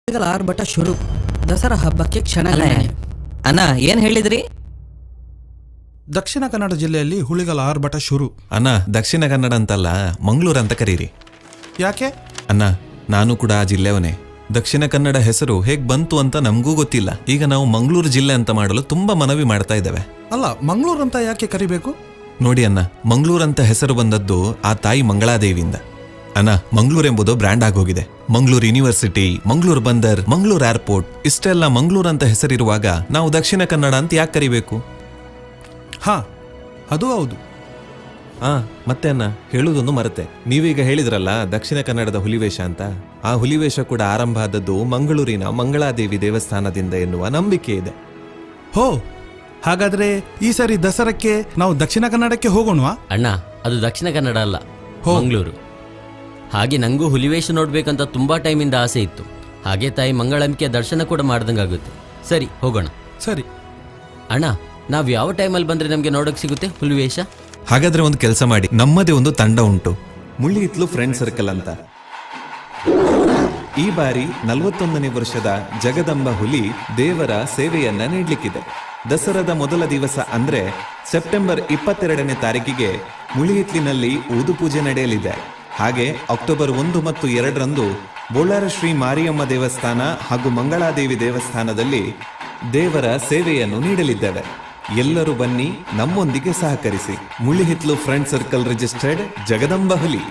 ಹುಲಿಗಳ ಆರ್ಭಟ ಶುರು. ದಸರಾ ಹಬ್ಬಕ್ಕೆ ಅಲ್ಲ ಕ್ಷಣಗಣನೆ. ಅಣ್ಣ, ಏನ್ ಹೇಳಿದ್ರಿ? ದಕ್ಷಿಣ ಕನ್ನಡ ಜಿಲ್ಲೆಯಲ್ಲಿ ಹುಲಿಗಳ ಆರ್ಭಟ ಶುರು. ಅಣ್ಣ, ದಕ್ಷಿಣ ಕನ್ನಡ ಅಂತಲ್ಲ, ಮಂಗಳೂರು ಅಂತ ಕರೀರಿ. ಯಾಕೆ? ಅಣ್ಣ, ನಾನು ಕೂಡ ಆ ಜಿಲ್ಲೆಯವನೇ. ದಕ್ಷಿಣ ಕನ್ನಡ ಹೆಸರು ಹೇಗೆ ಬಂತು ಅಂತ ನಮಗೂ ಗೊತ್ತಿಲ್ಲ. ಈಗ ನಾವು ಮಂಗಳೂರು ಜಿಲ್ಲೆ ಅಂತ ಮಾಡಲು ತುಂಬಾ ಮನವಿ ಮಾಡ್ತಾ ಇದ್ದೇವೆ. ಅಲ್ಲ, ಮಂಗಳೂರು ಅಂತ ಯಾಕೆ ಕರಿಬೇಕು? ನೋಡಿ ಅಣ್ಣ, ಮಂಗಳೂರು ಅಂತ ಹೆಸರು ಬಂದದ್ದು ಆ ತಾಯಿ ಮಂಗಳಾದೇವಿಯಿಂದ. ಅಣ್ಣ, ಮಂಗಳೂರು ಎಂಬುದು ಬ್ರ್ಯಾಂಡ್ ಆಗೋಗಿದೆ. ಮಂಗಳೂರು ಯೂನಿವರ್ಸಿಟಿ, ಮಂಗಳೂರು ಬಂದರ್, ಮಂಗಳೂರು ಏರ್ಪೋರ್ಟ್, ಇಷ್ಟೆಲ್ಲ ಮಂಗಳೂರು ಅಂತ ಹೆಸರಿರುವಾಗ ನಾವು ದಕ್ಷಿಣ ಕನ್ನಡ ಅಂತ ಯಾಕೆ ಕರಿಬೇಕು? ಹಾ, ಅದು ಹೌದು. ಆ ಮತ್ತೆ ಅಣ್ಣ, ಹೇಳುವುದೊಂದು ಮರೆತೆ. ನೀವೀಗ ಹೇಳಿದ್ರಲ್ಲ ದಕ್ಷಿಣ ಕನ್ನಡದ ಹುಲಿವೇಷ ಅಂತ, ಆ ಹುಲಿವೇಷ ಕೂಡ ಆರಂಭ ಆದದ್ದು ಮಂಗಳೂರಿನ ಮಂಗಳಾದೇವಿ ದೇವಸ್ಥಾನದಿಂದ ಎನ್ನುವ ನಂಬಿಕೆ ಇದೆ. ಹೋ, ಹಾಗಾದ್ರೆ ಈ ಸಾರಿ ದಸರಕ್ಕೆ ನಾವು ದಕ್ಷಿಣ ಕನ್ನಡಕ್ಕೆ ಹೋಗೋಣವಾ? ಅಣ್ಣ, ಅದು ದಕ್ಷಿಣ ಕನ್ನಡ ಅಲ್ಲ, ಹೋ. ಮಂಗಳೂರು. ಹಾಗೆ ನಂಗೂ ಹುಲಿವೇಷ ನೋಡ್ಬೇಕಂತ ತುಂಬಾ ಟೈಮಿಂದ ಆಸೆ ಇತ್ತು. ಹಾಗೆ ತಾಯಿ ಮಂಗಳಂಬಿಕೆಯ ದರ್ಶನ ಕೂಡ ಮಾಡ್ದಂಗಾಗುತ್ತೆ. ಸರಿ, ಹೋಗೋಣ. ಸರಿ. ಅಣ್ಣ, ನಾವು ಯಾವ ಟೈಮಲ್ಲಿ ಬಂದ್ರೆ ನಮಗೆ ನೋಡೋಕೆ ಸಿಗುತ್ತೆ ಹುಲಿವೇಷ? ಹಾಗಾದ್ರೆ ಒಂದು ಕೆಲಸ ಮಾಡಿ, ನಮ್ಮದೇ ಒಂದು ತಂಡ ಉಂಟು, ಮುಳ್ಳಿಹಿತ್ಲು ಫ್ರೆಂಡ್ ಸರ್ಕಲ್ ಅಂತ. ಈ ಬಾರಿ 41ನೇ ವರ್ಷದ ಜಗದಂಬ ಹುಲಿ ದೇವರ ಸೇವೆಯನ್ನ ನೀಡಲಿಕ್ಕಿದೆ. ದಸರಾದ ಮೊದಲ ದಿವಸ ಅಂದ್ರೆ ಸೆಪ್ಟೆಂಬರ್ 22ನೇ ತಾರೀಕಿಗೆ ಮುಳಿಹಿತ್ಲಿನಲ್ಲಿ ಊದು ಪೂಜೆ ನಡೆಯಲಿದೆ. ಹಾಗೆ ಅಕ್ಟೋಬರ್ 1 ಮತ್ತು 2ರಂದು ಬೋಳಾರ ಶ್ರೀ ಮಾರಿಯಮ್ಮ ದೇವಸ್ಥಾನ ಹಾಗೂ ಮಂಗಳಾದೇವಿ ದೇವಸ್ಥಾನದಲ್ಲಿ ದೇವರ ಸೇವೆಯನ್ನು ನೀಡಲಿದ್ದೇವೆ. ಎಲ್ಲರೂ ಬನ್ನಿ, ನಮ್ಮೊಂದಿಗೆ ಸಹಕರಿಸಿ. ಮುಳಿಹಿತ್ಲು ಫ್ರೆಂಡ್ ಸರ್ಕಲ್ ರಿಜಿಸ್ಟರ್ಡ್ ಜಗದಂಬ ಹುಲಿ.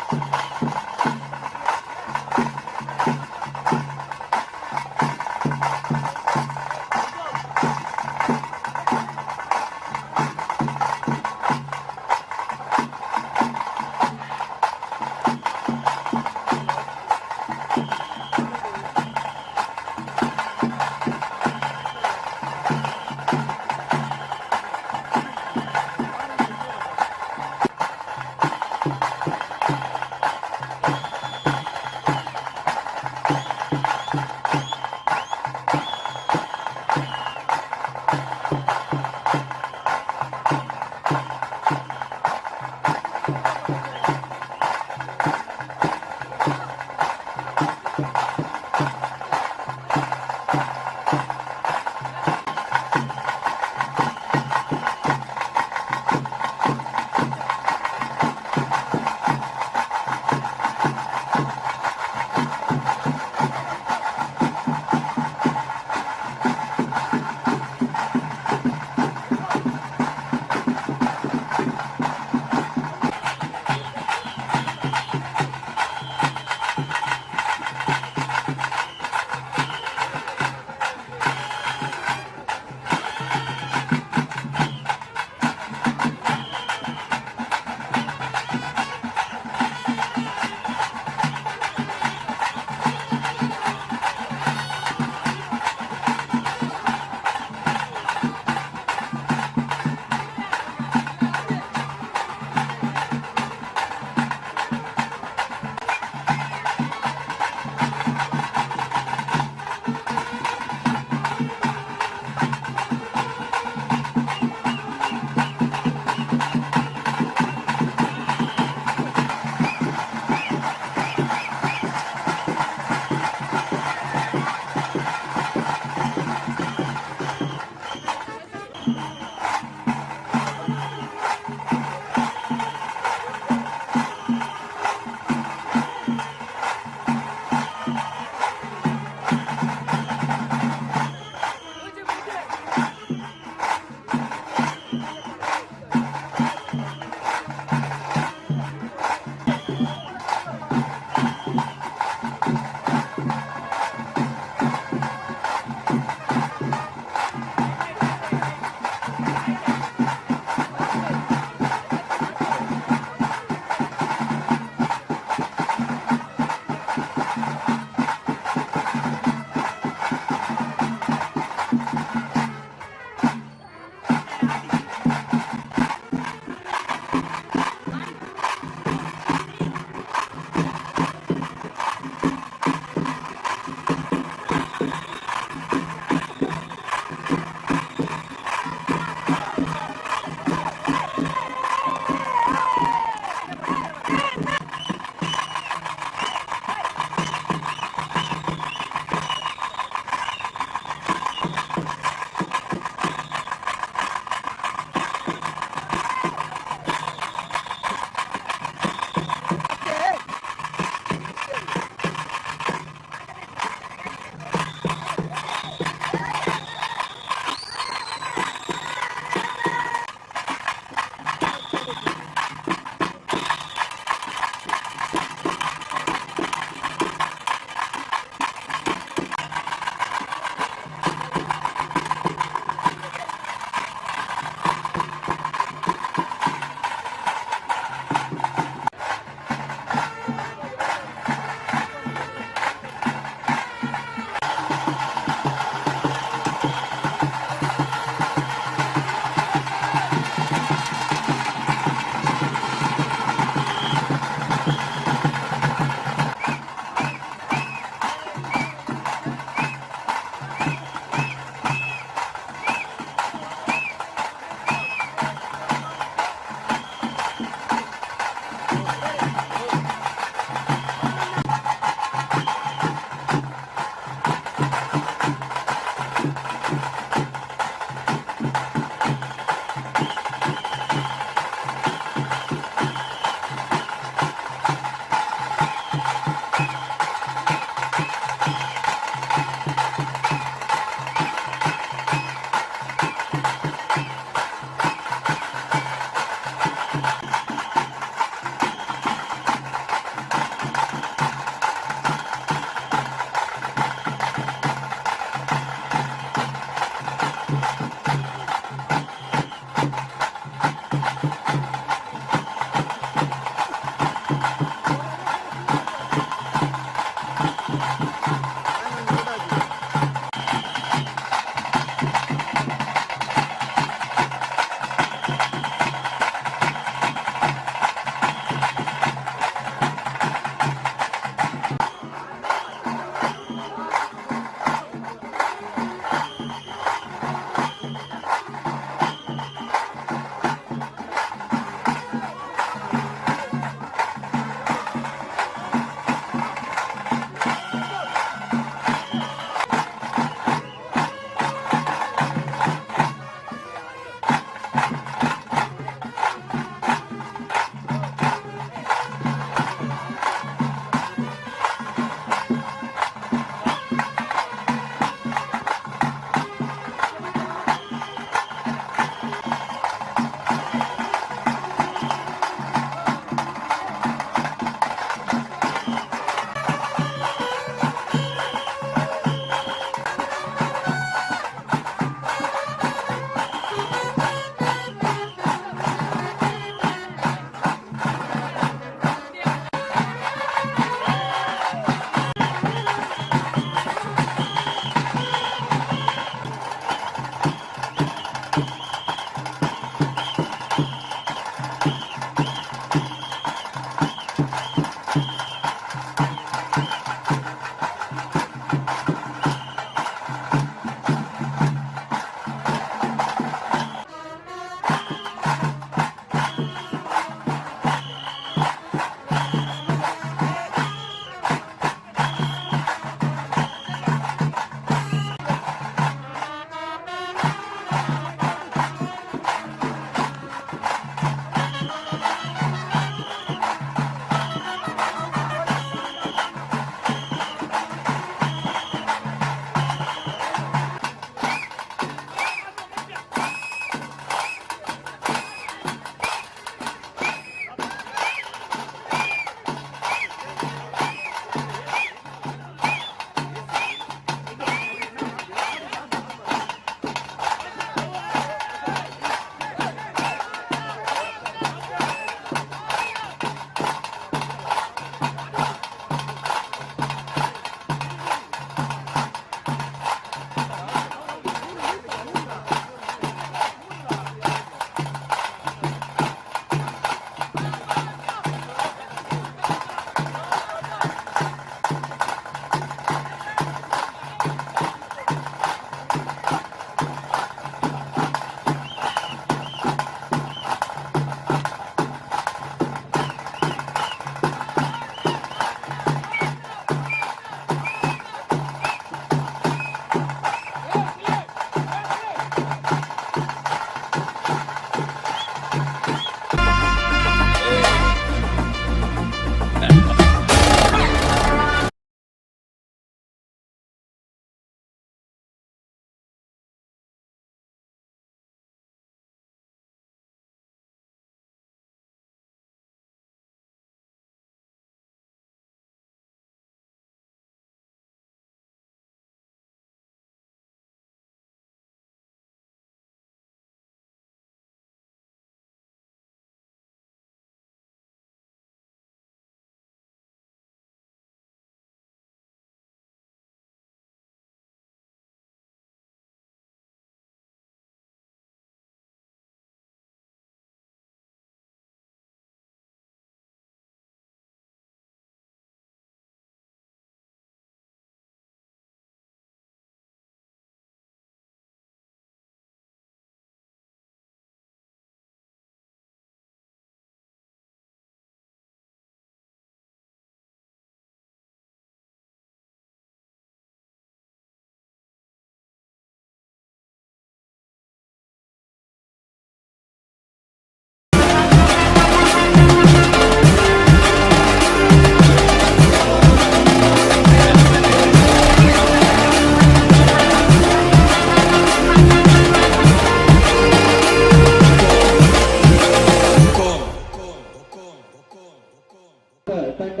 ತಂಡ.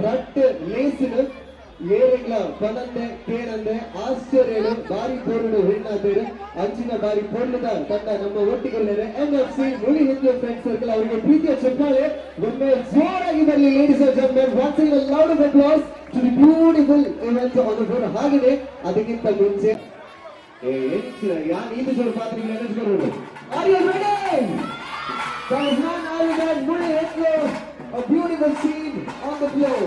ರಡ್ಡ್ ಲೇಸಿನ ಏರೆಗ್ಲ ಪನಂದೆ ಕೇನಂದೆ ಆಶ್ಚರ್ಯಡು ಬಾರಿ ಪೋರುಡು ವಿನ್. ಅಂಚಿನ ಬಾರಿ ಪೊರ್ಲುದ ತಂಡ ನಮ್ಮ ಒಟ್ಟಿಗೆ, ಎಂ.ಎಫ್.ಸಿ ಮುಳಿಹಿತ್ಲು ಫ್ರೆಂಡ್ ಸರ್ಕಲ್. ಅವರಿಗೆ ಪ್ರೀತಿಯ ಚಪ್ಪಾಳೆ ಒಮ್ಮೆ ಜೋರಾಗಿ ಬರಲಿ. Ladies and gentlemen, once again loud of applause to the beautiful event on the floor. ಹಾಗೆಯೇ ಅದಕ್ಕಿಂತ ಮುಂಚೆ ಯಾನ್ ಈತ ಜೋರು ಪಾತ್ರೆಗೆ ನೆನೆಸ್ಕೊಳ್ಳೋದು. Are you ready? That is none other than Mulihitlu, a beautiful scene on the floor.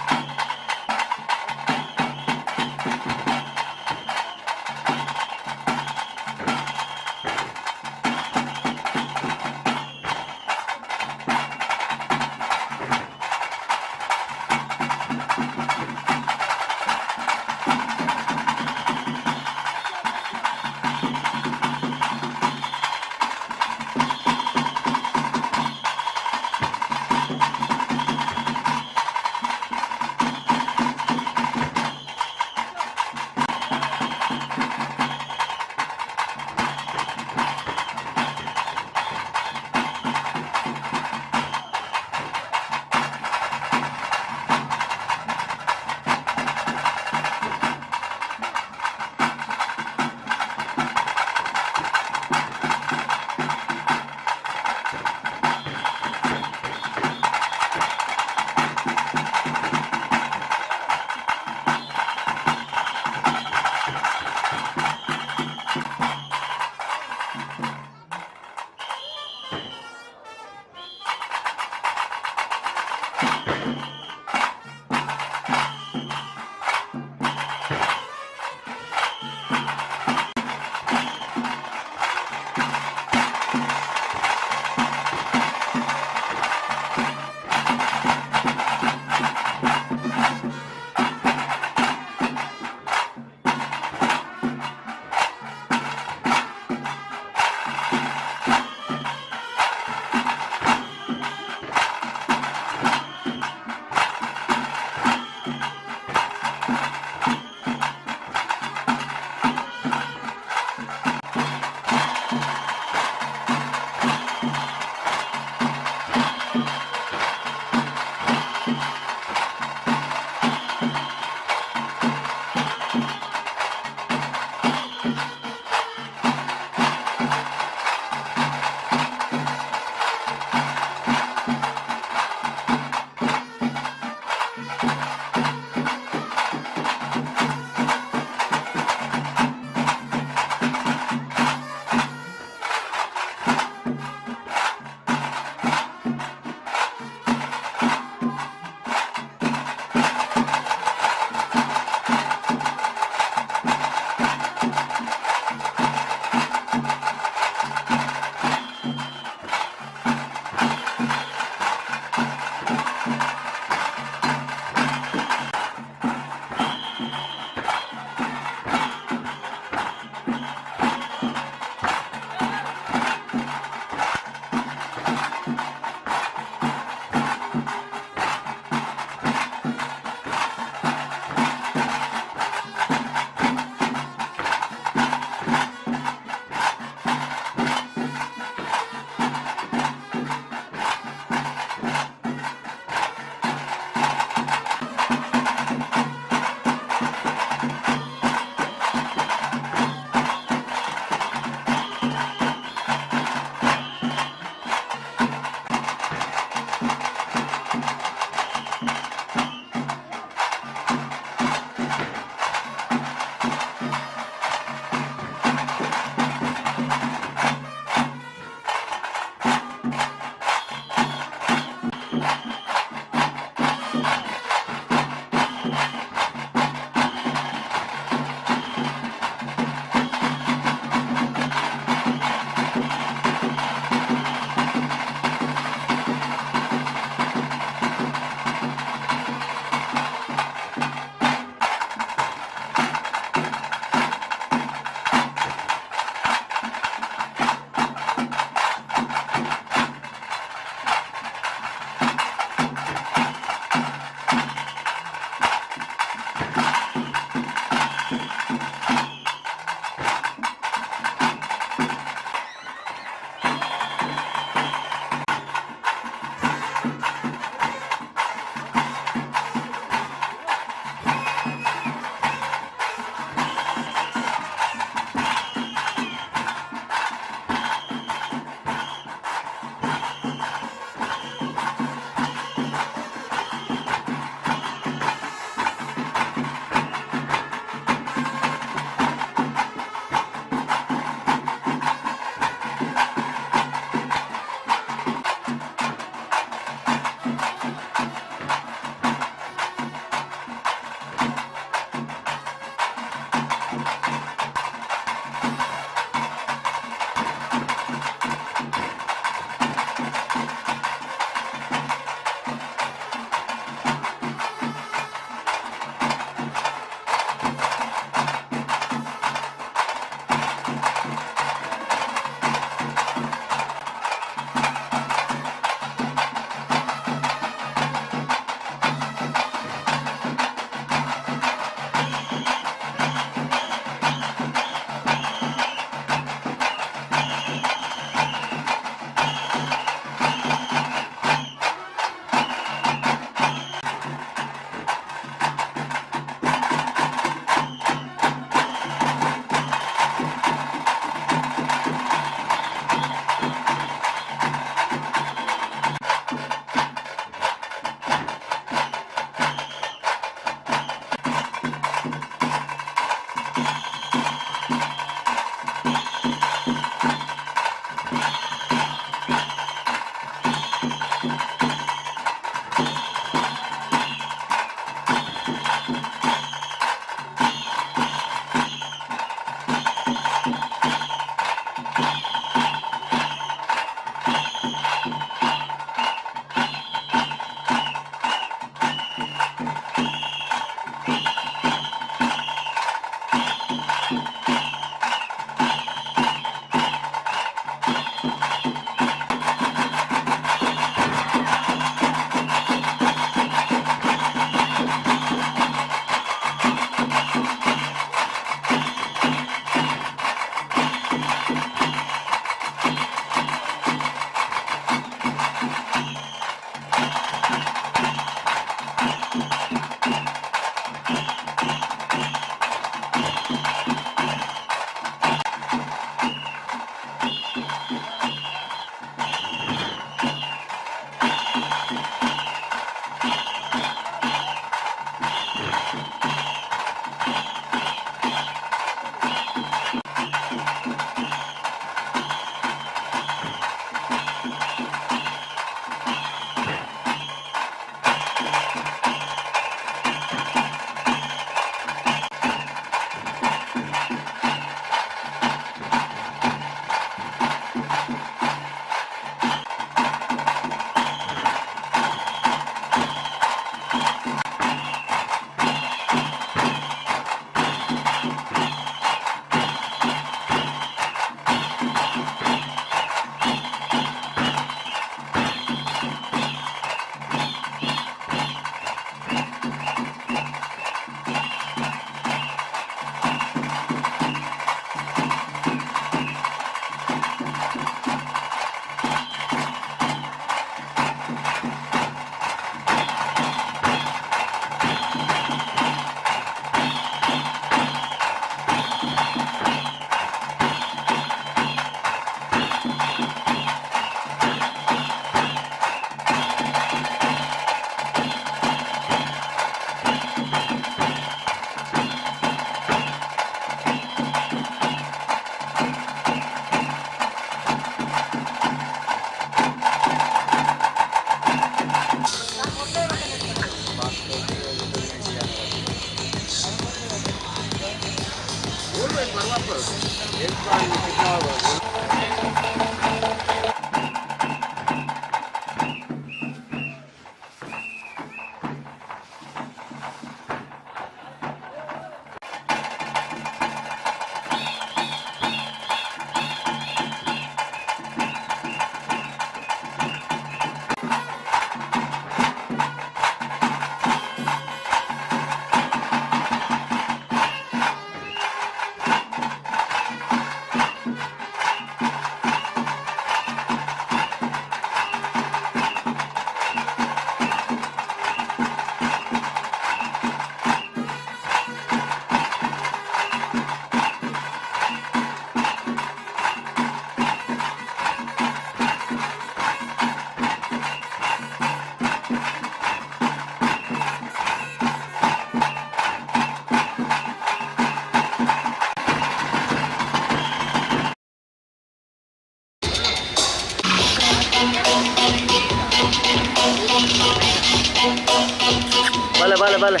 ಬಲೆ ಬಲೆ ಬಲೆ.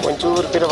ಒಂಚೂರು ಪಿರ.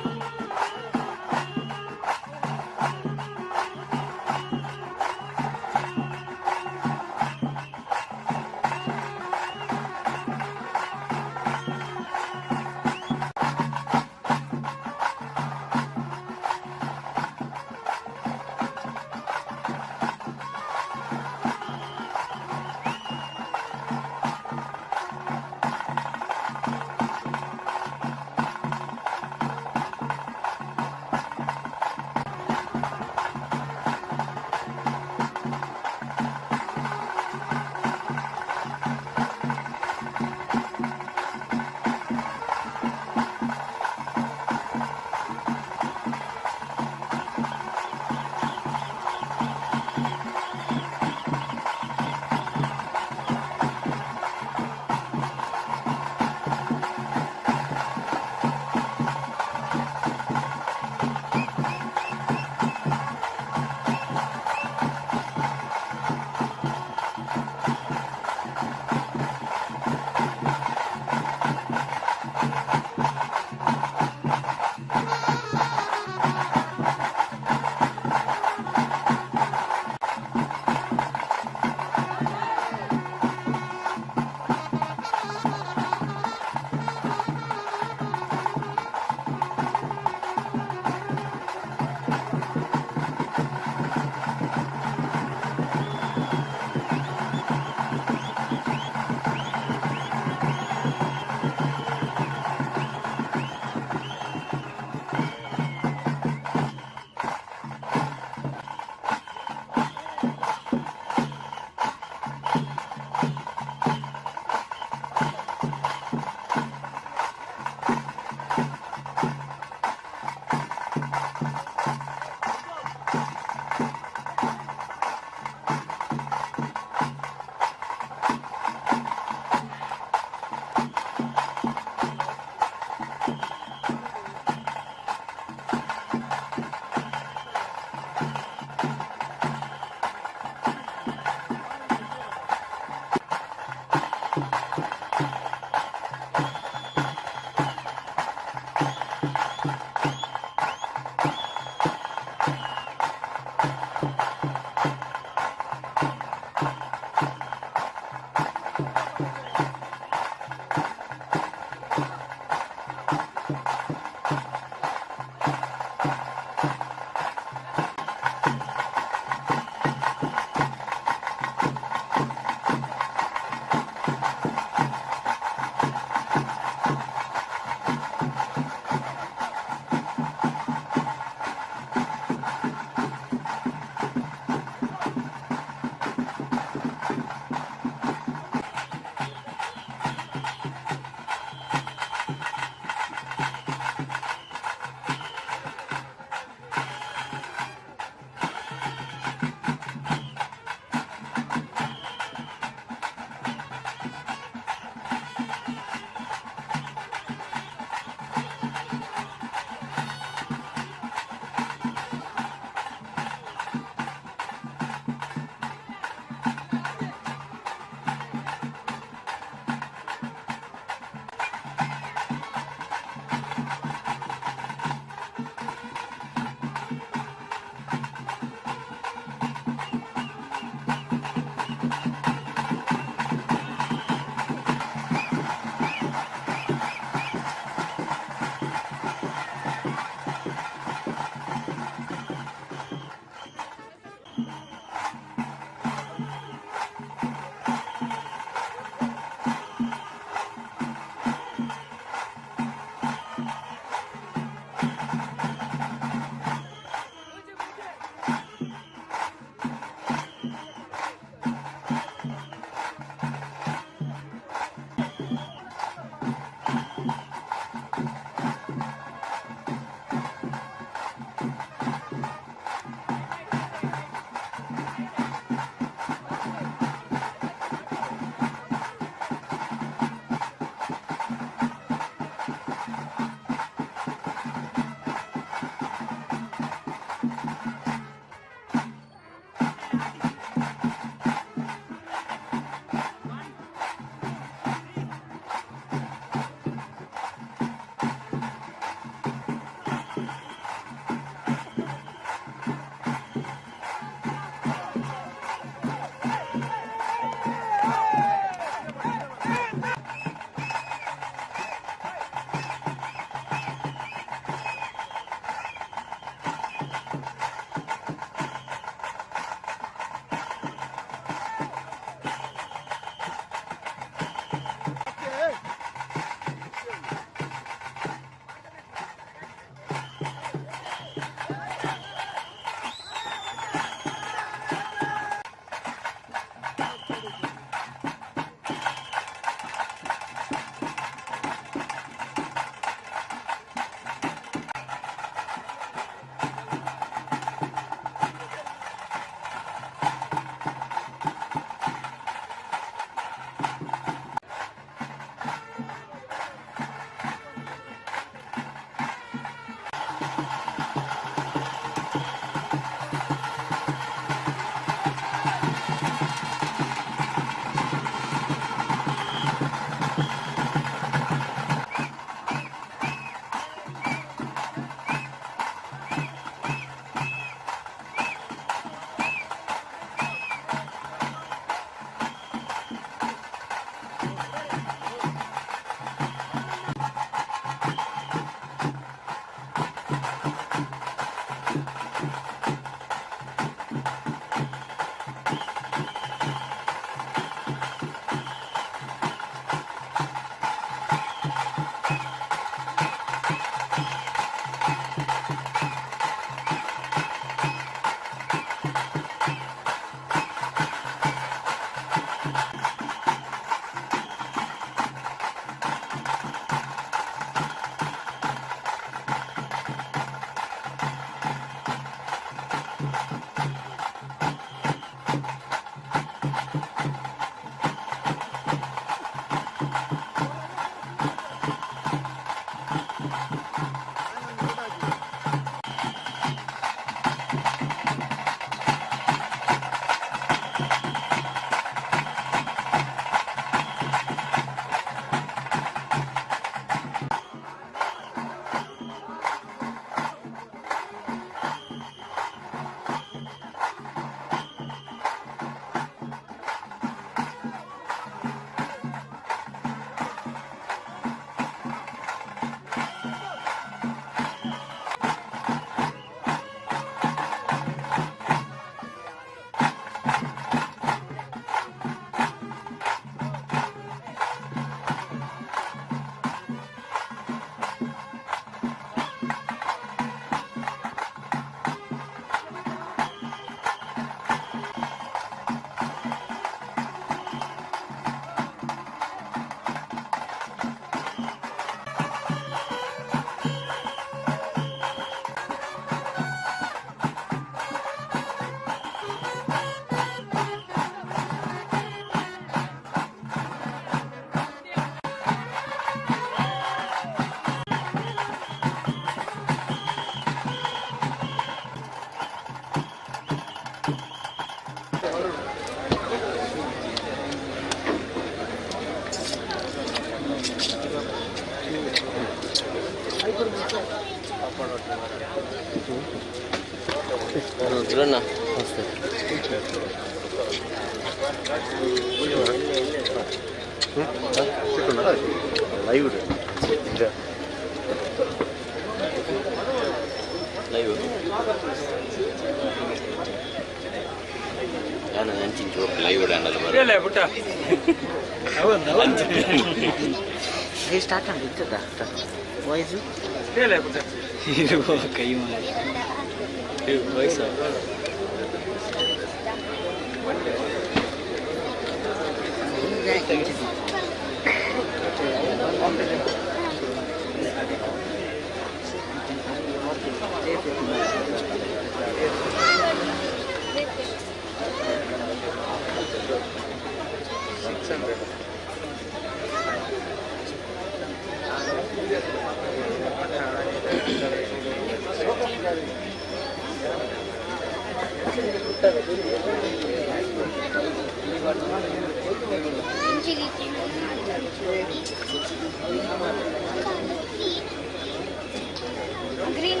Green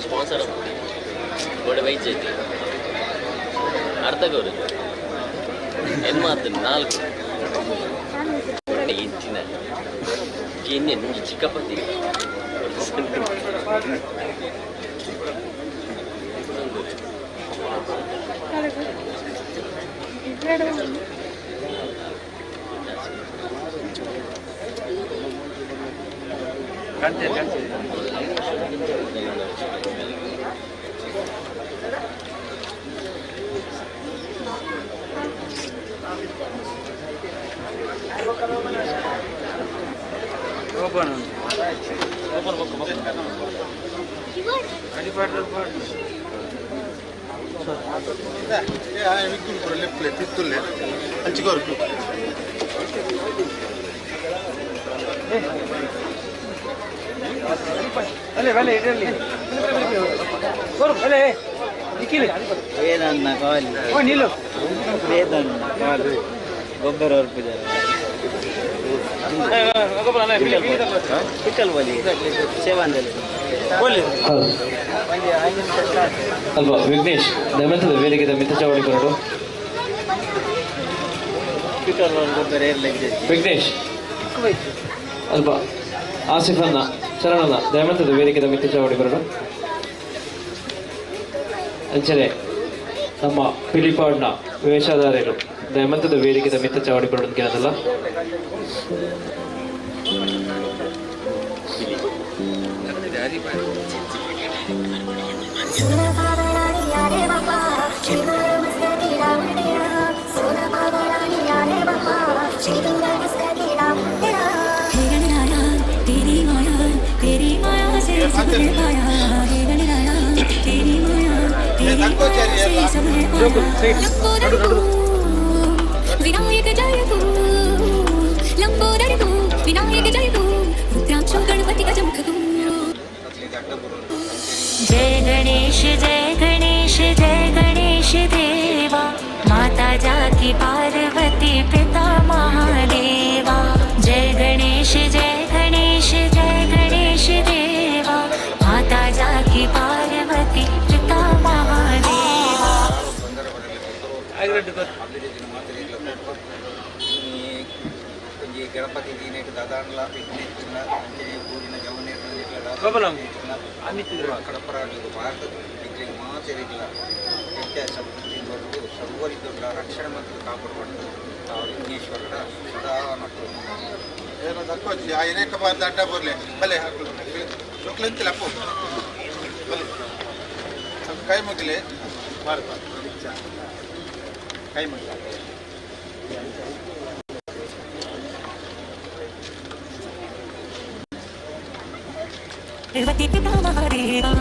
ಸ್ಪಾನ್ಸರ್ ಗೋಡೆ ವೈದ್ಯತಿ ಅರ್ಧ ಗೌರಿ ಎನ್ ಮಾತು ನಾಲ್ಕು ಇಂಚಿನ. ಚಿಕ್ಕಪ್ಪತಿ ಅಲ್ವಾ ವಿಘ್ನೇಶ್ ದಯಮಂತದ ವೇದಿಕೆ ಮಿತ್ತ ಚಾವಡಿ ಬರಡು. ವಿಘ್ನೇಶ್ ಅಲ್ವಾ ಆಸಿಫನ್ನ ಚರಣನ ದಯಮಂತದ ವೇದಿಕೆ ಮಿತ್ತ ಚಾವಡಿ ಬರಡು. ಅಂಚನೆ ನಮ್ಮ ಪಿಲಿಪಾಡ್ನ ವೇಷಧಾರಿಗಳು ದಯಮಂತದ ವೇದಿಕೆ ಮಿತ್ತ ಚಾವಡಿ ಬರಡು ಕೇಳೋದಲ್ಲ. विनायक जय तू लंबोदर तू विनायक जय तू रुद्राक्ष गणपति गजमुख तू. जय गणेश जय गणेश जय गणेश देवा, माता जाकी पार्वती पिता महादेवा. जय गणेश जय गणेश जय गणेश देवा, माता जाकी पार्वती पिता महादेवा. ಗಣಪತಿ ದಿನಕ್ಕೆ ದಾದಾಂಡ್ಲ ವಿಘ್ನೇಶ್ವರ ಅಂಚನೆ ಊರಿನ ಕಡಪರಾಗಲು ಭಾರತದ ಮಾತೆರಿಗಳ ವ್ಯತ್ಯಾಸ ಸರ್ವರಿದ್ದ ರಕ್ಷಣೆ ಮತ್ತು ಕಾಪಾಡಿಕೊಂಡು ವಿಘ್ನೇಶ್ವರನ ಸದಾ ನಟ್ಟು ಅಡ್ಡ ಬರಲಿ ಬಲೆ ಜೋಕ್ಲಂತಿಲ್ಲ ಅಪ್ಪು ಬಲೆ ಕೈ ಮುಗಿಲಿ ಭಾರತ ಕೈ ಮುಗಿಲಿ. पार्वती पिता Mahadeva.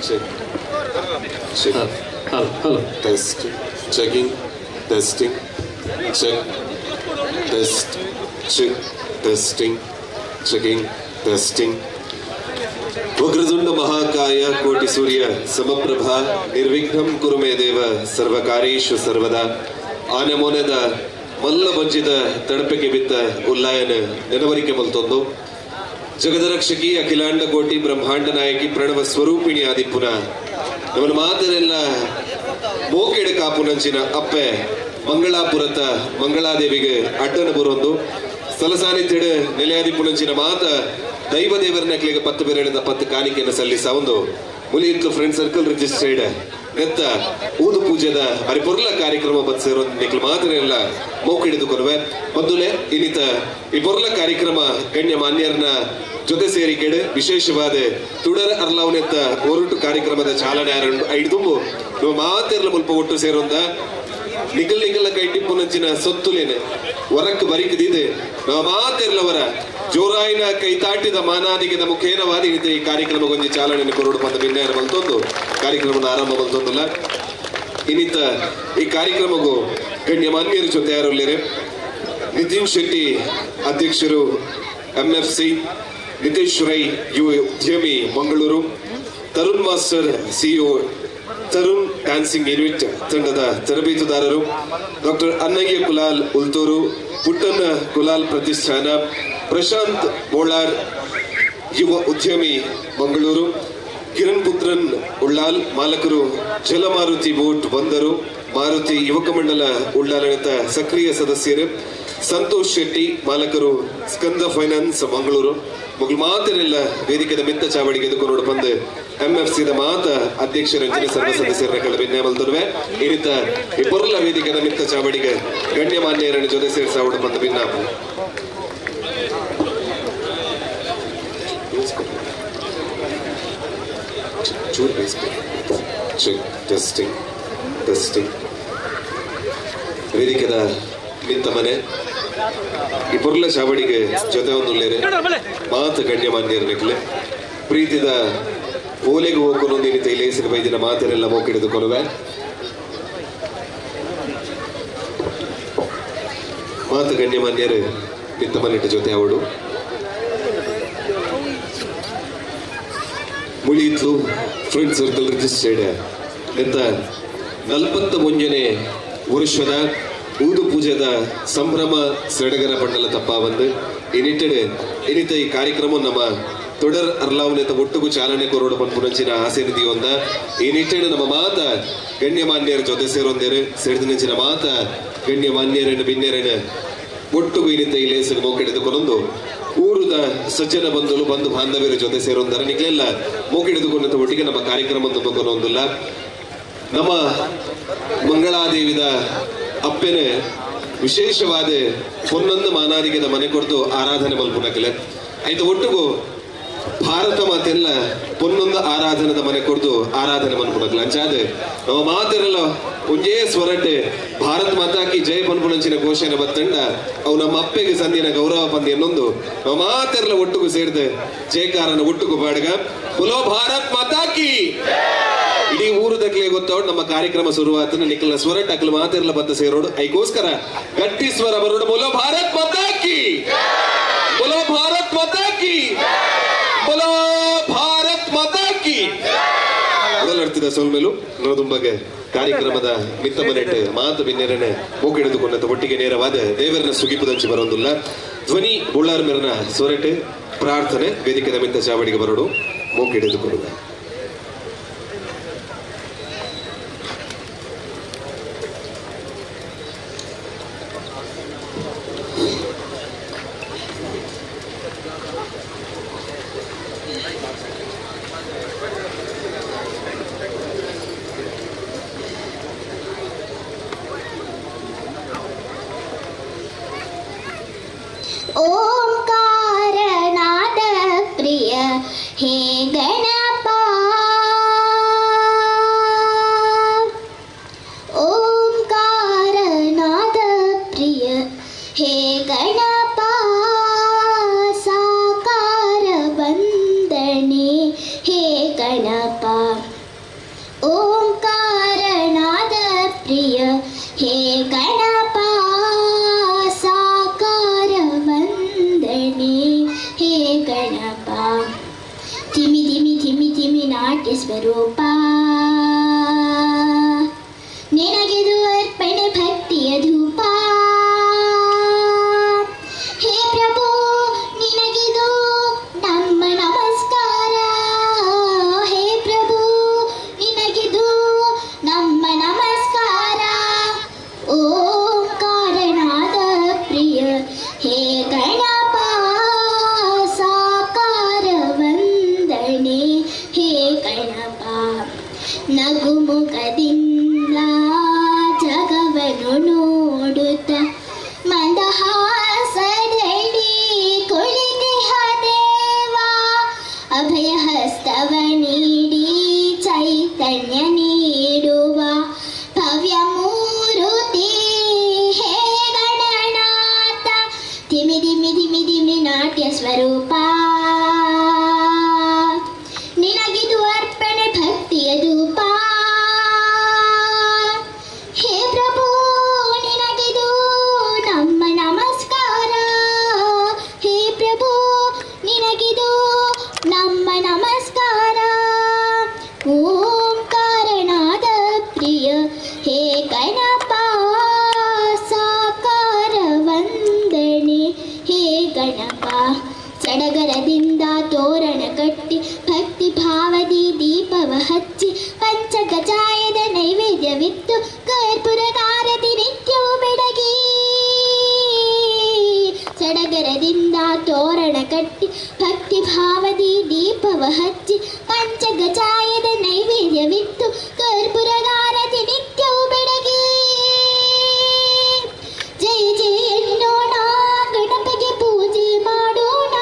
Check. Hello, hello. Test. Checking. Testing. Check. Test. Check. Testing. Checking. Testing. Vakratunda Mahakaya Koti Surya Samaprabha Nirvignam Kurume Deva Sarvakareshu Sarvada ಆನೆಮೋನೆದ ಮಲ್ಲ ಬಂಜಿದ ತಡಪೆಗೆ ಬಿತ್ತ ಉಲ್ಲಾಯನ ನೆನವರಿಕೆ ಮಲ್ತೊಂದು ಜಗದರಕ್ಷಕಿ ಅಖಿಲಾಂಡ ಕೋಟಿ ಬ್ರಹ್ಮಾಂಡ ನಾಯಕಿ ಪ್ರಣವ ಸ್ವರೂಪಿಣಿ ಆದಿಪ್ಪುನ ನಮ್ಮನ ಮಾತರೆಲ್ಲ ಮೋಕೆಡ ಕಾಪುನಂಚಿನ ಅಪ್ಪೆ ಮಂಗಳಾಪುರತ ಮಂಗಳಾದೇವಿಗೆ ಅಡ್ಡನ ಬರೊಂದು ಸ್ಥಳ ಸಾನ್ನಿಧ್ಯಡ್ ನೆಲೆಯಾದಿಪ್ಪುನಂಚಿನ ಮಾತ ದೈವ ದೇವರನಕ್ಲಿಗೆ 10 ಬೆರಳಿಂದ 10 ಕಾಣಿಕೆಯನ್ನು ಸಲ್ಲಿಸ ಒಂದು ಮುಲಿಯಿತ್ಲು ಫ್ರೆಂಡ್ ಸರ್ಕಲ್ ರಿಜಿಸ್ಟರ್ಡ್ ನೆತ್ತ ಊದು ಪೂಜೆದ ಪರಿಪೂರ್ಣ ಕಾರ್ಯಕ್ರಮ ಬತ್ ಸೇರೋ ನಿಕ್ಲು ಮಾತ್ರ ಎಲ್ಲ ಮೌಕಿಡಿದು ಕೊರುವೆ ಮೊದಲೇ ಇನ್ನಿತ ಈ ಪೊರ್ಲ ಕಾರ್ಯಕ್ರಮ ಗಣ್ಯ ಮಾನ್ಯರನ ಜೊತೆ ಸೇರಿಕೆಡು ವಿಶೇಷವಾದ ತುಡರ ಅರ್ಲಾವನೆತ್ತ ಒರಟು ಕಾರ್ಯಕ್ರಮದ ಚಾಲನೆ ಐದುಂಬು ನೀವು ಮಾತೆರ್ಲ ಮುಲ್ಪ ಒಟ್ಟು ಸೇರೊಂದ ನಿಗಲ್ ನಿಗಲ ಕೈಟಿಪ್ಪುನಂಚಿನ ಸೊತ್ತುಲೇನೆ ಹೊರಕ್ಕೆ ಬರಿಕದಿದೆ ನಾವು ಮಾತೆರ್ಲವರ ಜೋರಾಯಿನ ಕೈತಾಟಿದ ಮಾನಾದಿಗೆದ ಮುಖೇನವಾದ ಈ ಕಾರ್ಯಕ್ರಮ ಗೊಂಜಿ ಚಾಲನೆ ಕೊರಡು ಬಂದ ವಿನ್ಯಾಯ ಬಲ್ತೊಂದು ಕಾರ್ಯಕ್ರಮದ ಆರಂಭ ಬಲ್ತೊಂದಿಲ್ಲ. ಇನ್ನಿತ ಈ ಕಾರ್ಯಕ್ರಮಕ್ಕೂ ಗಣ್ಯಮಾನ್ಯರ ಜೊತೆ ಯಾರುಳ್ಳೇರೆ ನಿತಿನ್ ಶೆಟ್ಟಿ ಅಧ್ಯಕ್ಷರು MFC, Nitish Rai ಯುವ ಉದ್ಯಮಿ Mangaluru, Tarun master CEO Tarun dancing unit ತಂಡದ ತರಬೇತುದಾರರು, ಡಾಕ್ಟರ್ ಅನ್ನಯ್ಯ ಕುಲಾಲ್ ಉಲ್ತೂರು, ಪುಟ್ಟಣ್ಣ ಕುಲಾಲ್ ಪ್ರತಿಷ್ಠಾನ, ಪ್ರಶಾಂತ್ ಬೋಳಾರ್ ಯುವ ಉದ್ಯಮಿ ಮಂಗಳೂರು, ಕಿರಣ್ ಪುತ್ರನ್ ಉಳ್ಳಾಲ್ ಮಾಲಕರು ಜಲಮಾರುತಿ ಬೋಟ್ ಬಂದರು, ಮಾರುತಿ ಯುವಕ ಮಂಡಲ ಉಳ್ಳಾಲನಿತ ಸಕ್ರಿಯ ಸದಸ್ಯರು, ಸಂತೋಷ್ ಶೆಟ್ಟಿ ಮಾಲಕರು ಸ್ಕಂದ ಫೈನಾನ್ಸ್ ಮಂಗಳೂರು. ಮಗಳು ಮಾತರೆಲ್ಲ ವೇದಿಕೆದ ಮಿತ್ತ ಚಾವಡಿಗೆ ಎದುರು ಬಂದು ಎಂಎಫ್ಸಿದ ಮಾತ ಅಧ್ಯಕ್ಷರ ಸರ್ವ ಸದಸ್ಯರ ಕಳೆ ಈ ರೀತ ಈ ಪೊರ್ಲ ವೇದಿಕೆದ ಮಿತ್ತ ಚಾವಡಿಗೆ ಗಣ್ಯಮಾನ್ಯರನ್ನು ಜೊತೆ ಸೇರಿಸಾವಡು ಬಂದು ಭಿನ್ನಾಪು. ಚೆಕ್ ಟೆಸ್ಟಿಂಗ್ ಟೆಸ್ಟಿಂಗ್ ವೇದಿಕೆದ ಮಿತ್ತ ಮನೆ ಈ ಪೊರ್ಲ ಚಾವಡಿಗೆ ಜೊತೆ ಒಂದುಳ್ಳೇರೆ ಮಾತು ಗಣ್ಯಮಾನ್ಯರ ನೆಕ್ಲೆ ಪ್ರೀತಿದ ಓಲೆಗೆ ಹೋಗೋನೊಂದಿನಿತ ಇಲೇಸಿನ ಬೈದಿನ ಮಾತರೆಲ್ಲ ಮೋಕಿಡಿದು ಕೊಲುವೆ ಮಾತು ಗಣ್ಯಮಾನ್ಯರು ಮಿತ್ತ ಮನೆಟ ಜೊತೆ ಅವಳು ಮುಳಿಯಿತ್ಲು ಫ್ರೆಂಡ್ ಸರ್ಕಲ್ ರಿಜಿಸ್ಟರ್ಡ್ ಎಂತ 41ನೇ ವರ್ಷದ ಊದು ಪೂಜೆದ ಸಂಭ್ರಮ ಸಡಗರ ಮಂಡಲ ತಪ್ಪ ಬಂದು ಇನಿಟೆಡ್ ಇನ್ನಿತ ಈ ಕಾರ್ಯಕ್ರಮ ನಮ್ಮ ತೊಡರ್ ಅರ್ಲಾವನೆತ ಒಟ್ಟುಗು ಚಾಲನೆ ಕೊರೋಡು ಪನ್ಪುನಂಚಿನ ಆಸೆ ನಿಧಿಯೊಂದ ಈ ನಿಟ್ಟೆಡ್ ನಮ್ಮ ಮಾತ ಗಣ್ಯಮಾನ್ಯರ ಜೊತೆ ಸೇರೊಂದೇರು ಸೇರಿದಿನಂಚಿನ ಮಾತ ಗಣ್ಯಮಾನ್ಯರೇನು ಬಿನ್ನೇರೇನು ಒಟ್ಟುಗು ಇನ್ನಿತ ಈ ಲೇಸಿಗೆ ಮೋಕೆಡೆದುಕೊಂಡೊಂದು ಊರುದ ಸಜ್ಜನ ಬಂಧುಲು ಬಂಧು ಬಾಂಧವ್ಯರ ಜೊತೆ ಸೇರೊಂದರ ನಿಕ್ಲೆಲ್ಲ ಮೋಕೆಡೆದುಕೊಂಡಂತ ಒಟ್ಟಿಗೆ ನಮ್ಮ ಕಾರ್ಯಕ್ರಮ ತುಂಬಿಕೊಂಡೊಂದಿಲ್ಲ. ನಮ್ಮ ಮಂಗಳಾದೇವಿದ ಅಪ್ಪೆನೆ ವಿಶೇಷವಾದ ಪೊನ್ನೊಂದು ಮಾನಾದಿಗೆದ ಮನೆ ಕೊಡ್ದು ಆರಾಧನೆ ಮಲ್ಪುನಕಲೆ ಆಯ್ತು ಒಟ್ಟಿಗೂ ಭಾರತ ಮಾತೆಲ್ಲ ಪೊನ್ನೊಂದು ಆರಾಧನದ ಮನೆ ಕೊಡ್ದು ಆರಾಧನೆ ಮನ್ಪುನಕಲೆ ಅಂಚಾದ ನಮ್ಮ ಮಾತೆಲ್ಲ ಒಂಜೇ ಸ್ವರಟೆ ಭಾರತ ಮಾತಾಕಿ ಜಯ ಪನ್ಪುನಂಚಿನ ಘೋಷಣೆ ಬತ್ತಂಡ ಅವು ನಮ್ಮ ಅಪ್ಪೆಗೆ ಸಂದಿನ ಗೌರವ ಪಂದಿ ಅನ್ನೊಂದು ನಮ್ಮ ಮಾತೆಲ್ಲ ಒಟ್ಟಿಗೂ ಸೇರಿದೆ ಜಯಕಾರನ ಒಟ್ಟಿಗೂ ಬಾಡಗ ಬುಲೋ ಭಾರತ್ ಮಾತಾಕಿ. ಇಡೀ ಊರು ದಕ್ಲೆ ಗೊತ್ತವಳು ನಮ್ಮ ಕಾರ್ಯಕ್ರಮ ಶುರುವಾತನ ನಿಖಲ ಸ್ವರ ಟಕ್ಲು ಮಾತಿರಲ ಬತ್ತ ಸೇರೋಡು ಐಕೋಸ್ಕರ ಗಟ್ಟಿ ಸ್ವರ ಬರೋಡು ಬೋಲೋ ಭಾರತ್ ಮಾತಾಕಿ, ಬೋಲೋ ಭಾರತ್ ಮಾತಾಕಿ, ಬೋಲೋ ಭಾರತ್ ಮಾತಾಕಿ. ಮೊದಲರ್ತಿದ ಸೋಲ್ಮೇಲು ನೋದುಂಬಗೆ ಕಾರ್ಯಕ್ರಮದ ಮಿತ್ತ ಮನೆಟ್ ಮಾತು ಬಿನ್ನೆರನೆ ಮೂಕಿಡಿದುಕೊಂಡಂತ ಒಟ್ಟಿಗೆ ನೇರವಾದ ದೇವರನ್ನ ಸುಗಿಪುದಂಚಿ ಬರೋದಿಲ್ಲ. ಧ್ವನಿ ಬುಳ್ಳಾರ್ ಮೆರನ ಸೊರಟೆ ಪ್ರಾರ್ಥನೆ ವೇದಿಕೆದ ಮಿತ್ತ ಚಾವಡಿಗೆ ಬರೋಡು ಮೂಕಿಡಿದುಕೊಳ್ಳುವ. ओंकारनाद प्रिय हे गणपा, ओंकारनाद प्रिय हे गणपा, साकार वंदने हे गणपा, ओंकारनाद प्रिय हे गणपा, साकार वंदने हे गणपा, धिमि धिमि धिमि धिमि नाट्य स्वरूप, निनगिದು ಅರ್ಪಣೆ ಭಕ್ತಿಯ ಧೂಪ, ಹೇ ಪ್ರಭು ನಿನಗಿದು ಧಿಮಿ ಧಿಮಿ ಧಿಮಿ ಧಿಮಿ ನಾಟ್ಯ ಸ್ವರೂಪ. ನಿನಗಿದು ಅರ್ಪಣೆ ಭಕ್ತಿಯ ಧೂಪ. ಹೇ ಪ್ರಭು ನಿನಗಿದು ನಮ್ಮ ನಮಸ್ಕಾರ. ಹೇ ಪ್ರಭು ನಿನಗಿದು ನಮ್ಮ ನಮಸ್ಕಾರ. ಓಂಕಾರನಾದ ಪ್ರಿಯ ಹೇ ಗಣಪ, ಸಾಕಾರ ವಂದನೆ ಹೇ ಗಣಪ. ಸಡಗರದಿಂದ ತೋರಣ ಕಟ್ಟಿ ಭಕ್ತಿ ಭಾವದಿ ದೀಪವ ಹಚ್ಚಿ ಪಂಚಗಜಾಯದ ನೈವೇದ್ಯವಿತ್ತು ಕರ್ಪೂರದಾರತಿ ನಿತ್ಯವೂ ಬೆಳಗಿ. ಸಡಗರದಿಂದ ತೋರಣ ಕಟ್ಟಿ ಭಕ್ತಿ ಭಾವದಿ ದೀಪವ ಹಚ್ಚಿ ಪಂಚಗಜಾಯದ ನೈವೇದ್ಯವಿತ್ತು ಕರ್ಪೂರದಾರತಿ ನಿತ್ಯವೂ ಬೆಳಗಿ. ಜಯ ಜಯ ಎನ್ನೋಣ ಗಣಪಗೆ ಪೂಜೆ ಮಾಡೋಣ.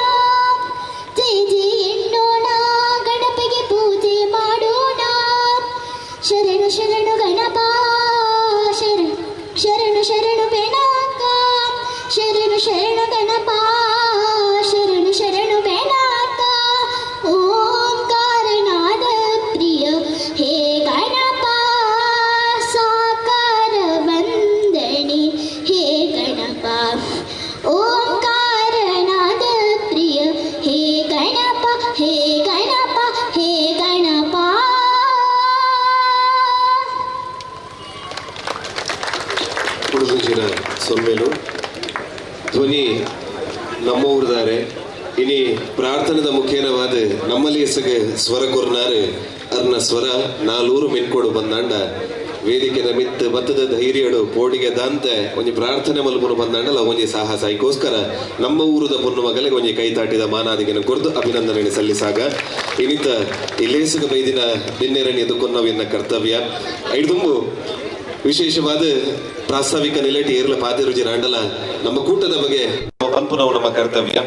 ಜಯ ಜಯ ಎನ್ನೋಣ ಗಣಪಗೆ ಪೂಜೆ ಮಾಡೋಣ. ಶರಣು ಶರಣು ಗಣಪ, ಶರಣು ಶರಣು ಶರಣು ಬೆಣಕ, ಶರಣು ಶರಣು ಗಣಪ, ಶರಣು ಶರಣು ಬೆಣಕ. ಓಂಕಾರನಾದ ಪ್ರಿಯ ಹೇ ಗಣಪ, ಸಾಕಾರ ವಂದನೆ ಹೇ ಗಣಪ. ಓಂಕಾರನಾದ ಪ್ರಿಯ ಹೇ ಗಣಪ, ಹೇ ಗಣಪ, ಹೇ ಗಣಪ. ಕುಡುಗುಂಜಿನ ಸೊಮ್ಮೆಲು ಧ್ವನಿ ನಮ್ಮ ಊರ್ದಾರೆ. ಇನಿ ಪ್ರಾರ್ಥನೆದ ಮುಖೇನವಾದ ನಮ್ಮಲ್ಲಿ ಎಸಗೆ ಸ್ವರ ಕೊರ್ನಾರು ಅರ್ನ ಸ್ವರ ನಾಲೂರು ಮಿನ್ಕೊಡು ಬಂದಾಂಡ ವೇದಿಕೆದ ಮಿತ್ ಬತ್ತದ ಧೈರ್ಯಡು ಪೋಡಿಗೆ ದಾಂತೆ ಒಂಜಿ ಪ್ರಾರ್ಥನೆ ಮಲ್ಪುನು ಬಂದಾಂಡಲ ಒಂಜಿ ಸಾಹಸ. ಐಕೋಸ್ಕರ ನಮ್ಮ ಊರದ ಪೊಣ್ಣು ಮಗಲಿಗೆ ಒಂಜಿ ಕೈ ತಾಟಿದ ಮಾನಾದಿಗೆನ ಕೊರ್ದು ಅಭಿನಂದನೆ ಸಲ್ಲಿಸಾಗ ಇನಿತ ಇಲ್ಲೇಸುಗ ಬೈದಿನ ಬಿನ್ನೆರಣಿ ಎದುಕೊನ್ನವಿನ್ನ ಕರ್ತವ್ಯ ಐದುಂಬು ವಿಶೇಷವಾದ ಪ್ರಾಸ್ತಾವಿಕ ನಿಲೆಟಿ ಏರ್ಲ ಪಾತೆರುಜಿ ರಾಂಡಲ ನಮ್ಮ ಕೂಟದ ಬಗ್ಗೆ ಪಂಪುನವು ನಮ್ಮ ಕರ್ತವ್ಯ.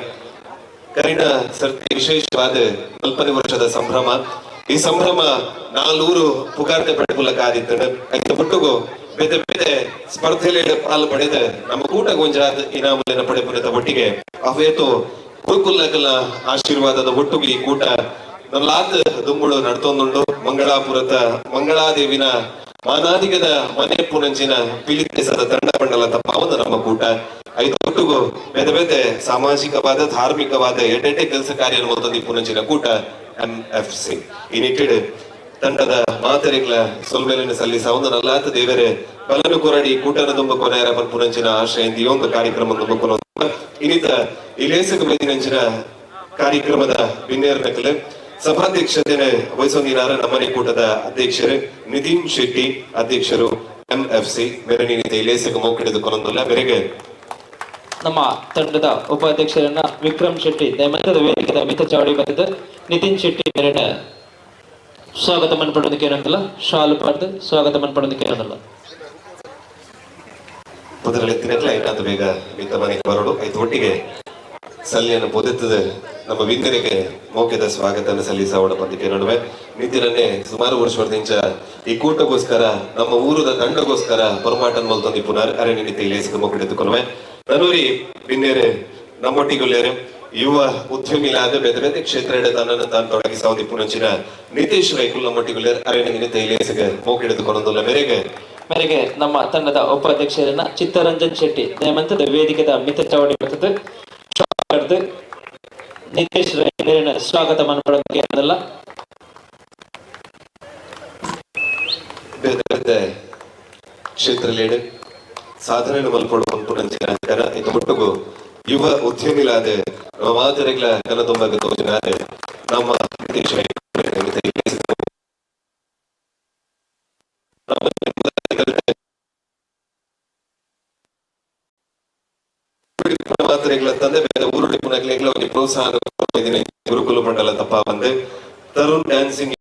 ಕರಿಣ ಸರ್ತಿ ವಿಶೇಷವಾದ ಕಲ್ಪನೆ ವರ್ಷದ ಸಂಭ್ರಮ. ಈ ಸಂಭ್ರಮ ನಾಲ್ನೂರು ಪುಗಾರ್ತೆ ಪಡೆಪುಲ ಕಾದಿತ್ತಡು. ಐತ ಪುಟ್ಟುಗು ಬೇತೆ ಬೇತೆ ಸ್ಪರ್ಧೆಲೆ ಪಾಲು ಪಡೆದ ನಮ್ಮ ಕೂಟ ಗೊಂಜಾದ ಇನಾಮಲಿನ ಪಡೆಪುನದ ಒಟ್ಟಿಗೆ ಅವೇತು ಗುರುಕುಲಕಲ ಆಶೀರ್ವಾದದ ಒಟ್ಟುಗು ಈ ಕೂಟ ನಲ್ಲಾತ್ ದುಂಬುಳು ನಡ್ತೊಂದುಂಡು. ಮಂಗಳಾಪುರದ ಮಂಗಳಾದೇವಿನ ಮಾನಾದಿಗದ ಮನೆ ಪುನಂಚಿನ ಪಿಲಿತೆಸದ ತಂಡ ಮಂಡಲ ತಪ್ಪಾವದ ನಮ್ಮ ಕೂಟ. ಐದು ಒಟ್ಟುಗು ಬೇತೆ ಬೇತೆ ಸಾಮಾಜಿಕವಾದ ಧಾರ್ಮಿಕವಾದ ಎಡೆಟೆ ಕೆಲಸ ಕಾರ್ಯ ಮೊತ್ತದಿ ಪುನಂಚಿನ ಕೂಟ MFC. ಈ ನಿಟ್ಟಿಡ್ ತಂಡದ ಮಾತರಿಗಳ ಸೊಲ್ಮೆಲನ್ನು ಸಲ್ಲಿಸ ಒಂದು ನಲ್ಲಾತ ದೇವರೇ ಬಲನು ಕೊರಡಿ ಕೂಟನ ತುಂಬ ಕೊನೆಯರ ಪುನಂಚಿನ ಆಶಯ ಈ ಒಂದು ಕಾರ್ಯಕ್ರಮ ತುಂಬ ಇನ್ನಿತ ಇಲೇಸಕ ಬೈದಿನಂಚಿನ ಕಾರ್ಯಕ್ರಮದ ಬಿನ್ನೇರ್ ನಕಲೆ ಸಭಾಧ್ಯಕ್ಷತೆ ವಹಿಸೊಂದಿನಾರ ನಮ್ಮನೆ ಕೂಟದ ಅಧ್ಯಕ್ಷರು ನಿತಿನ್ ಶೆಟ್ಟಿ, ಅಧ್ಯಕ್ಷರು MFC. ಮೆರಣಿನಿತ ಇಲೇಸಕ ಮೋಕಿಡಿದು ಕೊನೊಂದುಲ್ಲ ಬೆರೆಗೆ ನಮ್ಮ ತಂಡದ ಉಪಾಧ್ಯಕ್ಷರನ್ನ ವಿಕ್ರಮ್ ಶೆಟ್ಟಿ ದಯಮಂತದ ವೇದಿಕೆದ ಮಿತ ಚಾವಡಿ ಬಂದಿದ್ದು ನಿತಿನ್ ಶೆಟ್ಟಿ ಮೇರಣ ಸ್ವಾಗತ ಮನ್ಪಡೋದಕ್ಕೆ ಏನಂತಲ್ಲ ಶಾಲು ಪಾಡ್ದು ಸ್ವಾಗತ ಮನ್ಪಡೋದಕ್ಕೆ ಏನಂತಲ್ಲ. ಮೊದಲೆತ್ತಿನಕ್ಲೆ ಐನಾತು ಬೇಗ ಮಿತ್ತ ಮನೆಗೆ ಬರೋಡು. ಐತು ಒಟ್ಟಿಗೆ ಸಲ್ಲಿಯನ್ನು ಪೊದೆತ್ತದೆ ನಮ್ಮ ವಿಂದರಿಗೆ ಮೌಖ್ಯದ ಸ್ವಾಗತವನ್ನು ಸಲ್ಲಿಸೋಣ ಪಂದಿಕೆ ನಡುವೆ ನಿತಿನನ್ನೇ ಸುಮಾರು ವರ್ಷದಿಂಚ ಈ ಕೂಟಗೋಸ್ಕರ ನಮ್ಮ ಊರದ ತಂಡಗೋಸ್ಕರ ಪೊರಮಾಟನ್ ಮೊಲ್ತೊಂದಿ ಪುನರ್ ಅರಣ್ಯ ನಿತ್ಯ ಇಲೇಸಿಗೆ ಮೊಕ್ಕಿಡಿದುಕೊಳ್ಳುವೆ. ನನೂರಿ ಬಿನ್ನೇರೆ ನಮ್ಮೊಟ್ಟಿಗುಲ್ಲೇರೆ ಯುವ ಉದ್ಯಮಿಲಾದ ಬೇರೆ ಬೇರೆ ಕ್ಷೇತ್ರ ತನ್ನನ್ನು ತಾನು ತೊಡಗಿಸಾವದಿ ಪುನಂಚಿನ ನಿತೇಶ್ ರೈಕುಲ್ ನಮ್ಮೊಟ್ಟಿಗುಲ್ಲೇರ್ ಅರಣ್ಯ ನಿತ್ಯ ಇಲೇಸಿಗೆ ಮೋಕಿಡಿದುಕೊಂಡೊಂದುಲ್ಲ ಮೇರೆಗೆ ಮೇರೆಗೆ ನಮ್ಮ ತಂಡದ ಉಪಾಧ್ಯಕ್ಷರನ್ನ ಚಿತ್ತರಂಜನ್ ಶೆಟ್ಟಿ ದಯಮಂತದ ವೇದಿಕೆದ ಮಿತ ಚಾವಡಿ ಬರ್ತದೆ ನಿತೇಶ್ ರೈಕುಲ್ ಸ್ವಾಗತ ಮನ್ಪಡೋದಕ್ಕೆ ಅದಲ್ಲ. ಬೇರೆ ಬೇರೆ ಕ್ಷೇತ್ರಲೇಡು ಸಾಧನೆ ಮಲ್ಪಡು ಪನ್ಪುನಂಚಿನ ಕನ ಇದು ಒಟ್ಟುಗು ಯುವ ಉದ್ಯಮಿಲಾದ ನಮ್ಮ ಮಾತರೆಗ್ಲ ಕನ ತುಂಬಗ ತೋಜಿನಾರೆ ನಮ್ಮ ನಿತೇಶ್ ರೈಕುಲ್ ಮಾತ್ರೆಗಳ ತಂದೆ ಬೇರೆ ಊರುಡಿ ಪುನಕ್ಲೆಗ್ಲ ಒಂಜಿ ಪ್ರೋತ್ಸಾಹ ಗುರುಕುಲ ಮಂಡಲ ತಪ್ಪ ಬಂದೆ ತರುಣ್ ಡ್ಯಾನ್ಸಿಂಗ್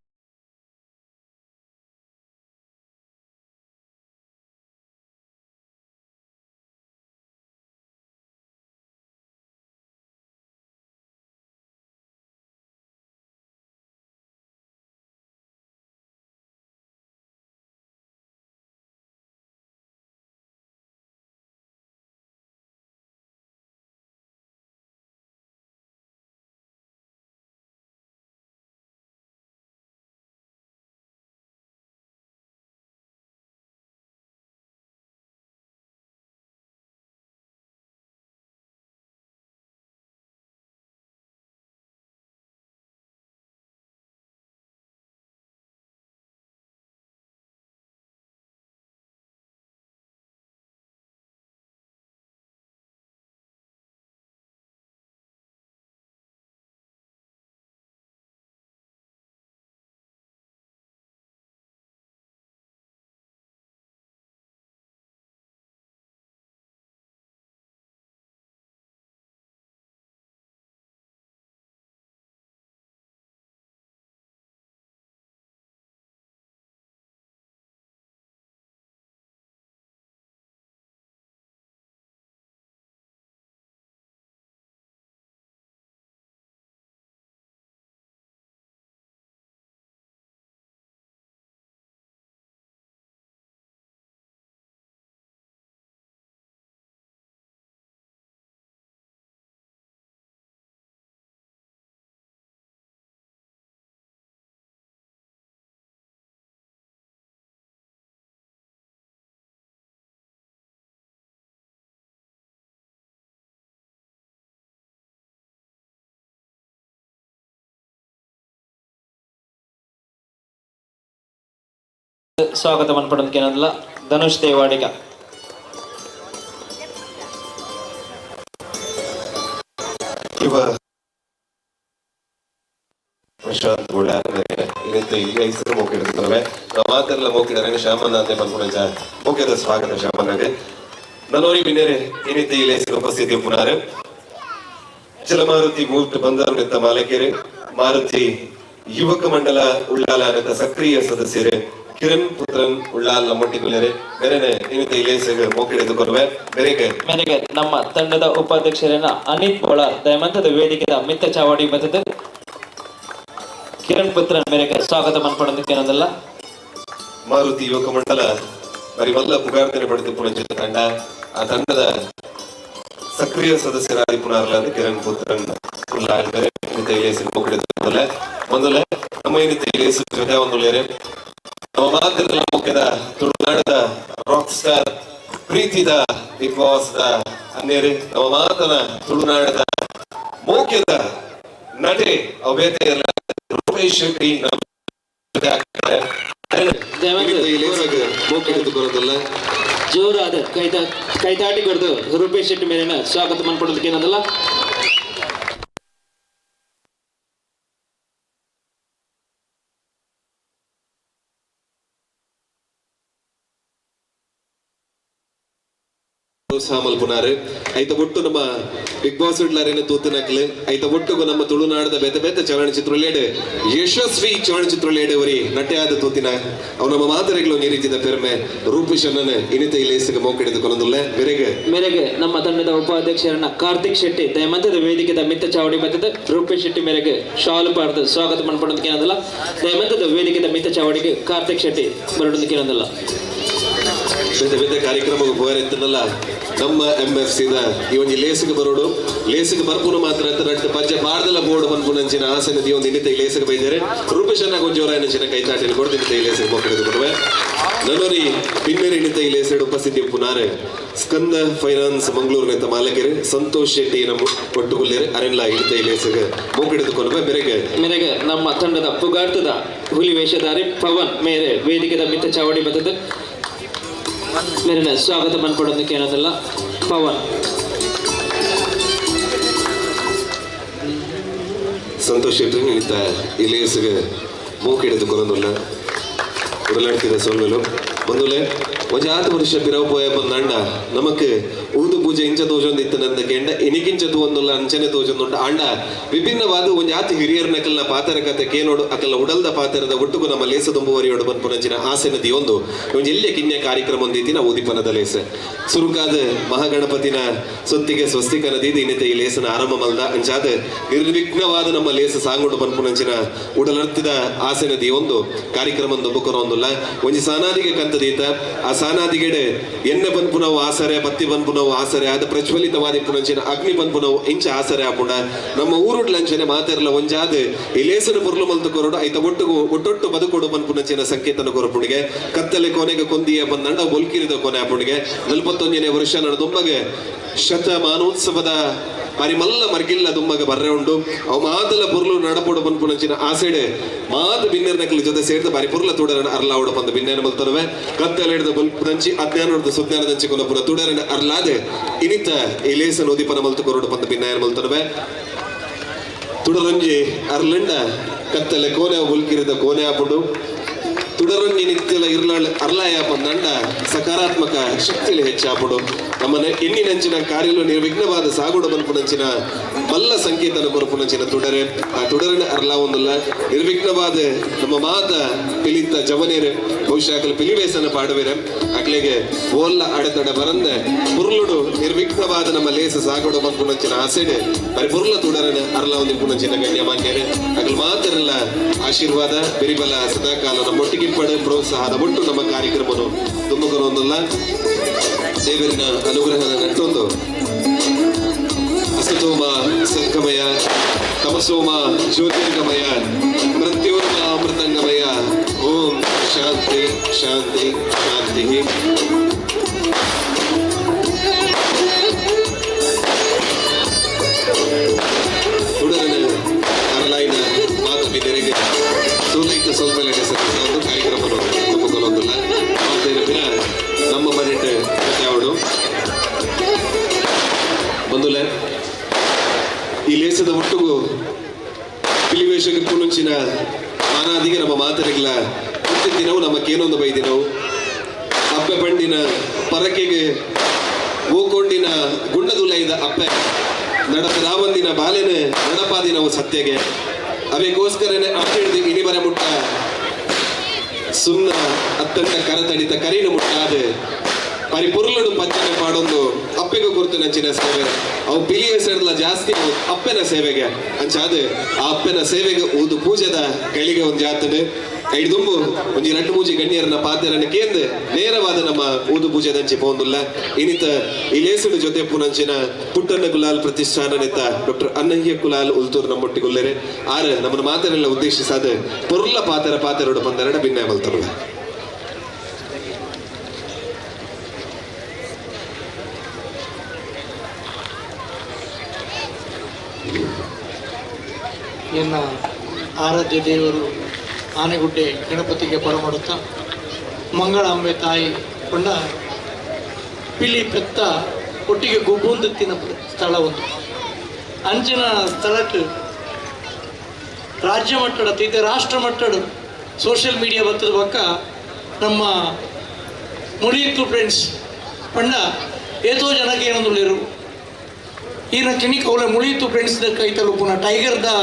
ಸ್ವಾಗತ ಮನ್ಪಡೋದಕ್ಕೇನಲ್ಲ ಧನುಷ್ ದೇವಾಡಿಗ. ಇವ ಪ್ರಶಾಂತ್ ಹೆಸರು ಮೋಕಿಡ್ತವೆ ನಾವು ಮಾತೆಲ್ಲ ಮೋಕಿಡರೆ ಶ್ಯಾಮಣ್ಣ ಅಂತ ಬಂದ್ಕೊಂಡ ಮೋಕ್ಯದ ಸ್ವಾಗತ ಶ್ಯಾಮಣ್ಣಗೆ. ನನ್ನೋರಿ ಬಿನ್ನೇರೆ ಏನಿತ್ತೆ ಇಲ್ಲಿ ಹೆಸರು ಉಪಸ್ಥಿತಿ ಪುನಾರೆ ಜಲಮಾರುತಿ ಮೂರ್ತ ಬಂದರು ನೆತ್ತ ಮಾಲಕೇರೆ ಮಾರುತಿ ಯುವಕ ಮಂಡಲ ಉಳ್ಳಾಲ ನೆತ್ತ ಸಕ್ರಿಯ ಸದಸ್ಯರೇ ಕಿರಣ್ ಪುತ್ರನ್ ಉಳ್ಳಾಲ ನಮ್ಮೊಟ್ಟಿಗುಲೇರೆ ಬೇರೆನೆ ಏನಿತ್ತೆ ಇಲ್ಲಿ ಹೆಸರು ಮೋಕಿಡಿದು ಕೊರುವೆ ಬೇರೆಗೆ ಮೇರೆಗೆ ನಮ್ಮ ತಂಡದ ಉಪಾಧ್ಯಕ್ಷರನ್ನ ಅನಿತ್ ಬೋಳಾರ್ ದಯಮಂತದ ವೇದಿಕೆದ ಮಿತ್ತ ಚಾವಡಿ ಬತ್ತದ ಕಿರಣ್ ಪುತ್ರನ್ ಮೇರೆಗೆ ಸ್ವಾಗತ ಮನ್ಪಡೋದಕ್ಕೇನದಲ್ಲ. ಮಾರುತಿ ಯುವಕ ಮಂಡಲ ಬರಿವಲ್ಲ ಪುಗಾರ್ತನೆ ಪಡೆದು ಪುಣಂಚಿತ ತಂಡ ಆ ತಂಡದ ಸಕ್ರಿಯ ಸದಸ್ಯರಾಗಿ ಪುನರ್ಲಾದ ಕಿರಣ್ ಪುತ್ರನ್ ಉಳ್ಳಾಲ್ ಬೇರೆ ಮೊದಲ ನಮ್ಮ ಜೊತೆ ಒಂದು ನಮ್ಮ ಮಾತ್ರ ಮುಖ್ಯದ ತುಳುನಾಡದ ರಾಕ್ ಸ್ಟಾರ್ ಪ್ರೀತಿದ ಬಿಗ್ ಬಾಸ್ the ಅನ್ನೇರಿ ನಮ್ಮ ಮಾತನ ತುಳುನಾಡದ ಮೌಖ್ಯದ ನಟೆ ಅವೇತೆ ರೂಪೇಶ್ ಶೆಟ್ಟಿ ನಮ್ಮ ಜೊತೆ ಆಗ್ತಾರೆ. ಜೋರಾದ ಕೈತಾಟಿ ಕೊಡ್ದು ರೂಪೇಶ್ ಶೆಟ್ಟಿ ಮೇಲಿನ ಸ್ವಾಗತ ಮನ್ಪಡೋದಕ್ಕೆ ಏನದಲ್ಲ. ಪ್ರೋತ್ಸಾಹ ಐತ ಒಟ್ಟು ನಮ್ಮ ಬಿಗ್ ಬಾಸ್ ಇಡ್ಲಾರೇನೆ ತೂತಿನಕ್ಲೆ ಐತ ಒಟ್ಟುಗು ನಮ್ಮ ತುಳುನಾಡದ ಬೇತೆ ಬೇತೆ ಚಲನಚಿತ್ರಲೇಡು ಯಶಸ್ವಿ ಚಲನಚಿತ್ರಲೇಡು ಒರಿ ನಟೆಯಾದ ತೂತಿನ ಅವು ನಮ್ಮ ಮಾತರೆಗಳು ಈ ರೀತಿಯ ಪೆರ್ಮೆ ರೂಪೇಶ್ ಅಣ್ಣನ ಇನಿತ ಇಲೇಸಿಗೆ ಮೋಕಿಡಿದು ಕೊನದುಲ್ಲೆ ಮೇರೆಗೆ ಮೇರೆಗೆ ನಮ್ಮ ತಂಡದ ಉಪಾಧ್ಯಕ್ಷರನ್ನ ಕಾರ್ತಿಕ್ ಶೆಟ್ಟಿ ದಯಮಂತದ ವೇದಿಕೆದ ಮಿತ್ತ ಚಾವಡಿ ಬತ್ತದ ರೂಪೇಶ್ ಶೆಟ್ಟಿ ಮೇರೆಗೆ ಶಾಲು ಪಾಡ್ದು ಸ್ವಾಗತ ಮನ್ಪಡೋದಕ್ಕೆ ಏನದಲ್ಲ. ದಯಮಂತದ ವೇದಿಕೆದ ಮಿತ್ತ ಚಾವಡಿಗೆ ಕಾರ್ತಿಕ್ ಶೆಟ್ಟಿ ಬರೋದಕ್ಕೆ ಏನದಲ್ಲ. ಬೇತೆ ಬೇತೆ ಕಾರ್ಯಕ್ರಮಕ್ಕೆ ಪೋಯರೆತ್ತನಲ್ಲ ನಮ್ಮ ಎಂ ಎಫ್ ಸಿದ ಈ ಒಂಜಿ ಲೇಸಿಗೆ ಬರೋಡು ಲೇಸಿಗೆ ಬರ್ಪುನ ಮಾತ್ರ ರಡ್ಡು ಪಜ್ಜೆ ಪಾಡ್ದಲ ಬೋರ್ಡ್ ಪನ್ಪುನಂಚಿನ ಆಸೆ ನದಿ ಒಂದು ಇನ್ನಿತ ಲೇಸಿಗೆ ಬೈದಾರೆ ರೂಪೇಶ್ ಅನ್ನ ಗೊಂಜೋರ ನೆಂಚಿನ ಕೈತಾಟಿನ ಕೊಡ್ದು ಇನ್ನಿತ ಲೇಸಿಗೆ ಮಕ್ಕಳಿಗೆ ಕೊಡುವೆ. ನನ್ನೋರಿ ಪಿನ್ನೇರಿ ಇನ್ನಿತ ಲೇಸೆಡ್ ಉಪಸ್ಥಿತಿ ಪುನಾರೆ ಸ್ಕಂದ ಫೈನಾನ್ಸ್ ಮಂಗಳೂರು ನೆತ್ತ ಮಾಲಕರು ಸಂತೋಷ್ ಶೆಟ್ಟಿ ನಮ್ಮ ಒಟ್ಟುಗುಲ್ಲೇರು ಅರೆಲ್ಲ ಇನ್ನಿತ ಲೇಸಿಗೆ ಮೋಕಿಡಿದು ಕೊಡುವೆ. ಮೇರೆಗೆ ಮೇರೆಗೆ ನಮ್ಮ ತಂಡದ ಪುಗಾರ್ತದ ಹುಲಿ ವೇಷಧಾರಿ ಪವನ್ ಮೇರೆ ವೇದಿಕೆದ ಮಿತ್ತ ಚಾವಡಿ ಬತ್ತದ ಮೇರಿನ ಸ್ವಾಗತ ಮನ್ಪಡೋದಕ್ಕೆ ಏನದಲ್ಲ ಪವನ್. ಸಂತೋಷ್ ಶೆಟ್ಟಿ ನಿಂತ ಇಲೇಸಿಗೆ ಮೂಕಿಡಿದು ಕೊನೊಂದುಲ್ಲ ಉಡಲಾಡ್ತಿದ ಸೋಲ್ವೆಲು ಬಂದುಲೆ ಒಂಜಾತ ವರ್ಷ ಪಿರವು ಪೋಯ ಬಂದಂಡ ನಮಕ್ ಊದು ಪೂಜೆ ಇಂಚ ತೋಜೊಂದು ಇತ್ತನಂದ ಕೆಂಡ ಇನಿಗಿಂಚ ತೂವೊಂದುಲ್ಲ ಅಂಚನೆ ತೋಜೊಂದುಂಡ ಅಂಡ ವಿಭಿನ್ನವಾದ ಒಂಜಾತ ಹಿರಿಯರ್ ನಕಲ್ನ ಪಾತರ ಕತೆ ಕೇನೋಡು ಅಕಲ್ನ ಉಡಲ್ದ ಪಾತರದ ಒಟ್ಟುಗು ನಮ್ಮ ಲೇಸ ದುಂಬುವರಿಯೋಡು ಬನ್ಪುನಂಚಿನ ಆಸೆ ನದಿ ಒಂದು ಒಂಜಿ ಎಲ್ಲಿಯ ಕಿನ್ಯ ಕಾರ್ಯಕ್ರಮ ಒಂದಿತ್ತಿನ ಉದಿಪನದ ಲೇಸ ಸುರುಕಾದ ಮಹಾಗಣಪತಿನ ಸೊತ್ತಿಗೆ ಸ್ವಸ್ತಿಕ ನದಿ ಇನ್ನಿತ ಈ ಲೇಸನ ಆರಂಭ ಮಲ್ದ ಅಂಚಾದ ನಿರ್ವಿಘ್ನವಾದ ನಮ್ಮ ಲೇಸ ಸಾಂಗುಡು ಬನ್ಪುನಂಚಿನ ಉಡಲರ್ತಿದ ಆಸೆ ನದಿ ಒಂದು ಕಾರ್ಯಕ್ರಮ ದುಂಬುಕೊರೊಂದುಲ್ಲ ಒಂಜಿ ಸಾನಾದಿಗೆ ಕಂತದೀತ ಆ ಸಾನಾದಿಗೆಡೆ ಎಣ್ಣೆ ಬನ್ಪುನವು ಆಸರೆ ಬತ್ತಿ ಬನ್ಪುನವು ಆಸರೆ ಆದ ಪ್ರಜ್ವಲಿತವಾದಿ ಪುನಂಚಿನ ಅಗ್ನಿ ಬನ್ಪುನವು ಇಂಚ ಆಸರೆ ಆಪುಂಡ ನಮ್ಮ ಊರುಡ್ಲಂಚನೆ ಮಾತೆರ್ಲ ಒಂಜಾದ ಈ ಲೇಸನ ಪುರ್ಲು ಮಲ್ತು ಕೊರಡು ಐತ ಒಟ್ಟುಗು ಒಟ್ಟೊಟ್ಟು ಬದುಕೊಡು ಬನ್ಪುನಂಚಿನ ಸಂಕೇತನ ಕೊರಪುಣಿಗೆ ಕತ್ತಲೆ ಕೊನೆಗೆ ಕೊಂದಿಯ ಬಂದಂಡ ಒಲ್ಕಿರಿದ ಕೊನೆ ಆಪುಣಿಗೆ 41ನೇ ವರ್ಷ ನಡೆದುಂಬಗೆ ಶತಮಾನೋತ್ಸವದ ಮರಿಮಲ್ಲ ಮರ್ಗಿಲ್ಲ ದುಮ್ಮಗ ಬರ್ರೆ ಉಂಡು ಅವು ಮಾತಲ ಪುರ್ಲು ನಡಪೋಡು ಬನ್ಪುನಂಚಿನ ಆಸೆಡೆ ಮಾತು ಬಿನ್ನೆರ್ ನಕಲಿ ಜೊತೆ ಸೇರಿದ ಬಾರಿ ಪುರ್ಲ ತುಡರನ ಅರ್ಲಾವಡ ಬಂದ ಬಿನ್ನೇನ ಮಲ್ತನವೆ ಕತ್ತಲೆ ಹಿಡಿದ ಬಲ್ಪುದಂಚಿ ಅಜ್ಞಾನದ ಸುಜ್ಞಾನದಂಚಿ ಕೊಲಪುರ ತುಡರನ ಅರ್ಲಾದೆ ಇನಿತ ಇಲೇಸ ನೋದಿಪನ ಮಲ್ತು ಕೊರಡು ಬಂದ ಬಿನ್ನಾಯನ ಮಲ್ತನವೆ ತುಡರಂಜಿ ಅರ್ಲಂಡ ಕತ್ತಲೆ ಕೋನೆ ಉಲ್ಕಿರಿದ ಕೋನೆ ಆಪುಂಡು ತುಡರೊಂಜಿ ನಿತ್ಯಲ ಇರ್ಲಾಳ್ ಅರ್ಲಾಯ ಬಂದಂಡ ಸಕಾರಾತ್ಮಕ ಶಕ್ತಿಲಿ ಹೆಚ್ಚಾಪುಡು ನಮ್ಮನೆ ಎಣ್ಣಿನಂಚಿನ ಕಾರ್ಯಲು ನಿರ್ವಿಘ್ನವಾದ ಸಾಗುಡು ಬನ್ಪುನಂಚಿನ ಮಲ್ಲ ಸಂಕೇತನ ಕೊರಪುನಂಚಿನ ತುಡರೆ ಆ ತುಡರನ ಅರ್ಲಾ ಒಂದುಲ್ಲ ನಿರ್ವಿಘ್ನವಾದ ನಮ್ಮ ಮಾತ ಪಿಲಿತ ಜವನೇರೆ ಬಹುಶಃ ಅಕಲ ಪಿಲಿವೇಸನ ಪಾಡುವೆರೆ ಅಕ್ಲೆಗೆ ಓಲ್ಲ ಅಡೆತಡೆ ಬರಂದೆ ಪುರ್ಲುಡು ನಿರ್ವಿಘ್ನವಾದ ನಮ್ಮ ಲೇಸ ಸಾಗುಡು ಬನ್ಪುನಂಚಿನ ಆಸೆಡೆ ಬರಿ ಪುರ್ಲ ತುಡರನ ಅರ್ಲಾ ಒಂದು ಪುನಂಚಿನ ಗಣ್ಯಮಾನ್ಯರೆ ಅಕಲ್ ಮಾತರೆಲ್ಲ ಆಶೀರ್ವಾದ ಬೆರಿಬಲ ಸದಾಕಾಲ ನಮ್ಮೊಟ್ಟಿಗೆ ಪಡೆ ಪ್ರೋತ್ಸಾಹದ ಒಟ್ಟು ನಮ್ಮ ಕಾರ್ಯಕ್ರಮನು ತುಂಬುಕೊರೊಂದಲ್ಲ ದೇವರಿನ ಅನುಗ್ರಹದ ನಟ್ಟೊಂದು ಅಸತೋಮ ಸದ್ಗಮಯ ತಮಸೋಮ ಜ್ಯೋತಿರ್ಗಮಯ ಮೃತ್ಯೋರ್ಮ ಅಮೃತಂಗಮಯ ಓಂ ಶಾಂತಿ ಶಾಂತಿ ಶಾಂತಿ. ತುಡರನ ಅರಲಾಯಿನ ಮಾತು ಬಿನ್ನೆರೆಗೆ ಸೋಲೈತ ಸೋಲ್ಮೇಲೆ ಒಂದು ಕಾರ್ಯಕ್ರಮವನ್ನು ತುಂಬಿಕೊಳ್ಳೊಂದಿಲ್ಲ. ಈ ಲೇಸದ ಒಟ್ಟುಗು ಪಿಲಿವೇಶಕ್ಕೆ ಪುನುಂಚಿನ ಮಾನಾದಿಗೆ ನಮ್ಮ ಮಾತರಿಗ್ಲ ದಿನವು ನಮ್ಮ ಕೇನೊಂದು ಬೈದಿನವು ಅಪ್ಪೆ ಪಂಡಿನ ಪರಕೆಗೆ ಓಕೊಂಡಿನ ಗುಂಡದುಲೈದ ಅಪ್ಪೆ ನಡಪ ರಾವಂದಿನ ಬಾಲೆನೆ ನಡಪಾದಿನವು ಸತ್ಯಗೆ ಅವೆಗೋಸ್ಕರನೆ ಅಟ್ಟಿಡ್ದು ಇನಿಬರ ಮುಟ್ಟ ಸುನ್ನ ಅತ್ತಂತ ಕರತಡಿತ ಕರೀನು ಮುಟ್ಟಾದ ಪರಿಪುರ್ಲಡು ಪಂಚನೆ ಪಾಡೊಂದು ಅಪ್ಪೆಗೂ ಗುರ್ತು ನಂಚಿನ ಸೇವೆ ಅವು ಪಿಲಿಯ ಸೇರ್ಲ ಜಾಸ್ತಿ ಅವು ಅಪ್ಪೆನ ಸೇವೆಗೆ ಅಂಚಾದ ಆ ಅಪ್ಪೆನ ಸೇವೆಗೆ ಊದು ಪೂಜೆದ ಗಳಿಗೆ ಒಂದು ಜಾತನೆ ಐದುಂಬು ಒಂಜಿ ರಡ್ಡು ಮೂಜಿ ಗಣ್ಯರನ್ನ ಪಾತ್ರನ ಕೇಂದ್ರ ನೇರವಾದ ನಮ್ಮ ಊದು ಪೂಜೆದಂಚಿ ಪೋಂದುಲ್ಲ ಇನ್ನಿತ ಈ ಲೇಸುಡು ಜೊತೆ ಪುನಂಚಿನ ಪುಟ್ಟಣ್ಣ ಕುಲಾಲ್ ಪ್ರತಿಷ್ಠಾನ ನೇತ ಡಾಕ್ಟರ್ ಅನ್ನಯ್ಯ ಕುಲಾಲ್ ಉಲ್ತೂರ್ ನಮ್ಮೊಟ್ಟಿಗುಲ್ಲೆರೆ ಆರ್ ನಮ್ಮನ್ನ ಮಾತರೆಲ್ಲ ಉದ್ದೇಶಿಸಾದ ಪೊರ್ಲ ಪಾತ್ರ ಪಾತೆರಡು ಪಂದರಡ ಭಿನ್ನ ಮಲ್ತರುಲ್ಲ. ಎನ್ನ ಆರಾಧ್ಯ ದೇವರು ಆನೆಗುಡ್ಡೆ ಗಣಪತಿಗೆ ಪರಮಾಡುತ್ತಾ ಮಂಗಳಾಂಬೆ ತಾಯಿ ಕೊಂಡ ಪಿಲಿ ಪೆತ್ತ ಒಟ್ಟಿಗೆ ಗೊಬ್ಬೊಂದುತ್ತಿನ ಸ್ಥಳ ಒಂದು ಅಂಚಿನ ಸ್ಥಳಕ್ಕೆ ರಾಜ್ಯ ಮಟ್ಟದ ತೀತ ರಾಷ್ಟ್ರ ಮಟ್ಟದ ಸೋಷಿಯಲ್ ಮೀಡಿಯಾ ಬತ್ತದ ಪಕ್ಕ ನಮ್ಮ ಮುಳಿಯಿತ್ತು ಫ್ರೆಂಡ್ಸ್ ಪಂಡ ಏತೋ ಜನಕ್ಕೆ ಏನೊಂದುಳ್ಳಿರು ಈನ ಕ್ಲಿನಿಕ್ ಅವಳ ಮುಳಿಯಿತು ಫ್ರೆಂಡ್ಸ್ the ಕೈ ತಲುಪುನ ಟೈಗರ್ the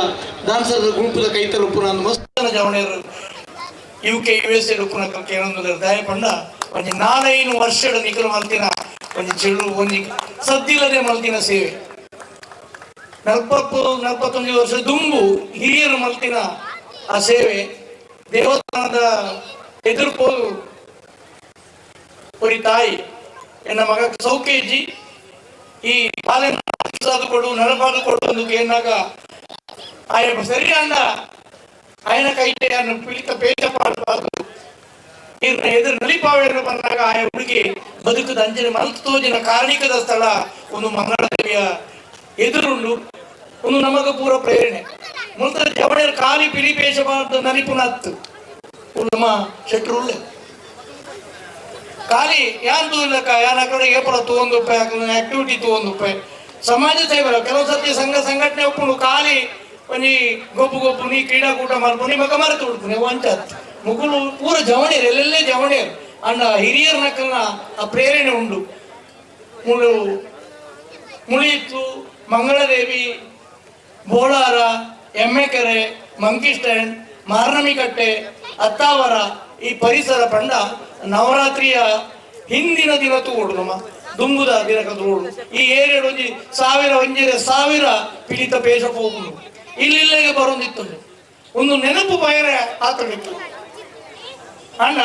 ದಾನ್ಸರ್ the ಗುಂಪುದ ಕೈ ತಲುಪುನ ಅಂದ್ ಮಸ್ತ್ ಜವಣೆಯರು ಯು ಕೆ ಯು ಎಸ್ ಎಡುಪುನ ಕೇಳೊಂದು ದಯ ಪಂಡ ಒಂಜಿ ನಾಲೈನು ವರ್ಷದ ನಿಕಲು ಮಲ್ತಿನ ಒಂಜಿ ಚೆಳು ಒಂಜಿ ಸದ್ದಿಲ್ಲದೆ ಮಲ್ತಿನ ಸೇವೆ 40-41 ವರ್ಷ ದುಂಬು ಹಿರಿಯರು ಮಲ್ತಿನ ಆ ಸೇವೆ ದೇವಸ್ಥಾನದ ಎದುರು ಪೋದು ಒರಿ ತಾಯಿ ಎನ್ನ ಮಗ ಸೌಕೇಜಿ ಈ ಬಾಲೆ ಕೊಡು ನಡಪಾದು ಕೊಡು ಒಂದು ಏನಾಗ ಆಯನ ಸರಿ ಅಣ್ಣ ಆಯನ ಕೈಟೆಯನ್ನು ಪಿಳಿತ ಪೇಚ ಪಾಡಬಾರದು ಎದುರು ನಲಿಪಾವೆಯನ್ನು ಬಂದಾಗ ಆಯ ಹುಡುಗಿ ಬದುಕದ ಅಂಜನೆ ಮಲ್ತು ತೋಜಿನ ಕಾರಣಿಕದ ಸ್ಥಳ ಒಂದು ಮಂಗಳದೇವಿಯ ಎದುರುಂಡು ಒಂದು ನಮಗ ಪೂರ ಪ್ರೇರಣೆ ಮುಲ್ತರ ಜವಣೆಯರು ಖಾಲಿ ಪಿಲಿ ಪೇಶ ಪಾಡ್ದು ನಲಿಪುನತ್ತು ನಮ್ಮ ಶೆಟ್ರುಳ್ಳೆ ಖಾಲಿ ಯಾನ್ ತೂಲಕ್ಕ ಯಾನ್ ಆ ಕಡೆ ಏಪಲ ತೂವೊಂದು ರೂಪಾಯಿ ಆಕ್ಟಿವಿಟಿ ತೂವೊಂದು ರೂಪಾಯಿ ಸಮಾಜ ಸೇವೆ ಕೆಲವು ಸರ್ತಿ ಸಂಘ ಸಂಘಟನೆ ಒಪ್ಪುಂಡು ಖಾಲಿ ಒಂಜಿ ಗೊಬ್ಬು ಗೊಬ್ಬು ನೀ ಕ್ರೀಡಾಕೂಟ ಮಾಡ್ಕೊಂಡು ಮಗ ಮರೆತು ಉಡ್ಪುನಿ ವಂಚಾತ್ ಮುಗುಲು ಪೂರ ಜವಣಿಯರು ಎಲ್ಲೆಲ್ಲೇ ಜವಣಿಯರು ಅಣ್ಣ ಹಿರಿಯರ ನಕಲ್ನ ಆ ಪ್ರೇರಣೆ ಉಂಡು ಮುಳು ಮುಳಿಯಿತ್ತು ಮಂಗಳದೇವಿ ಬೋಳಾರ ಎಮ್ಮೆಕೆರೆ ಮಂಕಿ ಸ್ಟ್ಯಾಂಡ್ ಮಾರ್ನಮಿಕಟ್ಟೆ ಅತ್ತಾವರ ಈ ಪರಿಸರ ಪಂಡ ನವರಾತ್ರಿಯ ಹಿಂದಿನ ದಿನ ತೂಡು ನಮ್ಮ ದುಂಬುದ ದಿನಕ ತೂಡು ಈ ಏರಿಯಡ್ ಒಂಜಿ ಸಾವಿರ ಒಂಜಿರೆ ಸಾವಿರ ಪಿಲಿತ ಪೇಶ ಹೋಗುದು ಇಲ್ಲಿಲ್ಲಗೆ ಬರೋದಿತ್ತು ಒಂದು ನೆನಪು ಬಯರೆ ಆತನಿತ್ತು ಅಣ್ಣ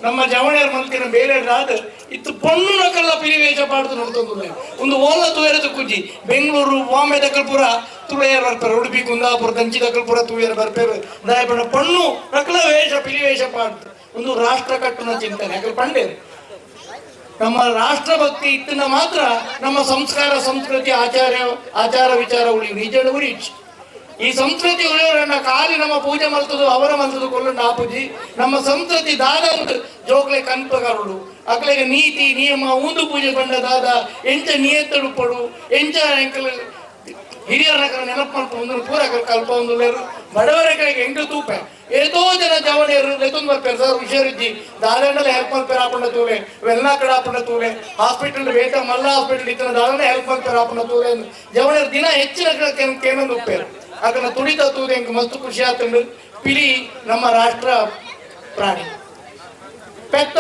ನಮ್ಮ ಜವಣಿಯರ್ ಮಲ್ತಿನ ಬೇರೆ ರಾದ ಇತ್ತು ಪೊಣ್ಣು ನಕಲ್ಲ ಪಿಲಿವೇಶ ಪಾಡ್ದು ನೋಡ್ತಂದು ಒಂದು ಓಲ ತುಯರದ ಕುಜಿ ಬೆಂಗಳೂರು ಬಾಂಬೆ ದಕ್ಕಲ್ಪುರ ತುಳಿಯರ್ ಬರ್ತಾರೆ ಉಡುಪಿ ಕುಂದಾಪುರ ಕಂಚಿ ದಕ್ಕಲ್ಪುರ ತುಳಿಯರ್ ಬರ್ಪೇರು ದಾಯಪಣ್ಣ ಪಣ್ಣು ನಕಲ ವೇಷ ಪಿಲಿವೇಶ ಪಾಡ್ದು ಒಂದು ರಾಷ್ಟ್ರ ಕಟ್ಟುನ ಚಿಂತನೆ ಯಾಕಂದ್ರೆ ಪಂಡೇರು ನಮ್ಮ ರಾಷ್ಟ್ರಭಕ್ತಿ ಇತ್ತನ್ನ ಮಾತ್ರ ನಮ್ಮ ಸಂಸ್ಕಾರ ಸಂಸ್ಕೃತಿ ಆಚಾರ ಆಚಾರ ವಿಚಾರ ಉಳಿಯು ನಿಜ ಉರಿಚ್ ಈ ಸಂಸ್ಕೃತಿ ಉಳಿಯೋರನ್ನ ಖಾಲಿ ನಮ್ಮ ಪೂಜೆ ಮಲ್ತದು ಅವರ ಮಲ್ತದು ಕೊಲ್ಲುಂಡ ಆ ಪೂಜೆ ನಮ್ಮ ಸಂಸ್ಕೃತಿ ದಾದ ಉಂಟು ಜೋಕ್ಲೆ ಕನ್ಪಗಾರುಡು ಅಕ್ಲೆಗೆ ನೀತಿ ನಿಯಮ ಉಂದು ಪೂಜೆ ಬಂಡ ದಾದ ಎಂಚ ನಿಯತ್ತಡು ಪಡು ಎಂಚ ಎಂಕಲ್ ಹಿರಿಯರ ನೆನಪು ಮಲ್ಪ ಒಂದು ಪೂರ ಕಲ್ಪ ಒಂದು ಬಡವರ ಕಡೆಗೆ ಎಂಟು ತೂಪೆ ಏತೋ ಜನ ಜವಣಿಯರು ಲೆತ್ತೊಂದು ಬರ್ತಾರೆ ಸರ್ ಹುಷಾರಿದ್ದಿ ದಾದಾಂಡಲ ಹೆಲ್ಪ್ ಮಲ್ಪೇರ್ ಆಪುಂಡ ತೂಲೆ ವೆಲ್ಲ ಕಡೆ ಆಪುಂಡ ತೂಲೆ ಹಾಸ್ಪಿಟಲ್ ವೇಟ ಮಲ್ಲ ಹಾಸ್ಪಿಟಲ್ ಇತ್ತನ ದಾದಾಂಡ ಹೆಲ್ಪ್ ಮಲ್ಪೇರ್ ಆಪುಂಡ ತೂಲೆ ಜವಣಿಯರು ದಿನ ಹೆಚ್ಚಿನ ಕೇನೊಂದು ಉಪ್ಪೇರು ಅದನ್ನ ತುಡಿತ ತೂದೆ ಎಂಕ್ ಮಸ್ತ್ ಖುಷಿ ಆತಂಡು ಪಿಲಿ ನಮ್ಮ ರಾಷ್ಟ್ರ ಪ್ರಾಣಿ ಪೆತ್ತ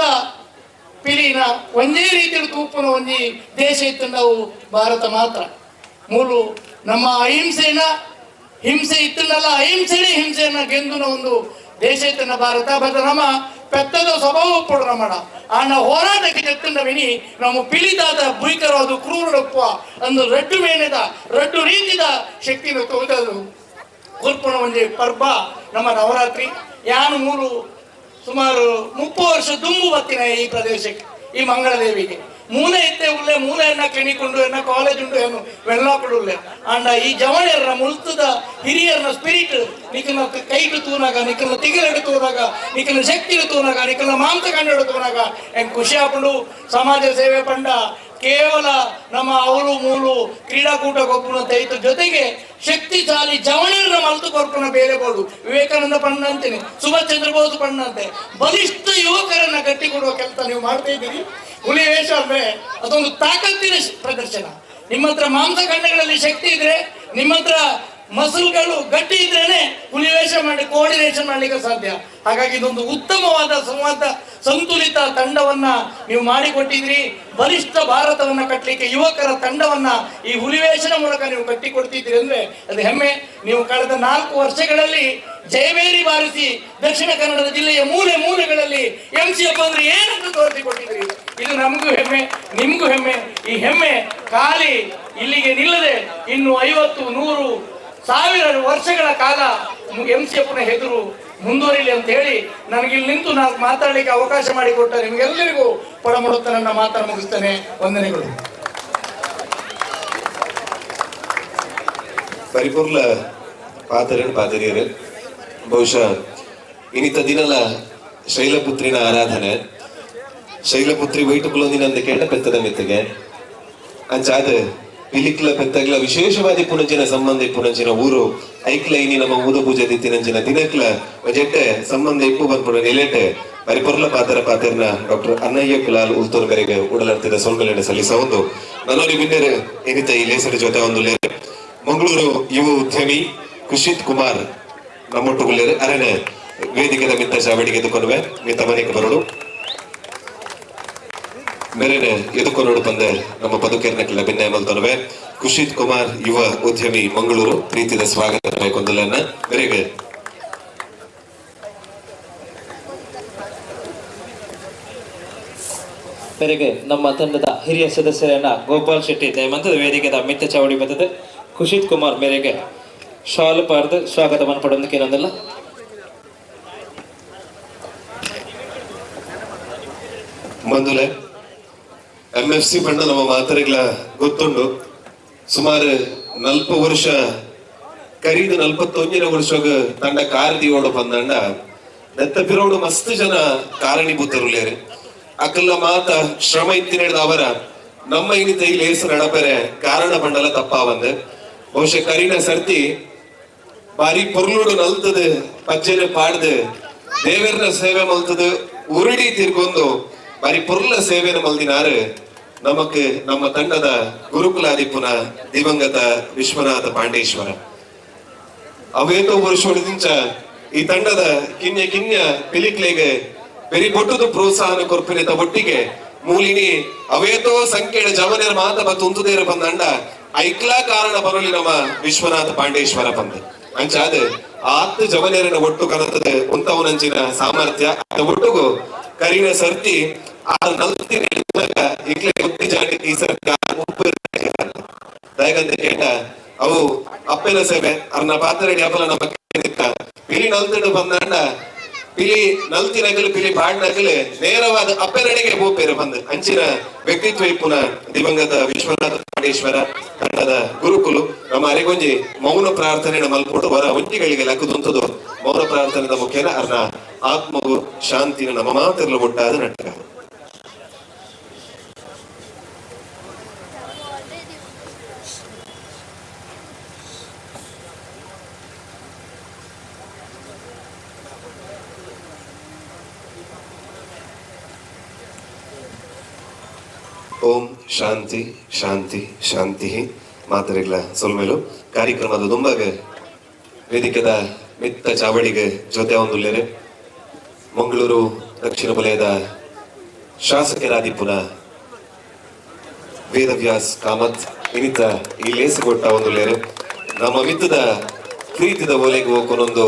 ಪಿಲಿನ ಒಂದೇ ರೀತಿಯಲ್ಲಿ ತೂಪುನ ಒಂಜಿ ದೇಶ ಇತ್ತು ನಾವು ಭಾರತ ಮಾತ್ರ ಮೂಲು ನಮ್ಮ ಅಹಿಂಸೆನ ಹಿಂಸೆ ಇತ್ತನಲ್ಲ ಅಹಿಂಸೆನೇ ಹಿಂಸೆಯನ್ನ ಗೆಂದುನ ಒಂದು ದೇಶ ಇತ್ತನ ಭಾರತ ಬದ ನಮ್ಮ ಪೆತ್ತದ ಸ್ವಭಾವ ಪಡು ನಮ್ಮಡ ಆನ ಹೋರಾಟಕ್ಕೆ ಜತ್ತಂಡ ವಿನಿ ನಮ್ಮ ಪಿಲಿದಾದ ಬುಯ್ಕರೋದು ಕ್ರೂರಡಪ್ಪ ಅಂದು ರಡ್ಡು ಮೇನೆದ ರಡ್ಡು ರೀತಿದ ಶಕ್ತಿನ ತೋದದು ಕೊಲ್ಪಣ ಒಂಜಿ ಪರ್ಬ ನಮ್ಮ ನವರಾತ್ರಿ ಯಾನು ಮೂರು ಸುಮಾರು 30 ವರ್ಷ ದುಂಬು ಬತ್ತಿನ ಈ ಪ್ರದೇಶಕ್ಕೆ ಈ ಮಂಗಳದೇವಿಗೆ ಮೂಲೆ ಇತ್ತೆ ಉಳ್ಳೆ ಮೂಲೆಯನ್ನ ಕ್ಲಿನಿಕ್ ಉಂಡು ಎನ್ನ ಕಾಲೇಜ್ ಉಂಡು ಏನು ವೆಲ್ಲಾಕುಡು ಉಳ್ಳೆ ಅಂಡ ಈ ಜವಣಿಯರ ಮುಲ್ತದ ಹಿರಿಯರನ ಸ್ಪಿರಿಟ್ ನಿಕನ ಕೈಟು ತೂನಾಗ ನಿಕನ ತಿಗಲೆಡು ತೂನಾಗ ನಿಕನ ಶಕ್ತಿಡು ತೂನಾಗ ನಿಕನ ಮಾಂಸ ಕಂಡು ತೂನಾಗ ಹೆಂಗ್ ಖುಷಿ ಆಪುಂಡು ಸಮಾಜ ಸೇವೆ ಪಂಡ ಕೇವಲ ನಮ್ಮ ಅವಳು ಮೂಲು ಕ್ರೀಡಾಕೂಟ ಗೊಪ್ಪುನ ತೈತ ಜೊತೆಗೆ ಶಕ್ತಿಶಾಲಿ ಜವಣರನ್ನ ಮಲ್ತು ಕೊರ್ಪುನ ಬೇರೆ ಬೋಡು. ವಿವೇಕಾನಂದ ಪಣ್ಣಂತೇನೆ, ಸುಭಾಷ್ ಚಂದ್ರ ಬೋಸ್ ಪಣ್ಣಂತೆ ಬಲಿಷ್ಠ ಯುವಕರನ್ನ ಕಟ್ಟಿಕೊಡುವ ಕೆಲಸ ನೀವು ಮಾಡ್ತಾ ಇದ್ದೀರಿ. ಹುಲಿ ವೇಷ ಅಂದ್ರೆ ಅದೊಂದು ತಾಕತ್ತಿನ ಪ್ರದರ್ಶನ. ನಿಮ್ಮ ಹತ್ರ ಮಾಂಸಖಂಡಗಳಲ್ಲಿ ಶಕ್ತಿ ಇದ್ರೆ, ನಿಮ್ಮ ಹತ್ರ ಮಸಲ್ಗಳು ಗಟ್ಟಿ ಇದ್ರೇನೆ ಹುಲಿ ವೇಷ ಮಾಡಿ ಕೋಆರ್ಡಿನೇಷನ್ ಮಾಡ್ಲಿಕ್ಕೆ ಸಾಧ್ಯ. ಹಾಗಾಗಿ ಇದೊಂದು ಉತ್ತಮವಾದ ಸಂವಾದ ಸಂತುಲಿತ ತಂಡವನ್ನ ನೀವು ಮಾಡಿಕೊಟ್ಟಿದ್ರಿ. ಬಲಿಷ್ಠ ಭಾರತವನ್ನ ಕಟ್ಟಲಿಕ್ಕೆ ಯುವಕರ ತಂಡವನ್ನ ಈ ಹುಲಿವೇಷದ ಮೂಲಕ ನೀವು ಕಟ್ಟಿಕೊಡ್ತಿದ್ದೀರಿ ಅಂದ್ರೆ ಅದು ಹೆಮ್ಮೆ. ನೀವು ಕಳೆದ 4 ವರ್ಷಗಳಲ್ಲಿ ಜಯಬೇರಿ ಬಾರಿಸಿ ದಕ್ಷಿಣ ಕನ್ನಡದ ಜಿಲ್ಲೆಯ ಮೂಲೆ ಮೂಲೆಗಳಲ್ಲಿ MCF ಅಂದ್ರೆ ಏನಂತ ತೋರಿಸಿಕೊಟ್ಟಿದ್ರಿ. ಇದು ನಮಗೂ ಹೆಮ್ಮೆ, ನಿಮಗೂ ಹೆಮ್ಮೆ. ಈ ಹೆಮ್ಮೆ ಖಾಲಿ ಇಲ್ಲಿಗೆ ನಿಲ್ಲದೆ ಇನ್ನು 50, 100, 1000 ವರ್ಷಗಳ ಕಾಲ MCFನ ಹೆದರು ಮುಂದುವರಿಲಿ ಅಂತ ಹೇಳಿ ನನಗೆ ಇಲ್ಲಿ ನಿಂತು ನಾನು ಮಾತಾಡಲಿಕ್ಕೆ ಅವಕಾಶ ಮಾಡಿಕೊಟ್ಟ ನಿಮಗೆಲ್ಲರಿಗೂ ಪಡಮುಡುತ್ತ ನನ್ನ ಮಾತನ್ನು ಮುಗಿಸ್ತೇನೆ. ವಂದನೆಗಳು. ಪರಿಪೂರ್ಣ ಪಾತರೇನು ಪಾತರಿಯರು. ಬಹುಶಃ ಇನ್ನಿತ ದಿನಲ ಶೈಲಪುತ್ರಿನ ಆರಾಧನೆ, ಶೈಲಪುತ್ರಿ ವೈಟು ಕುಲೊಂದಿನಂದ ಕೇಂದ್ರ ಪೆತ್ತದ ಮಿತ್ತಿಗೆ ಅಂಚಾದ ಪಿಲಿಕ್ಲ ಪೆತ್ತಗ್ಲ ವಿಶೇಷವಾದಿ ಪುನಂಚಿನ ಸಂಬಂಧ ಪುನಂಚಿನ ಊರು ಐಕ್ಲ ಇನಿ ನಮ್ಮ ಊದ ಪೂಜೆ ದಿತ್ತಿನಂಚಿನ ದಿನಕ್ಲ ಜೆಟ್ಟೆ ಸಂಬಂಧ ಇಪ್ಪು ಬಂದ್ಪುಣ ನಿಲೆಟೆ ಪರಿಪೂರ್ಣ ಪಾತ್ರ ಪಾತ್ರನ ಡಾಕ್ಟರ್ ಅನ್ನಯ್ಯ ಕುಲಾಲ್ ಉಲ್ತೂರ್ ಮೇರೆಗೆ ಉಡಲಾಡ್ತಿದ್ದ ಸೊಲ್ಮೆಲೆಡೆ ಸಲ್ಲಿಸ ಒಂದು ನನ್ನೋರಿ ಬಿನ್ನೆರೆ ಏನಿತ ಈ ಲೇಸರ ಜೊತೆ ಒಂದು ಲೇರೆ ಮಂಗಳೂರು ಯುವ ಉದ್ಯಮಿ ಕುಶಿತ್ ಕುಮಾರ್ ನಮ್ಮೊಟ್ಟುಗುಲ್ಲೇರು ಅರಣೆ ವೇದಿಕೆದ ಮಿತ್ತ ಶಾವಡಿಗೆ ಎದುಕೊನುವೆ ಮಿತ್ತ ಮನೆಗೆ ಬರಡು ಮೇರೆನೆ ಎದುಕೊನೋಡು ಬಂದೆ ನಮ್ಮ ಪದುಕೇರ್ನಕ್ಕೆಲ್ಲ ಭಿನ್ನ ಮಲ್ತೊನವೆ ಕುಶಿತ್ ಕುಮಾರ್ ಯುವ ಉದ್ಯಮಿ ಮಂಗಳೂರು ಪ್ರೀತಿದ ಸ್ವಾಗತ ಕೊಂದಲನ್ನ ಮೇರೆಗೆ ಮೇರೆಗೆ ನಮ್ಮ ತಂಡದ ಹಿರಿಯ ಸದಸ್ಯರನ್ನ ಗೋಪಾಲ್ ಶೆಟ್ಟಿ ದಯಮಂತದ ವೇದಿಕೆದ ಮಿತ್ತ ಚಾವಡಿ ಬಂದದ್ದು ಕುಶಿತ್ ಕುಮಾರ್ ಮೇರೆಗೆ ಶಾಲು ಪಾಡ್ದು ಸ್ವಾಗತವನ್ನು ಪಡೋದಕ್ಕೆ ಏನೊಂದಿಲ್ಲ. ಬಂಧುಲೆ MFC ಬಣ್ಣ ನಮ್ಮ ಮಾತರಿಗಳ ಗೊತ್ತುಂಡು. ಸುಮಾರು 40 ವರ್ಷ ಕರೀದು 41 ವರ್ಷಗ ತಂಡ ಕಾರದಿಯೋಡು ಬಂದಂಡ ನೆತ್ತ ಪಿರೋಡು ಮಸ್ತ್ ಜನ ಕಾರಣೀಭೂತರುಲೇರು. ಅಕಲ್ಲ ಮಾತ ಶ್ರಮ ಇತ್ತಿನ ಅವರ ನಮ್ಮ ಇನ್ನಿತ ಇಲ್ಲಿ ಹೆಸರು ನಡಪೆರೆ ಕಾರಣ ಬಂಡಲ ತಪ್ಪಾವಂದು. ಬಹುಶಃ ಕರೀನ ಸರ್ತಿ ಬಾರಿ ಪೊರ್ಲುಡು ನಲ್ತದು ಪಜ್ಜೆನೆ ಪಾಡ್ದು ದೇವರನ ಸೇವೆ ಮಲ್ತದು ಉರುಡಿ ತೀರ್ಕೊಂಡು ಬಾರಿ ಪೊರ್ಲ ಸೇವೆನ ಮಲ್ದಿನಾರು ನಮಕ್ ನಮ್ಮ ತಂಡದ ಗುರುಕುಲಾದಿಪುನ ದಿವಂಗತ ವಿಶ್ವನಾಥ ಪಾಂಡೇಶ್ವರ. ಅವೇತೋ ವರ್ಷೊಡಿದಿಂಚ ಈ ತಂಡದ ಕಿನ್ಯ ಕಿನ್ಯ ಪಿಲಿಕ್ಲೆಗೆ ಬೆರಿ ಬೊಟ್ಟುದು ಪ್ರೋತ್ಸಾಹನ ಕೊರ್ಪಿನಿತ ಒಟ್ಟಿಗೆ ಮೂಲಿನಿ ಅವೇತೋ ಸಂಖ್ಯೆಯ ಜವನರ ಮಾತ ಬತ್ತುಂತುದೇರು ಬಂದಂಡ ಐಕ್ಲಾ ಕಾರಣ ಬರಲಿ ನಮ್ಮ ವಿಶ್ವನಾಥ ಪಾಂಡೇಶ್ವರ ಬಂದ ಅಂಚಾದ ಆತ್ ಜವನೇರನ ಒಟ್ಟು ಕನತದೆ ಉಂತವನಂಚಿನ ಸಾಮರ್ಥ್ಯ ಅದ ಒಟ್ಟುಗು ಕರಿನ ಸರ್ತಿ ಆ ನಲ್ತಿನ ಇಕ್ಲೆ ಗುತ್ತಿ ಜಾಟಿ ಈ ಸರ್ತಿ ದಯಗಂತ ಕೇಟ ಅವು ಅಪ್ಪನ ಸೇವೆ ಅರ್ನ ಪಾತ್ರಡಿ ಅಪಲ ನಮ್ಮ ಪಿಲಿ ನಲ್ತಿಡು ಬಂದಂಡ ಪಿಲಿ ನಲ್ತಿನಗಲು ಪಿಲಿ ಪಾಡ್ನಗಲು ನೇರವಾದ ಅಪ್ಪನಡೆಗೆ ಬೋಪೇರು ಬಂದು ಅಂಚಿನ ವ್ಯಕ್ತಿತ್ವ ಇಪ್ಪುನ ದಿವಂಗತ ವಿಶ್ವನಾಥ ಪಾಂಡೇಶ್ವರ ತಂಡದ ಗುರುಕುಲು ನಮ್ಮ ಅರೆಗೊಂಜಿ ಮೌನ ಪ್ರಾರ್ಥನೆ ಮಲ್ಪೋಡು ವರ ಒಂಜಿಗಳಿಗೆ ಲಕ್ಕುದುಂತದು ಮೌನ ಪ್ರಾರ್ಥನೆದ ಮುಖೇನ ಅರ್ನ ಆತ್ಮವು ಶಾಂತಿನ ನಮ್ಮ ಮಾತಿರಲು ಒಟ್ಟಾದ ನಟಕ. ಓಂ ಶಾಂತಿ ಶಾಂತಿ ಶಾಂತಿ ಮಾತರಿಗಳ ಸೊಲ್ಮೇಲು ಕಾರ್ಯಕ್ರಮದ ದುಂಬಾಗ ವೇದಿಕೆದ ಮಿತ್ತ ಚಾವಡಿಗೆ ಜೊತೆ ಒಂದುಲ್ಲೇರೆ ಮಂಗಳೂರು ದಕ್ಷಿಣ ವಲಯದ ಶಾಸಕರಾದಿಪುನ ವೇದವ್ಯಾಸ್ ಕಾಮತ್ ಇನ್ನಿತ ಈ ಲೇಸುಗೊಟ್ಟ ಒಂದುಲ್ಲೇರೆ ನಮ್ಮ ಮಿತ್ತದ ಪ್ರೀತಿದ ಓಲೆಗೆ ಹೋಗ್ಕೊನೊಂದು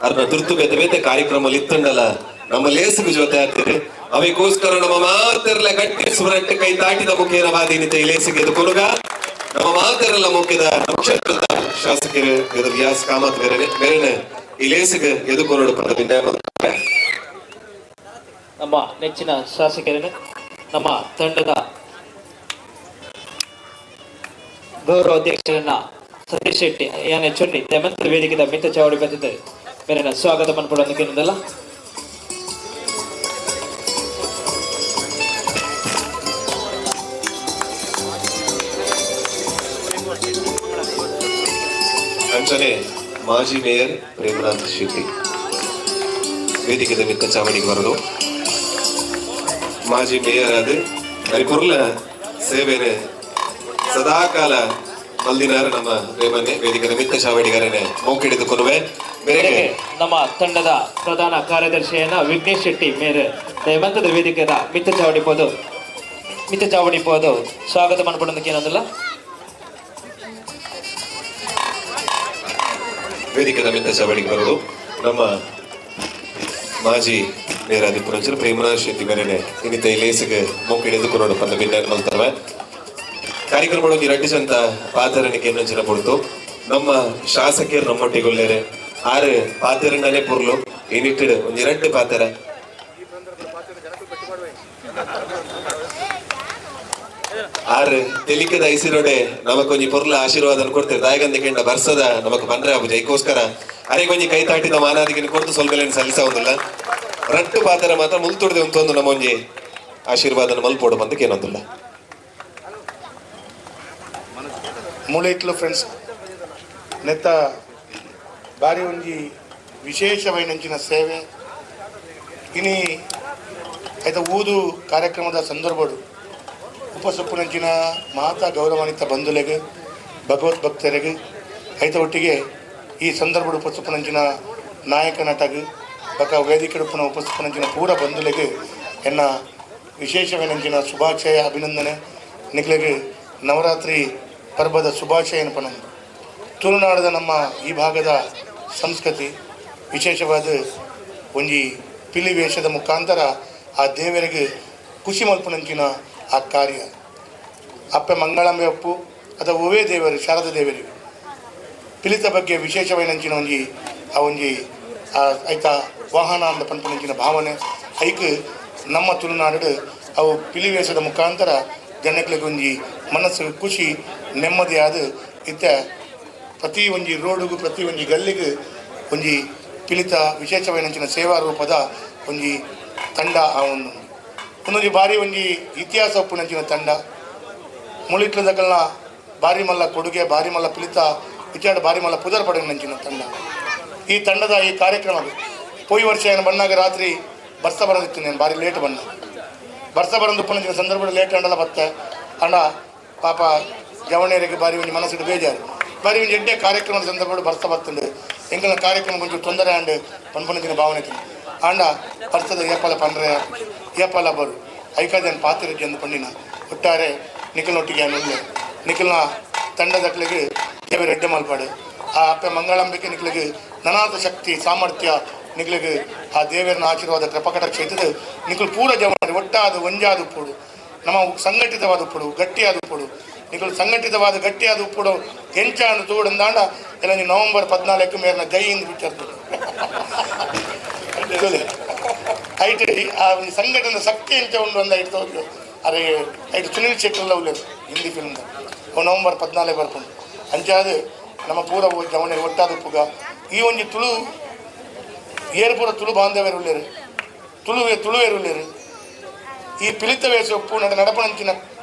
ಅರ್ನ ತುರ್ತು ಬೇತೆ ಬೇತೆ ಕಾರ್ಯಕ್ರಮ ಇತ್ತಂಡಲ್ಲ ನಮ್ಮ ಲೇಸಿಗೆ ಜೊತೆ ಆಗ್ತೀರಿ. ಅವಿಗೋಸ್ಕರ ನಮ್ಮ ಮಾತೆರಲ ಗಟ್ಟಿ ಸುರಟ್ಟೆ ಕೈ ತಾಟಿದ ಮುಖೇನ ವಾದಿನಿತ ಈ ಲೇಸಿಗೆ ಎದುಕೊನುಗ ನಮ್ಮ ಮಾತೆರಲ ಮುಖ್ಯದ ನಕ್ಷತ್ರದ ಶಾಸಕರು ವೇದವ್ಯಾಸ್ ಕಾಮತ್ ಬೇರೆ ಬೇರೆನೆ ಈ ಲೇಸಿಗೆ ಎದುಕೊನೋಡು ಪದ ನಮ್ಮ ನೆಚ್ಚಿನ ಶಾಸಕರನ್ನು ನಮ್ಮ ತಂಡದ ಗೌರವ ಅಧ್ಯಕ್ಷರನ್ನ ಸತೀಶ್ ಶೆಟ್ಟಿ ಯಾನೆ ಚೊನ್ನಿ ದಮಂತ ವೇದಿಕೆದ ಮಿತ್ತ ಚಾವಡಿ ಬಂದಿದ್ದಾರೆ ಬೇರೆ ಸ್ವಾಗತ ಮನ್ಪಡೋದಕ್ಕೆ. ಅಂಚನೆ ಮಾಜಿ ಮೇಯರ್ ಪ್ರೇಮನಾಥ್ ಶೆಟ್ಟಿ ವೇದಿಕೆದ ಮಿತ್ತ ಚಾವಡಿಗೆ ಬರಲು. ಮಾಜಿ ಮೇಯರ್ ಆದ ಹರಿಪುರ್ಲ ಸೇವೆನೆ ಸದಾಕಾಲ ಮಲ್ದಿನಾರ ನಮ್ಮ ಪ್ರೇಮನ್ನೇ ವೇದಿಕೆದ ಮಿತ್ತ ಚಾವಡಿಗಾರನೆ ಮೋಕಿಡಿದು ಕೊನುವೆ. ಮೇರೆಗೆ ನಮ್ಮ ತಂಡದ ಪ್ರಧಾನ ಕಾರ್ಯದರ್ಶಿಯನ್ನ ವಿಘ್ನೇಶ್ ಶೆಟ್ಟಿ ಮೇರೆ ದಯಮಂತದ ವೇದಿಕೆದ ಮಿತ್ತ ಚಾವಡಿ ಪೋದು ಸ್ವಾಗತ ಮನ್ಪಡೋದಕ್ಕೆ ಏನಂದಿಲ್ಲ. ವೇದಿಕೆದ ಮಿತ್ತ ಚಾವಡಿಗೆ ಬರೋದು ನಮ್ಮ ಮಾಜಿ ಮೇರಾದಿ ಪುರಂಚರು ಪ್ರೇಮನಾಥ್ ಶೆಟ್ಟಿ ಮೇರೆನೆ ಇನ್ನಿತ ಲೇಸಿಗೆ ಮೋಕಿಡಿದು ಕೊನೋಡು ಪಂದ ಬಿನ್ನ ಮಲ್ತವೆ. ಕಾರ್ಯಕ್ರಮ ರಡ್ಡಿಸಂತ ಪಾತರಣಿಕೆ ಇನ್ನೊಂಚಿನ ಪೊಡ್ತು ನಮ್ಮ ಶಾಸಕಿಯರು ನಮ್ಮೊಟ್ಟಿಗೊಲ್ಲೇರೆ ಆರು ಪಾತೆರಣ್ಣನೇ ಪೊರ್ಲು ಇನ್ನಿಟ್ಟಿಡು ಒಂಜಿ ರಡ್ಡು ಪಾತೆರ ಆರು ತೆಲಿಕದ ಐಸಿರೋಡೆ ನಮಕೊಂಜಿ ಪೊರ್ಲ ಆಶೀರ್ವಾದ ಕೊಡ್ತೇವೆ. ದಾಯಗಂದೆ ಕೆಂಡ ಬರ್ಸದ ನಮಕ್ ಪಂಡ್ರೆ ಆಪುಜ. ಐಕೋಸ್ಕರ ಅರೆಗೊಂಜಿ ಕೈ ತಾಟಿದ ಮಾನಾದಿಗೆ ಕೊಡ್ತು ಸ್ವಲ್ಪ ಸಲ್ಲಿಸ ಒಂದಿಲ್ಲ. ರಟ್ಟು ಪಾತೆರ ಮಾತ್ರ ಮುಲ್ತುಡ್ದೆ ಉಂತೊಂದು ನಮ್ಮೊಂಜಿ ಆಶೀರ್ವಾದನ ಮಲ್ಪೋಡು ಬಂದಕ್ಕೆ ಏನೊಂದಿಲ್ಲ. ಮೂಳೈತ್ಲು ಫ್ರೆಂಡ್ಸ್ ನೆತ್ತ ಬಾರಿ ಒಂಜಿ ವಿಶೇಷವೈನಂಚಿನ ಸೇವೆ ಇನಿ ಐತ ಊದು ಕಾರ್ಯಕ್ರಮದ ಸಂದರ್ಭಡು ಉಪಸೊಪ್ಪುನಂಚಿನ ಮಾತಾ ಗೌರವಾನ್ವಿತ ಬಂಧುಲೆಗೆ ಭಗವತ್ ಭಕ್ತರಿಗೆ ಐತ ಒಟ್ಟಿಗೆ ಈ ಸಂದರ್ಭಡು ಉಪಸೊಪ್ಪುನಂಚಿನ ನಾಯಕ ನಟಗ್ ಬಕ ವೇದಿಕೆಡುಪ್ಪುನ ಉಪಸೊಪ್ಪುನಂಚಿನ ಪೂರ ಬಂಧುಲೆಗೆ ಎನ್ನ ವಿಶೇಷವೈನಂಚಿನ ಶುಭಾಶಯ ಅಭಿನಂದನೆ. ನಿಕ್ಲೆಗೆ ನವರಾತ್ರಿ ಪರ್ವದ ಶುಭಾಶಯ ಪನಂದು. ತುಳುನಾಡದ ನಮ್ಮ ಈ ಭಾಗದ ಸಂಸ್ಕೃತಿ ವಿಶೇಷವಾದ ಒಂಜಿ ಪಿಲಿ ವೇಷದ ಮುಖಾಂತರ ಆ ದೇವರಿಗೆ ಖುಷಿ ಮಲ್ಪುನಂಚಿನ ಆ ಕಾರ್ಯ. ಅಪ್ಪೆ ಮಂಗಳಾಂಬೆ ಅಪ್ಪು ಅಥವಾ ಹೂವೇ ದೇವರು ಶಾರದ ದೇವರಿಗೆ ಪಿಲಿತ ಬಗ್ಗೆ ವಿಶೇಷವೈನಂಚಿನ ಒಂಜಿ ಆ ಒಂಜಿ ಐತ ವಾಹನ ಅಂದ ಪನ್ಪುನಂಚಿನ ಭಾವನೆ ಐಕ್ ನಮ್ಮ ತುಳುನಾಡು ಅವು ಪಿಲಿ ವೇಷದ ಮುಖಾಂತರ ಜನಗಳಿಗೆ ಒಂಜಿ ಮನಸ್ಸು ಖುಷಿ ನೆಮ್ಮದಿಯಾದ ಇತ್ತ ಪ್ರತಿ ಒಂಜಿ ರೋಡುಗು ಪ್ರತಿ ಒಂಜಿ ಗಲ್ಲಿಗೂ ಒಂಜಿ ಪಿಲಿತ ವಿಶೇಷವೈನಂಚಿನ ಸೇವಾ ರೂಪದ ಒಂಜಿ ತಂಡ ಆ ಒಂದು ಒಂದೊಂಜಿ ಬಾರಿ ಒಂಜಿ ಇತಿಹಾಸ ಉಪ್ಪುನಂಚಿನ ತಂಡ. ಮುಳಿಟ್ಲದಕಲ್ನ ಬಾರಿ ಮಲ್ಲ ಕೊಡುಗೆ ಬಾರಿ ಮಲ್ಲ ಪಿಲಿತ ವಿಚಾರ ಬಾರಿ ಮಲ್ಲ ಪುದರ್ ಪಡೆಯಂಚಿನ ತಂಡ. ಈ ತಂಡದ ಈ ಕಾರ್ಯಕ್ರಮ ಪೋಯಿ ವರ್ಷ ಏನು ಬಣ್ಣಾಗ ರಾತ್ರಿ ಬರ್ಸ ಬರೋದಿತ್ತು. నేను ಭಾರಿ ಲೇಟ್ ಬಣ್ಣ ಬರ್ಸ ಬರಂದು ಉಪ್ಪುನಂಚಿನ ಸಂದರ್ಭದಲ್ಲಿ ಲೇಟ್ ಅಂಡಲ ಬತ್ತೆ ಅಂಡ ಪಾಪ ಜವಣೇರಿಗೆ ಬಾರಿ ಒಂಜಿ ಮನಸ್ಸಿಡು ಬೇಜಾರು. ಬಾರಿ ಒಂಜಿ ಎಡ್ಡೆ ಕಾರ್ಯಕ್ರಮದ ಸಂದರ್ಭ ಬರ್ಸ ಬರ್ತಂಡು ಎಂಕಲ್ನ ಕಾರ್ಯಕ್ರಮ ಕೊಂಚ ತೊಂದರೆ ಅಂಡ್ ಪನ್ಪುನಂಚಿನ ಭಾವನೆ ಆಂಡ ಬರ್ತದ ಏಪಾಲ ಪಂಡ್ರೆ ಏಪಾಲ ಬರು ಐಕಾದನ್ ಪಾತಿರಜ್ಜಿ ಅಂದು ಪಂಡಿನ ಒಟ್ಟಾರೆ ನಿಖಲ್ನೊಟ್ಟಿಗೆ ಉಳ್ಳೆ ನಿಖಲ್ನ ತಂಡದಕ್ಲಿಗೆ ದೇವರ ಎಡ್ಡೆ ಮಲ್ಪಾಡು. ಆ ಅಪ್ಪೆ ಮಂಗಳಾಂಬಿಕೆ ನಿಖಲಿಗೆ ನನಾದ ಶಕ್ತಿ ಸಾಮರ್ಥ್ಯ ನಿಖಲಿಗೆ ಆ ದೇವರನ ಆಶೀರ್ವಾದ ಕೃಪಕಟಾಕ್ಷ ಇದ್ದದು. ನಿಖಲ್ ಪೂರ ಜವಣಿ ಒಟ್ಟಾದ ಒಂಜಾದ ಉಪ್ಪುಡು ನಮ್ಮ ಸಂಘಟಿತವಾದ ಉಪ್ಪುಡು ಗಟ್ಟಿಯಾದ ಉಪ್ಪುಡು ನಿಖಲ್ ಸಂಘಟಿತವಾದ ಗಟ್ಟಿಯಾದ ಉಪ್ಪುಡು ಎಂಚಾಂದು ತೂಡಂದಾಂಡ ಎಲ್ಲ ನೀವು ನವೆಂಬರ್ 14 ಮೇರ್ನ ಜೈ ಇಂದು ಪಿಕ್ಚರ್ ಐಟ್ ಆ ಸಂಘಟನೆ ಶಕ್ತಿ ಎಂಚ ಉಂಡು ಅಂದ ಐಟ್ ತೋರ್ಲು. ಅರೆ ಐಟ್ ಸುನಿಲ್ ಶೆಟ್ಟರ್ಲ ಉಲ್ಲೇರು ಹಿಂದಿ ಫಿಲ್ಮ್ ನವೆಂಬರ್ 14 ಬರ್ಪುಂಡು. ಅಂಚಾದ ನಮ್ಮ ಪೂರ ಜವಣಿ ಒಟ್ಟಾದ ಉಪ್ಪುಗ ಈ ಒಂಜಿ ತುಳು ಏರು ಪೂರ ತುಳು ಬಾಂಧವ್ಯರು ಉಲ್ಲೇರು ತುಳುವೇರು ಉಲ್ಲೇರು. ಈ ಪಿಲಿತ ವೇಷ ಉಪ್ಪು ನಡಪಣಂಚಿನ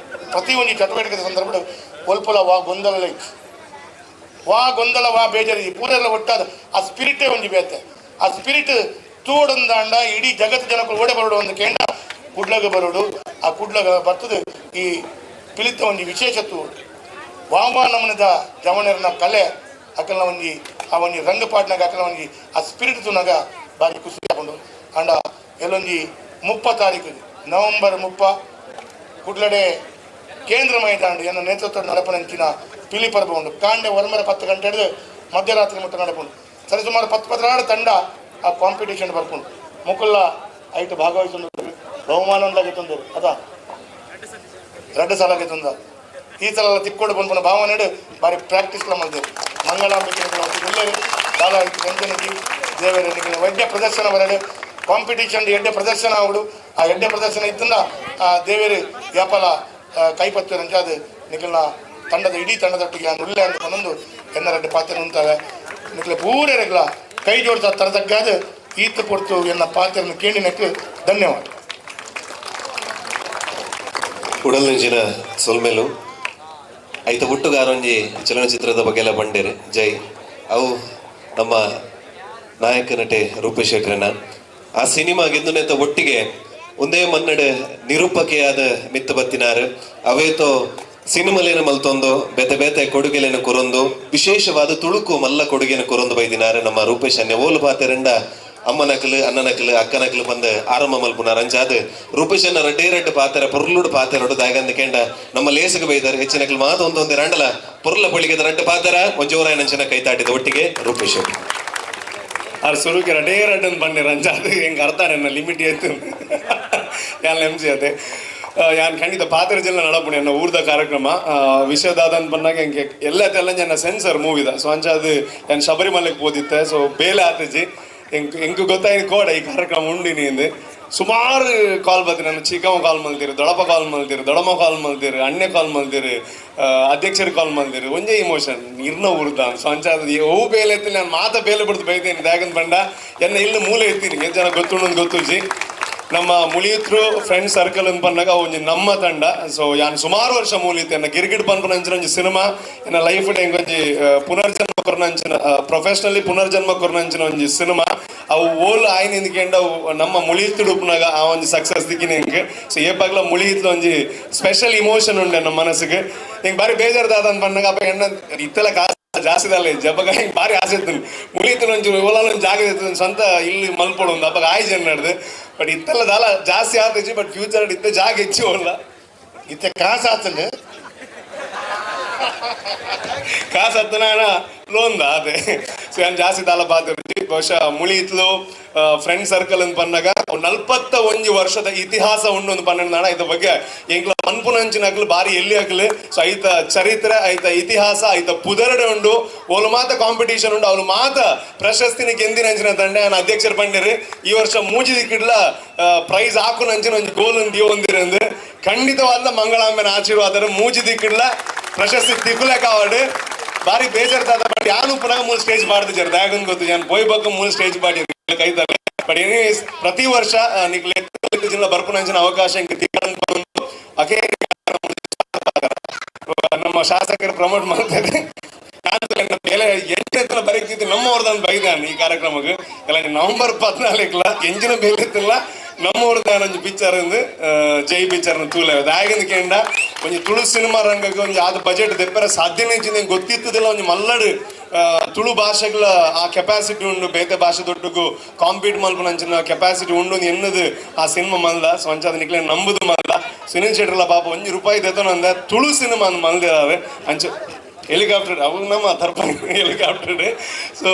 ಪ್ರತಿ ಒಂಜಿ ಚಟುವಟಿಕೆದ ಸಂದರ್ಭ ಒಲ್ಪಲ ವಾ ಗೊಂದಲ ವಾ ಗೊಂದಲ ವಾ ಬೇಜಾರಿ ಪೂರೆಲ್ಲ ಒಟ್ಟಾದ ಆ ಸ್ಪಿರಿಟೇ ಒಂಜಿ ಬೇತೆ. ಆ ಸ್ಪಿರಿಟ್ ತೂಡಂದಾಂಡ ಇಡೀ ಜಗತ್ತು ಜನಕ್ಕಳು ಓಡೆ ಬರೋಡು ಒಂದು ಕೇಂದ್ರ ಕುಡ್ಲಗ ಬರೋಡು. ಆ ಕುಡ್ಲಗ ಬರ್ತದೆ ಈ ಪಿಲಿತ ಒಂಜಿ ವಿಶೇಷ ತೂಡು ವಾಮ ನಮನದ ಜವಣರನ ಕಲೆ ಅಕಲ್ನ ಒಂಜಿ ಆ ಒಂಜಿ ರಂಗಪಾಟ್ನಾಗ ಅಕಲ್ನ ಒಂಜಿ ಆ ಸ್ಪಿರಿಟ್ ತುನಾಗ ಭಾರಿ ಖುಷಿ ಆಕೊಂಡು. ಅಂಡ ಎಲ್ಲೊಂಜಿ 30 ತಾರೀಕು ನವೆಂಬರ್ 30 ಕುಡ್ಲಡೆ ಕೇಂದ್ರ ಮೈದಾನ ಎನ್ನ ನೇತೃತ್ವ ನಡಪನಂಚಿನ ಪಿಲಿ ಪರ್ಬ ಉಂಡು. ಕಾಂಡೆ ಒರ್ಮರ 10 ಗಂಟೆ ಹಿಡಿದು ಮಧ್ಯರಾತ್ರಿ ಮುಟ್ಟ ನಡಪುಂಡು. ಸರಿ ಸುಮಾರು 10-16 ತಂಡ ಆ ಕಾಂಪಿಟೇಷನ್ ಬರ್ಪುಂಡು. ಮುಕುಲ್ಲ ಐಟು ಭಾಗವಹಿಸೊಂದು ಬಹುಮಾನ ತಂದರು ಅದ 2 ಸಲ ತಂದ. ಈ ಸಲ ತಿಕ್ಕೋಡು ಬಂದ್ಪುನ ಭಾವನೆ ಬಾರಿ ಪ್ರಾಕ್ಟೀಸ್ ಮಲ್ದೇವು. ಮಂಗಳಾಂಬಿಕೆ ದಾಲ ಗಂಜನಿಗೆ ದೇವರ ವೈದ್ಯ ಪ್ರದರ್ಶನ ಬರಡು ಕಾಂಪಿಟೇಷನ್ ಎಡ್ಡೆ ಪ್ರದರ್ಶನ ಆವಡು. ಆ ಎಡ್ಡೆ ಪ್ರದರ್ಶನ ಇತ್ತಂದ ಆ ದೇವೇರು ವ್ಯಾಪಾರ ಕೈಪತ್ತು ಅದು ನಿಖಲ್ನ ತಂಡದ ಇಡೀ ತಂಡದೊಟ್ಟಿಗೆ ಉಳ್ಳೆ ಅಂತ ಒಂದೊಂದು ಎನ್ನರೆಡ್ಡು ಪಾತ್ರ ಉಂತಾವೆ. ನಿಖಲ ಪೂರೆರೆಗ್ಲ ಕೈ ಜೋಡಿಸ ತರತಕ್ಕಾದ ಈತ ಕೊಡ್ತು ಎನ್ನ ಪಾತ್ರವನ್ನು ಕೇಳಿನಕ್ಕೆ ಧನ್ಯವಾದ. ಉಡಲ್ನಂಚಿನ ಸೊಲ್ಮೆಲು ಐತ ಹುಟ್ಟುಗಾರೊಂಜಿ ಚಲನಚಿತ್ರದ ಬಗ್ಗೆ ಎಲ್ಲ ಬಂಡೇರು ಜೈ. ಅವು ನಮ್ಮ ನಾಯಕ ನಟೆ ರೂಪೇಶ್ ಶೆಟ್ಟರನ್ನ ಆ ಸಿನಿಮಾ ಗೆಂದುನೆತ್ತ ಒಟ್ಟಿಗೆ ಒಂದೇ ಮನ್ನಡೆ ನಿರೂಪಕೆಯಾದ ಮಿತ್ತ ಬತ್ತಿನಾರು ಅವೇತೋ ಸಿನಿಮಲೇನ ಮಲ್ತೊಂದು ಬೇತೆ ಬೇತೆ ಕೊಡುಗೆಲೇನ ಕೊರೊಂದು ವಿಶೇಷವಾದ ತುಳುಕು ಮಲ್ಲ ಕೊಡುಗೆನ ಕೊರೊಂದು ಬೈದಿನಾರು ನಮ್ಮ ರೂಪೇಶ್ ಅನ್ಯ ಓಲು ಪಾತೆರಂಡ ಅಮ್ಮನಕಲು ಅಣ್ಣನಕಲು ಅಕ್ಕನಕಲು ಬಂದು ಆರಂಭ ಮಲ್ಪುನಾರ್ ಅಂಚಾದ ರೂಪೇಶ್ ಅನ್ನ ರಡ್ಡೇ ರಡ್ಡು ಪಾತೆರ ಪೊರ್ಲುಡು ಪಾತೆರಡು ದಾಗಂದ ಕೆಂಡ ನಮ್ಮ ಲೇಸಗ ಬೈದಾರೆ ಹೆಚ್ಚಿನಕಲು ಮಾತು ಒಂದೊಂದು ರಂಡಲ ಪೊರ್ಲ ಬಳಿಗೆ ರಡ್ಡು ಪಾತೆರ ಒಂಜೋರಾಯನಂಚಿನ ಕೈತಾಟಿದ ಒಟ್ಟಿಗೆ ರೂಪೇಶ್ ಶೆಟ್ಟಿ. ಆರ್ ಸುರುಕೆ ರಡೇ ರಡ್ಡನ್ ಬನ್ನಿ ರಂಜಾದ ಹೆಂಗೆ ಅರ್ಥ ನನ್ನ ಲಿಮಿಟ್ ಏತು ಯಾನ್ ಎಮ್ ಸಿ ಅದೇ ಯಾನ್ ಖಂಡಿತ ಪಾತ್ರ ಜಿಲ್ಲೆ ನಡಪುಣಿ ಎನ್ನ ಊರ್ದ ಕಾರ್ಯಕ್ರಮ ವಿಷಯದಾದನ್ ಬಂದಾಗ ಹೆಂಗೆ ಎಲ್ಲ ತೆಲ್ಲ ಜನ ಸೆನ್ಸರ್ ಮೂವಿದ ಸೊ ಅಂಚಾದ ಯಾನ್ ಶಬರಿಮಲೆಗೆ ಪೋದಿತ್ತೆ ಸೊ ಬೇಲೆ ಆತಜಿ ಎಂಕ್ ಎಂಕ್ ಗೊತ್ತಾಯ್ತು ಕೋಡ ಈ ಕಾರ್ಯಕ್ರಮ ಉಂಡಿನಿ ಎಂದು ಸುಮಾರು ಕಾಲ್ ಬರ್ತೀರಿ ನನ್ನ ಚಿಕ್ಕಮ್ಮ ಕಾಲ್ ಮಲ್ದಿರು ದೊಡಪ್ಪ ಕಾಲ್ ಮಲ್ದಿರು ದೊಡಮ್ಮ ಕಾಲ್ ಮಲ್ದಿರು ಅಣ್ಣೆ ಕಾಲ್ ಮಲ್ದಿರು ಅಧ್ಯಕ್ಷರು ಕಾಲ್ ಮಲ್ದಿರು ಒಂಜೇ ಇಮೋಷನ್ ಇರ್ನ ಊರ್ದ ಸೊ ಅಂಚಾದ ಅವು ಬೇಲೆ ಎತ್ತಿ ನಾನು ಮಾತ ಬೇಲೆ ಬಿಡ್ದು ಬೈದೇನೆ ದಾಗನ್ ಬಂಡ ಎನ್ನ ಇಲ್ಲಿ ಮೂಲೆ ಎತ್ತೀನಿ ಎಷ್ಟು ಜನ ಗೊತ್ತುಂಡು ಗೊತ್ತುಜಿ ನಮ್ಮ ಮುಳಿಯುತ್ರು ಫ್ರೆಂಡ್ ಸರ್ಕಲ್ ಅಂತ ಬಂದಾಗ ಒಂಜಿ ನಮ್ಮ ತಂಡ ಸೊ ಯಾನ್ ಸುಮಾರು ವರ್ಷ ಮೂಲಿತ್ತು ಎನ್ನ ಗಿರ್ಗಿಟ್ ಪನ್ಪುನ ಅಂಚಿನ ಒಂಜಿ ಸಿನಿಮಾ ಎನ್ನ ಲೈಫ್ ಎಂಕ್ ಒಂಜಿ ಪುನರ್ಜನ್ಮ ಕೊರ್ನಂಚಿನ ಪ್ರೊಫೆಷನಲಿ ಪುನರ್ಜನ್ಮ ಕೊರ್ನಂಚಿನ ಒಂಜಿ ಸಿನಿಮಾ ಅವು ಓಲ್ ಆಯ್ನ ಇಂದ್ಕೆಂಡ ಅವು ನಮ್ಮ ಮುಳಿಯುತ್ತುಡು ಉಪ್ಪುನಾಗ ಆ ಒಂಜಿ ಸಕ್ಸಸ್ ದಿಕ್ಕಿನ ಎಂಕ್ ಸೊ ಏಪಾಗ್ಲ ಮುಳಿಯುತ್ಲು ಒಂಜಿ ಸ್ಪೆಷಲ್ ಇಮೋಷನ್ ಉಂಡೆ ನಮ್ಮ ಮನಸ್ಸಿಗೆ ಹಿಂಗೆ ಬಾರಿ ಬೇಜಾರ್ದಾದ ಅಂತ ಬಂದಾಗ ಅಪ್ಪ ಎಣ್ಣ ಇತ್ತೆಲ್ಲ ಕಾಸು ಜಾಸ್ತಿ ಅಲ್ಲ ಜಬ್ಬಗ ಹಿಂಗೆ ಭಾರಿ ಆಸೆ ಇತ್ತು ಮುಳಿಯುತ್ತಲು ಒಂಚೂರು ಓಲಾಲ ಜಾಗ ಇತ್ತು ಸ್ವಂತ ಇಲ್ಲಿ ಮಲ್ಪೊಡು ಒಂದು ಅಪ್ಪಗ ಆಯ್ ಜನ ನಡ್ದು ಬಟ್ ಇತ್ತೆಲ್ಲ ದಾಲ ಜಾಸ್ತಿ ಆತಜಿ ಬಟ್ ಫ್ಯೂಚರ್ ಇತ್ತ ಜಾಗ ಹೆಚ್ಚು ಅಲ್ಲ ಇತ್ತೆ ಕಾಸು ಆತಂಡು ಕಾಸು ಹತ್ತನ ಲೋನ್ ಅದೇ ಸೊ ಏನು ಜಾಸ್ತಿ ದಾಲ ಬಾತಿರ್ತಿ ಬಹುಶಃ ಮುಳಿಯಿತ್ಲು ಫ್ರೆಂಡ್ ಸರ್ಕಲ್ ಅಂತ ಬಂದಾಗ 41 ವರ್ಷದ ಇತಿಹಾಸ ಉಂಡು ಒಂದು 12 ನಾಡ ಇದ್ರ ಬಗ್ಗೆ ಎಂಕ್ಲ ಪನ್ಪುನಂಚಿನಕ್ಲು ಬಾರಿ ಎಲ್ಲಿ ಹಾಕ್ಲು ಸೊ ಐತ ಚರಿತ್ರೆ ಐತ ಇತಿಹಾಸ ಐತ ಪುದರಡೆ ಉಂಡು ಓಲು ಮಾತ ಕಾಂಪಿಟೇಷನ್ ಉಂಡು ಅವಳು ಮಾತ ಪ್ರಶಸ್ತಿನ ಗೆಂದಿನ ಅಂಚಿನ ತಂಡೆ ನಾನು ಅಧ್ಯಕ್ಷರು ಬಂದಿರಿ ಈ ವರ್ಷ ಮೂಜಿ ದಿಕ್ಕಿಡ್ಲ ಪ್ರೈಸ್ ಹಾಕುನಂಚಿನ ಒಂಜಿ ಗೋಲ್ ಒಂದು ಹೊಂದಿರಂದು ಖಂಡಿತವಾದ ಮಂಗಳಾಂಬೆನ ಆಶೀರ್ವಾದ ಮೂಜಿ ದಿಕ್ಕಿಡ್ಲ ಪ್ರಶಸ್ತಿ ತಿಕ್ಕುಲೆ ಕಾವಡು ಬಾರಿ ಬೇಜಾರ್ದಾದ ಬಟ್ ಯಾನು ಪುನಃ ಮೂಲ ಸ್ಟೇಜ್ ಮಾಡ್ತಿದ್ದಾರೆ ದಾಗನ್ ಗೊತ್ತು ನಾನು ಪೋಯ್ ಬಕ್ಕ ಮೂಲ ಸ್ಟೇಜ್ ಮಾಡಿ ಕೈತಾರೆ ಬಟ್ ಎನಿವೇಸ್ ಪ್ರತಿ ವರ್ಷ ನಿಕ್ಲೆ ಜಿಲ್ಲಾ ಬರ್ಪುನಂಚಿನ ಅವಕಾಶ ಅಕೆ ನಮ್ಮ ಶಾಸಕರು ಪ್ರಮೋಟ್ ಮಾಡ್ತಾರೆ ಬೇಲೆ ಎಂಟು ಬರೀತಿದ್ದು ನಮ್ಮವ್ರದ್ದು ಬೈದಾನ ಈ ಕಾರ್ಯಕ್ರಮಕ್ಕೆ ಎಲ್ಲ ನವೆಂಬರ್ 14 ಎಂಜಿನ ಬೇಲೆ ಇತ್ತಿಲ್ಲ ನಮ್ಮೂರ್ದ ಒಂಜಿ ಪಿಕ್ಚರ್ ಅಂದು ಜೈ ಪಿಕ್ಚರ್ ತೂಲೆ ದಾಗಿಂದ ಕೇಂಡ ಒಂಜಿ ತುಳು ಸಿನಿಮಾ ರಂಗಕ್ಕೆ ಒಂಜಿ ಆದ ಬಜೆಟ್ ದೆಪ್ಪರೆ ಸಾಧ್ಯನೇ ಇಜ್ಜಿಂದ ಗೊತ್ತಿತ್ತದಿಲ್ಲ ಒಂಜಿ ಮಲ್ಲಡು ತುಳು ಭಾಷೆಗಳ ಆ ಕೆಪಾಸಿಟಿ ಉಂಡು ಬೇತೆ ಭಾಷೆ ದೊಡ್ಡಗು ಕಾಂಪೀಟ್ ಮಲ್ಪುನಂಚಿನ ಕೆಪಾಸಿಟಿ ಉಂಡು ಎನ್ನದು ಆ ಸಿನಿಮಾ ಮಲ್ದ ಸೊ ಅಂಚಾದ ನಿಕ್ಲೆ ನಂಬುದು ಮಲ್ಲ ಸುನಿಲ್ ಶೆಟ್ಟರ್ಲ ಪಾಪ ಒಂಜಿ ರೂಪಾಯಿ ದೆತ್ತೊಂದ ತುಳು ಸಿನಿಮಾ ಮಲ್ದಿದ್ದಾರೆ ಅಂಚ ಹೆಲಿಕಾಪ್ಟರ್ ಅವು ನಮ್ಮ ತರ್ಪ ಹೆಲಿಕಾಪ್ಟರ್ ಸೊ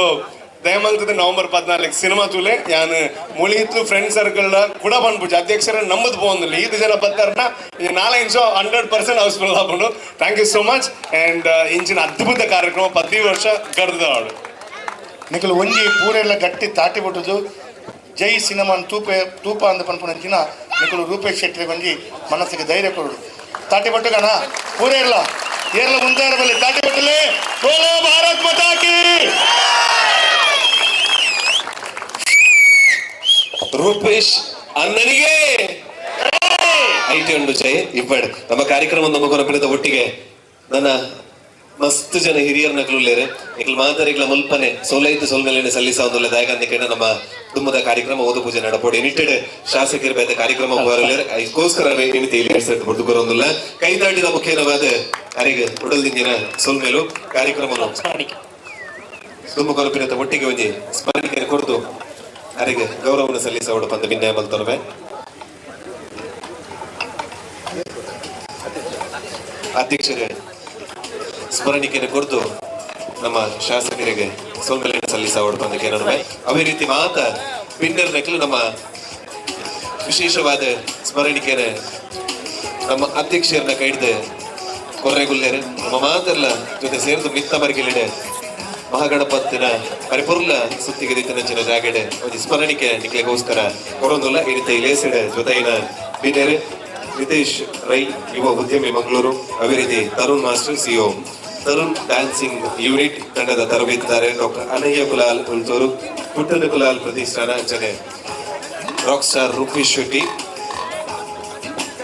ದಯಮಲ್ತದೆ ನವೆಂಬರ್ 14 ಸಿನಿಮಾ ತೂಲೆ ಯಾನ್ ಮುಳಿಯಿತ್ತು ಫ್ರೆಂಡ್ ಸರ್ಕಲ್ ಕೂಡ ಪನ್ಪುಜಿ ಅಧ್ಯಕ್ಷರ ನಂಬುದು ಪೋಂದಿಲ್ಲ ಈದು ಜನ ಬತ್ತಾರನ 4 100% ಹೌಸ್ಫುಲ್ ಆಪುಂಡು. Thank you so much and ಇಂಚಿನ ಅದ್ಭುತ ಕಾರ್ಯಕ್ರಮ ಪ್ರತಿ ವರ್ಷ ಗರ್ದವಾಡು ನಿಕಲು ಒಂಜಿ ಪೂರೆಲ್ಲ ಗಟ್ಟಿ ತಾಟಿ ಬಿಟ್ಟುದು ಜೈ ಸಿನಿಮಾನ್ ತೂಪೆ ತೂಪ ಅಂದ ಪನ್ಪುನಂಚಿನ ನಿಕಲು ರೂಪೇಶ್ ಶೆಟ್ಟಿ ಒಂಜಿ ಮನಸ್ಸಿಗೆ ಧೈರ್ಯ ಕೊಡು ತಾಟಿ ಬಟ್ಟುಗಣ ಪೂರೆ ಇಲ್ಲ ಏರ್ಲ ಮುಂದೆ ಬಲ್ಲಿ ತಾಟಿ ಬಟ್ಟಲೆ ಬೋಲೋ ಭಾರತ್ ಮಾತಾ ಕಿ. ರೂಪೇಶ್ ಅಣ್ಣನಿಗೆ IT ಉಂಡು ಜೈ ಇಬ್ಬಡ್ ನಮ್ಮ ಕಾರ್ಯಕ್ರಮ ನಮ್ಮ ಕೊನಪಿನದ ಒಟ್ಟಿಗೆ ನನ್ನ ಮಸ್ತ್ ಜನ ಹಿರಿಯರ್ ನಕಲುಲ್ಲೇರೆ ನಿಕ್ಲು ಮಾತರಿಗ್ಲ ಮುಲ್ಪನೆ ಸೋಲೈತು ಸೋಲ್ಮೇಲೆ ಸಲ್ಲಿಸ ಒಂದುಲ್ಲ ದಾಯಕಂದಿಕೆನ ನಮ್ಮ ಕುಟುಂಬದ ಕಾರ್ಯಕ್ರಮ ಓದು ಪೂಜೆ ನಡಪೋಡಿ ನಿಟ್ಟೆಡ್ ಶಾಸಕರ ಬೇತ ಕಾರ್ಯಕ್ರಮ ಅದಕ್ಕೋಸ್ಕರ ಬರೊಂದುಲ್ಲ ಕೈತಾಟಿದ ಮುಖ್ಯನವಾದ ಅರೆಗೆ ಉಡಲ್ದಿಂಜಿನ ಸೋಲ್ಮೇಲು ಕಾರ್ಯಕ್ರಮ ತುಂಬ ಕೊನಪಿನದ ಒಟ್ಟಿಗೆ ಒಂಜಿ ಸ್ಮರಣಿಕೆ ಕೊರದು ಅರೆಗೆ ಗೌರವವನ್ನು ಸಲ್ಲಿಸ ಉಡಪಂದ ವಿನಯ ಮಲ್ತೊರವೆ ಅಧ್ಯಕ್ಷರೇ ಸ್ಮರಣಿಕೆಯನ್ನು ಕೊರತು ನಮ್ಮ ಶಾಸಕರಿಗೆ ಸೋಲ್ಮೇಲೆ ಸಲ್ಲಿಸ ಉಡಪಂದಕ್ಕೆ ನಡುವೆ ಅದೇ ರೀತಿ ಮಾತ ಪಿನ್ನರ್ ನಕಲು ನಮ್ಮ ವಿಶೇಷವಾದ ಸ್ಮರಣಿಕೆಯನ್ನು ನಮ್ಮ ಅಧ್ಯಕ್ಷರನ್ನ ಕೈಡ್ದು ಕೊರ್ರೆಗುಲ್ಲೇರು ನಮ್ಮ ಮಾತೆಲ್ಲ ಜೊತೆ ಸೇರಿದು ಮಿತ್ತ ಮರಿಗೆಲಿಡೆ ಮಹಾಗಣಪತಿನ ಪರಿಪೂರ್ಣ ಸುತ್ತಿಗೆ ದಿತ್ತಿನಂಚಿನ ಜಾಗಡೆ ಒಂದು ಸ್ಮರಣಿಕೆ ನಿಕ್ಲೆಗೋಸ್ಕರ ಕೊರೊಂದುಲ್ಲ ಈ ರೀತಿ ಲೇಸಿಡೆ ಜೊತೆಗಿನ ಬಿನೇರು ನಿತೇಶ್ ರೈ ಯುವ ಉದ್ಯಮಿ ಮಂಗಳೂರು, ಅದೇ ರೀತಿ Tarun master CEO Tarun dancing unit ತಂಡದ ತರಬೇತುದಾರೆ ಡಾಕ್ಟರ್ ಅನಯ್ಯ ಕುಲಾಲ್ ಉಲ್ತೂರು, ಪುಟ್ಟನ ಕುಲಾಲ್ ಪ್ರತಿಷ್ಠಾನ ಅಂಚನೆ ರಾಕ್ ಸ್ಟಾರ್ ರೂಪೇಶ್ ಶೆಟ್ಟಿ,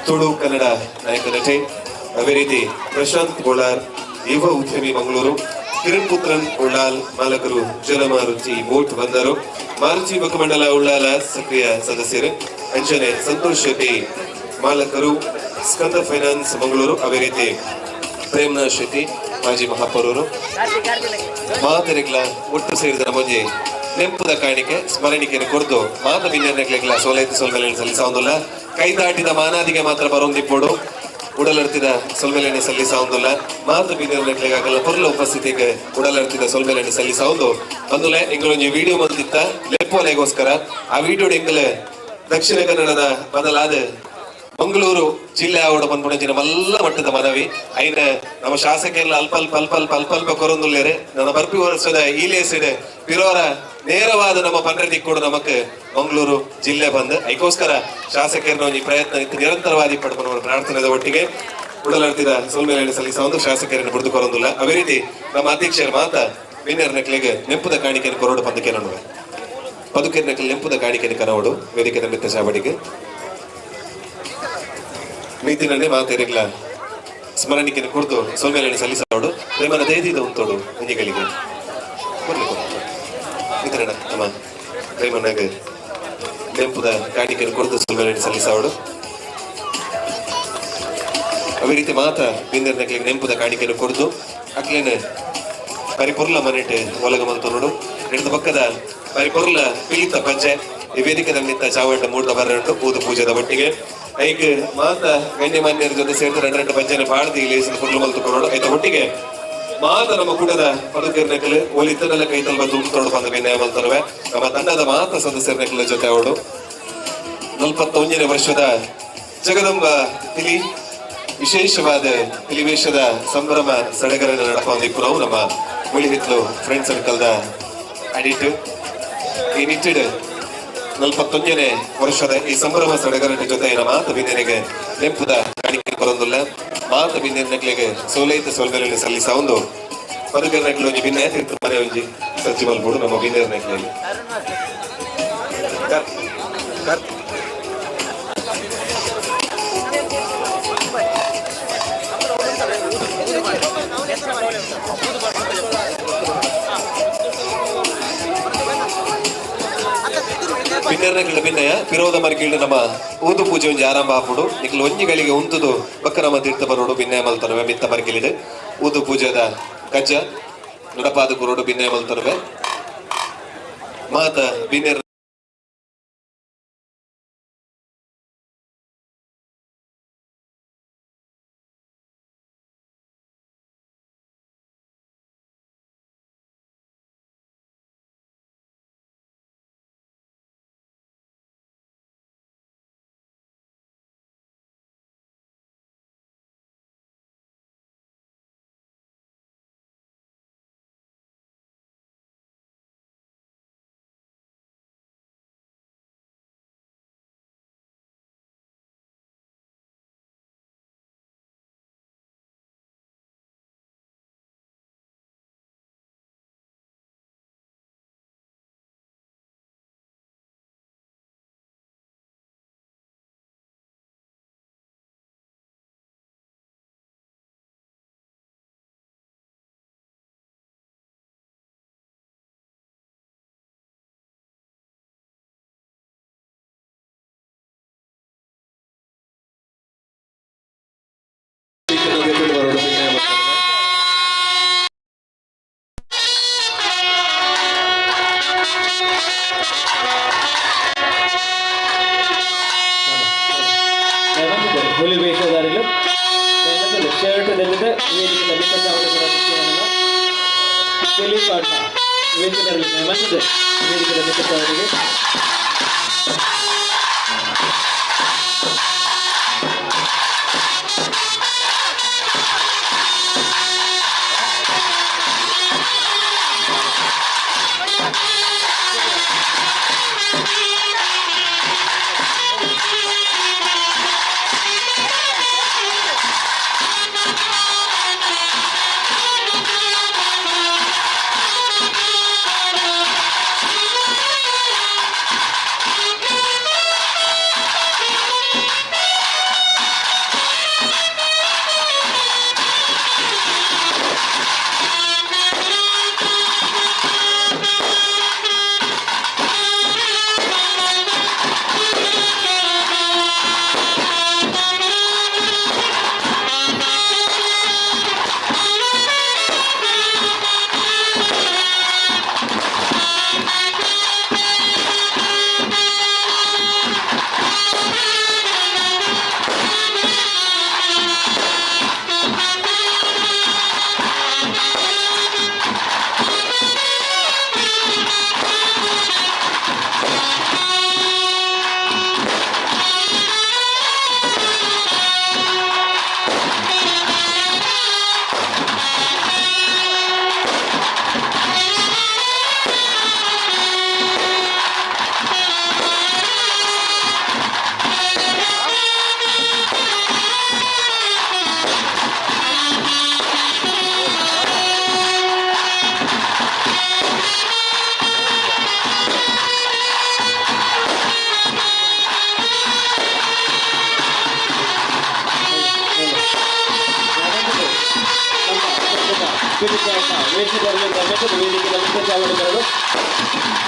ತುಳು ಕನ್ನಡ ನಾಯಕ ನಟೆ, ಅದೇ ರೀತಿ ಪ್ರಶಾಂತ್ ಗೋಳಾರ್ ಯುವ ಉದ್ಯಮಿ ಮಂಗಳೂರು, ಕಿರಣ್ಪುತ್ರನ್ ಉಳ್ಳಾಲ್ ಮಾಲಕರು ಜಲಮಾರುತಿ ಬೋಟ್ ಬಂದರು ಮಾರುತಿ ಬಕಮಂಡಲ ಉಳ್ಳಾಲ ಸಕ್ರಿಯ ಸದಸ್ಯರು ಅಂಚನೆ ಸಂತೋಷ್ ಶೆಟ್ಟಿ ಮಾಲಕರು ಸ್ಕಂದ ಫೈನಾನ್ಸ್ ಮಂಗಳೂರು ಅದೇ ರೀತಿ ಪ್ರೇಮ್ನಾಥ್ ಶೆಟ್ಟಿ ಮಾಜಿ ಮಹಾಪೌರರು ಮಾತೆರೆಗ್ಲ ಒಟ್ಟು ಸೇರಿದ ನಮ್ಮೊಂಜಿ ನೆಂಪುದ ಕಾಣಿಕೆ ಸ್ಮರಣಿಕೆಯನ್ನು ಕೊರ್ದು ಮಾತ ಬಿನ್ನೆಗ್ಲ ಸೋಲೈತು ಸೊಲ್ಮೆಲೆನ್ ಸಲ್ಲಿಸಾವುದಿಲ್ಲ. ಕೈ ದಾಟಿದ ಮಾನಾದಿಗೆ ಮಾತ್ರ ಬರೋಂದಿಪ್ಪೋಡು ಉಡಲರ್ತಿದ ಸೊಲ್ಮೆಲೆಣ್ಣೆ ಸಲ್ಲಿಸಾವುದಿಲ್ಲ. ಮಾತ ಬಿನ್ನೆಗ್ಲೆಗಾಗಲ್ಲ ಪೊರ್ಲ ಉಪಸ್ಥಿತಿಗೆ ಉಡಲರ್ತಿದ ಸೊಲ್ಮೆಲೆಣ್ಣೆ ಸಲ್ಲಿಸಾವುದು. ಬಂದುಲೆ ಎಂಗಳೊಂಜಿ ವಿಡಿಯೋ ಬಂದಿತ್ತ ಲೆಪ್ಪೋಲೆಗೋಸ್ಕರ ಆ ವಿಡಿಯೋ ಎಂಗಲೆ ದಕ್ಷಿಣ ಕನ್ನಡದ ಬದಲಾದ ಮಂಗಳೂರು ಜಿಲ್ಲೆ ಆವಡ ಬಂದ್ಬಿಡ ಮಲ್ಲ ಮಟ್ಟದ ಮನವಿ ಐನ ನಮ್ಮ ಶಾಸಕರೆಲ್ಲ ಅಲ್ಪ ಅಲ್ಪ ಅಲ್ಪ ಅಲ್ಪ ಅಲ್ಪ ಅಲ್ಪ ಕೊರೊಂದುಲ್ಲೇರೆ ನನ್ನ ಬರ್ಪಿ ವರ್ಷದ ಈಲೇಸಿದೆ ಪಿರೋರ ನೇರವಾದ ನಮ್ಮ ಪನ್ರೆ ಕೂಡ ನಮಕ್ ಮಂಗಳೂರು ಜಿಲ್ಲೆ ಬಂದು ಐಕೋಸ್ಕರ ಶಾಸಕರನ್ನ ಒಂಜಿ ಪ್ರಯತ್ನ ಇತ್ತು ನಿರಂತರವಾದಿ ಪಡ್ಕೊಂಡು ಪ್ರಾರ್ಥನೆದ ಒಟ್ಟಿಗೆ ಉಡಲಾಡ್ತಿದ ಸೊಲ್ಮೆಲೆ ಸಲ್ಲಿಸ ಶಾಸಕರನ್ನು ಬಿಡುದು ಕೊರೊಂದಿಲ್ಲ. ಅದೇ ರೀತಿ ನಮ್ಮ ಅಧ್ಯಕ್ಷರ ಮಾತ ಬಿನ್ನೆರ್ ನಕ್ಲೆಗೆ ನೆಂಪುದ ಕಾಣಿಕೆಯನ್ನು ಕೊರೋಡು ಪಂದಕ್ಕೆ ನಡುವೆ ಪದುಕೆರ್ ನಕಲ್ ನೆಂಪುದ ಕಾಣಿಕೆಯನ್ನು ಕನವಡು ವೇದಿಕೆ ಮಿತ್ತ ಚಾವಡಿಗೆ ಮೀತಿನನ್ನೇ ಮಾತೆರೆಗ್ಲ ಸ್ಮರಣಿಕೆಯನ್ನು ಕುರಿತು ಸೊಲ್ಮೆಲೆಣ್ಣೆ ಸಲ್ಲಿಸೋಡು ಪ್ರೇಮನ ದೇದಿದ ಉಂತೋಡು ಒಂಜಿಗಳಿಗೆ ಕೊರ್ಲಿ ಕೊರ್ಲಿ ಮಿತ್ರಣ ನಮ್ಮ ಪ್ರೇಮನಾಗ ನೆಂಪುದ ಕಾಣಿಕೆಯನ್ನು ಕುರಿತು ಸೊಲ್ಮೆಲೆಣ್ಣೆ ಸಲ್ಲಿಸೋಡು. ಅದೇ ರೀತಿ ಮಾತ ಬಿಂದರ್ ನಕ್ಲಿಗೆ ನೆಂಪುದ ಕಾಣಿಕೆಯನ್ನು ಕೊಡ್ದು ಅಕ್ಲೇನೆ ಪರಿಪೂರ್ಣ ಮನೆಟ್ ಒಲಗ ಮಲ್ತೊನೋಡು ಹಿಡಿದ ಪಕ್ಕದ ಪರಿಪೂರ್ಣ ಪಿಲಿತ ಪಂಚೆ ಈ ವೇದಿಕೆ ನಿಂತ ಚಾವಟ ಮೂಡ್ದ ಬರ್ರಂಟು ಊದು ಪೂಜೆದ ಒಟ್ಟಿಗೆ ಐಕ್ ಮಾತ ಗಣ್ಯಮಾನ್ಯರ ಜೊತೆ ಸೇರಿದ ಎರಡು ಎರಡು ಪಂಚನೆ ಪಾಡ್ದು ಇಲ್ಲಿ ಪುರ್ಲು ಮಲ್ತು ಕೊರೋಡು ಐತ ಒಟ್ಟಿಗೆ ಮಾತ ನಮ್ಮ ಕೂಟದ ಪದುಕೇರ್ ನಕಲು ಒಲಿತನೆಲ್ಲ ಕೈತಲ್ ಬಂದು ಉಂಟೋಡು ಬಂದ ವಿನಯ ಮಲ್ತನವೆ ನಮ್ಮ ತಂಡದ ಮಾತ ಸದಸ್ಯರ ನಕಲ ಜೊತೆ ಅವಳು 41ನೇ ವರ್ಷದ ಜಗದಂಬ ತಿಲಿ ವಿಶೇಷವಾದ ಪಿಲಿವೇಶದ ಸಂಭ್ರಮ ಸಡಗರನ್ನು ನಡಪ ನಮ್ಮ ಮುಳಿಹಿತ್ಲು ಫ್ರೆಂಡ್ ಸರ್ಕಲ್ದ ಅಡಿಟ್ ಈ ನಿಟ್ಟಿಡ್ 41ನೇ ವರ್ಷದ ಈ ಸಂಭ್ರಮ ಸಡಗರನ ಜೊತೆ ಮಾತ ಬಿಂದನಿಗೆ ನೆಂಪುದ ಕಾಣಿಕೆ ಬರೋದಿಲ್ಲ. ಮಾತ ಬಿಂದೆನಕ್ಲೆಗೆ ಸೋಲೈತ ಸೋಲ್ಮೆಲೆ ಸಲ್ಲಿಸ ಒಂದು ಪದುಕರ್ನಕ್ಲೆ ಒಂಜಿ ಬಿನ್ನೆ ತೀರ್ಥ ಮನೆ ಒಂಜಿ ಸಜ್ಜಿ ಮಲ್ಪೋಡು ನಮ್ಮ ಬಿಂದೆರ್ನಕ್ಲೆಗೆ. ಬಿನ್ನೆರ್ನಕ್ಲೆ ಬಿನ್ನಯ ಪಿರೋದ ಮರ್ಕಿಲ್ಡ್ ನಮ್ಮ ಊದು ಪೂಜೆ ಒಂಜಿ ಆರಂಭ ಆಪುಡು ನಿಕ್ಲು ಒಂಜಿ ಗಳಿಗೆ ಉಂತುದು ಬಕ್ಕ ನಮ್ಮ ತೀರ್ಥ ಬರೋಡು ಬಿನ್ನಯ ಮಲ್ತನವೆ ಮಿತ್ತ ಮರ್ಕಿಲಿಡ್ ಊದು ಪೂಜೆದ ಕಜ್ಜ ನಡಪಾದ ಕುರೋಡು ಬಿನ್ನಯ ಮಲ್ತನವೆ ಮಾತ ಬಿನ್ನೆರ್ ಹುಲಿ ವೇಷಧಾರಿಗಳು ಶರ್ಟ್ ಧರಿಸಿದ ವೇದಿಕೆ ವೇದಿಕೆ ವೇದಿಕೆ ವೇಷಧಾರಿಗಳಿಂದ ಮೆಚ್ಚದ ವೇದಿಕೆದ ಮೆಚ್ಚ ಚಾವಡಿ ಬರಲು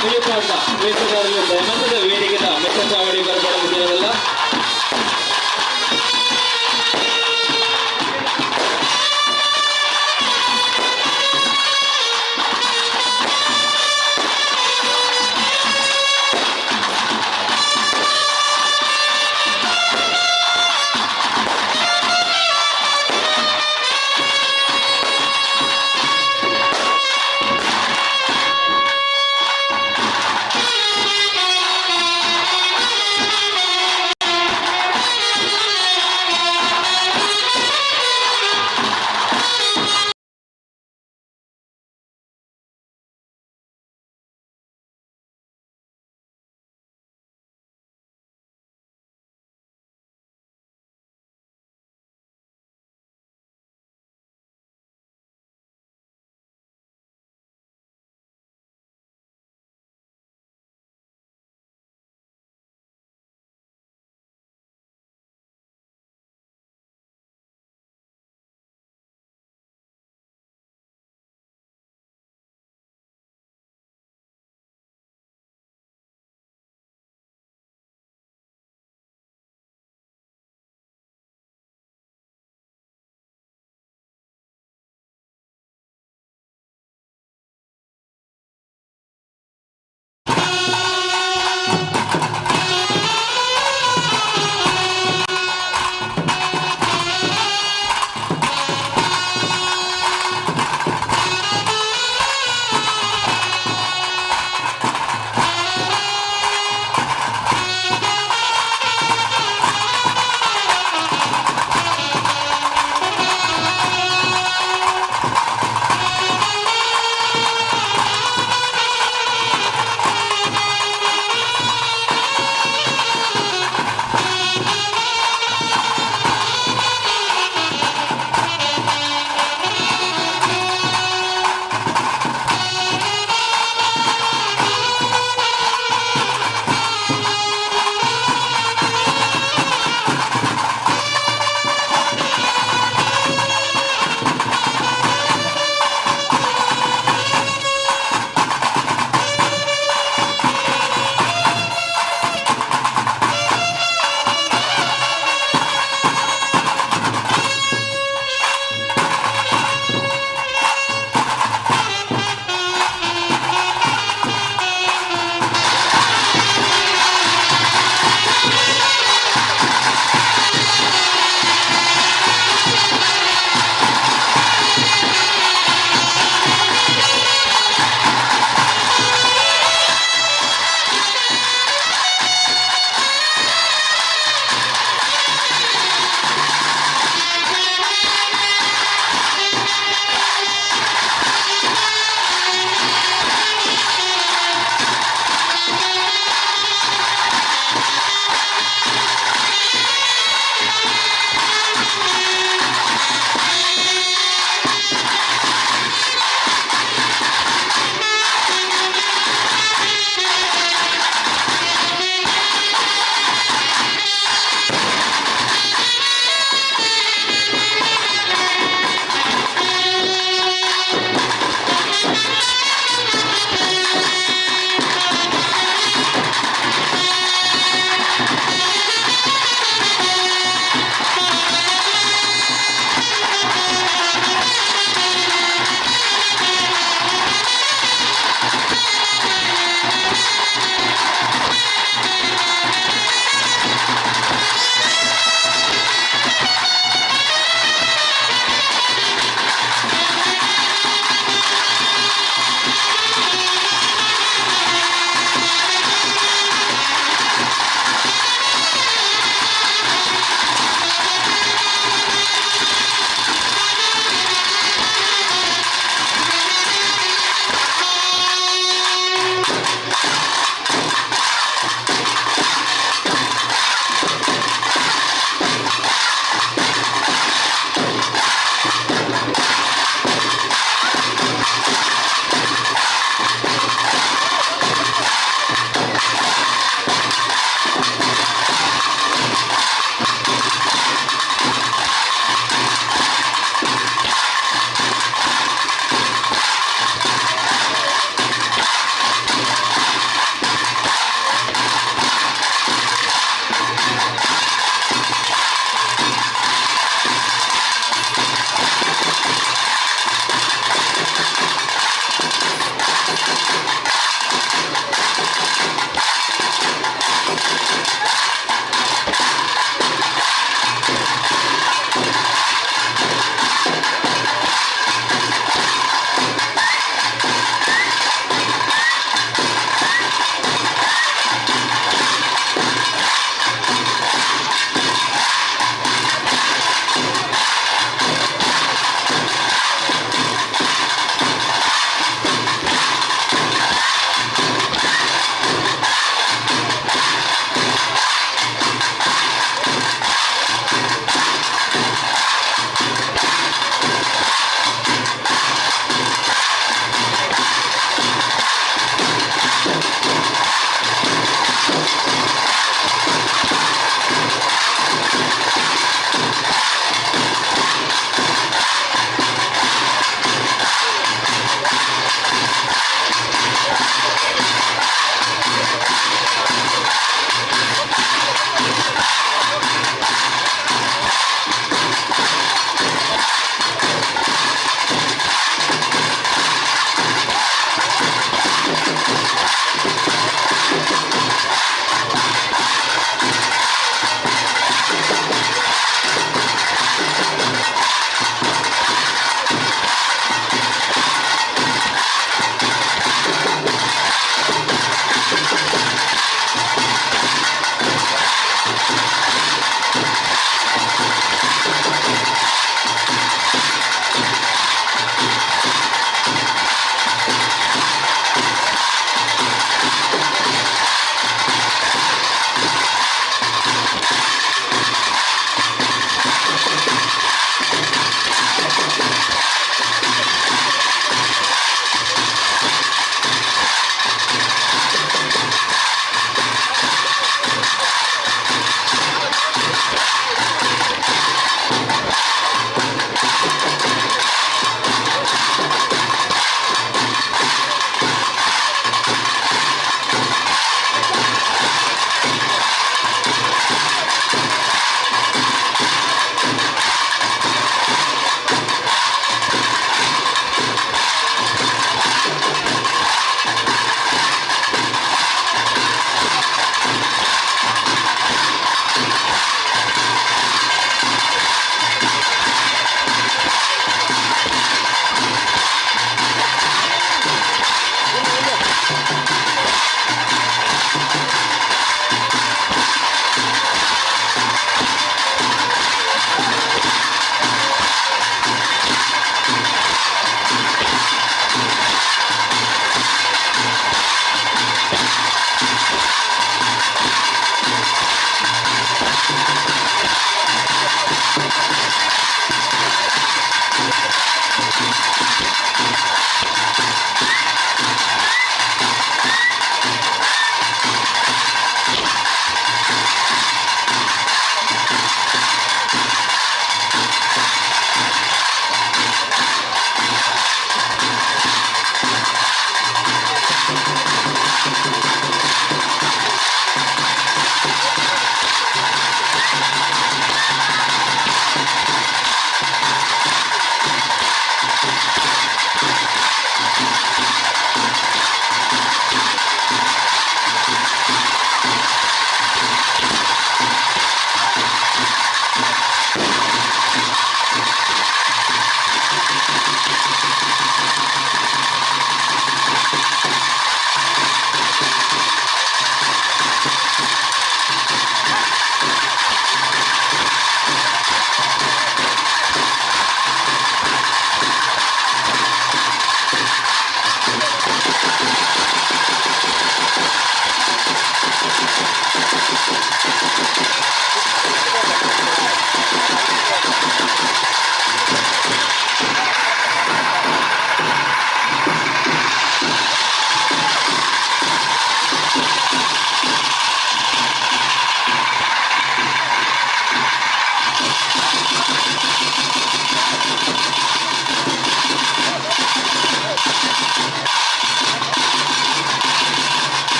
ತುಳುಪಾಟ ವೇಷಧಾರಿಗಳಿಂದ ಮೆಚ್ಚದ ವೇದಿಕೆದ ಮೆಚ್ಚ ಚಾವಡಿ ಬರಬಾರದು.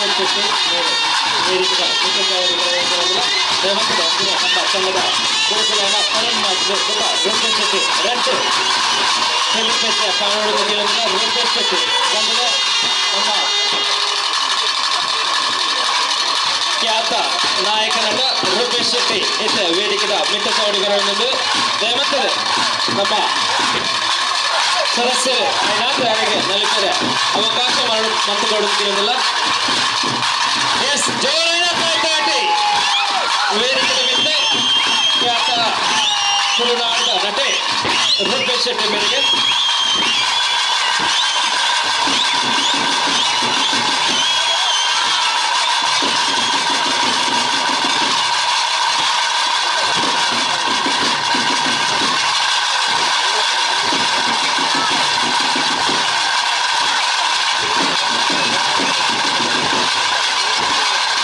ರೂಪೇಶ್ ಶೆಟ್ಟಿ ವೇದಿಕೆದ ಮಿತ್ತ ಚಾವಡಿ ದಯಮಂತದ ನಮ್ಮ ತಂಡದ ಗುರುಕುಲಾದ ತರುಣ್ ಮಾಸ್ಟರ್ ಬೊಕ್ಕ ರೂಪೇಶ್ ಶೆಟ್ಟಿ ರಡ್ಡ್ ಚೆಲ್ಲಿಪೇಟೆ ಕಾನೂನು ರೂಪೇಶ್ ಶೆಟ್ಟಿ ತಂಡದ ನಮ್ಮ ಖ್ಯಾತ ನಾಯಕ ನಟ ರೂಪೇಶ್ ಶೆಟ್ಟಿ ಇತ್ತ ವೇದಿಕೆದ ಮಿತ್ತ ಚಾವಡಿ ಬರವೊಂದು ದಯಮಂತದ ನಮ್ಮ ಸದಸ್ಯರು ಐನಾಥ್ ನಲಿಪರೆ ಅವಕಾಶ ಮಂತುಕೊಡುತ್ತಿರುವುದಿಲ್ಲ. ಎಸ್ ಜೋರಾದ ತಾಟಿ ವೇದಿಕೆದ ಮಿತ್ತೆ ಖ್ಯಾತ ತುಳುನಾಡಿನ ನಟೆ ರೂಪೇಶ್ ಶೆಟ್ಟಿ ಮೇರೆಗೆ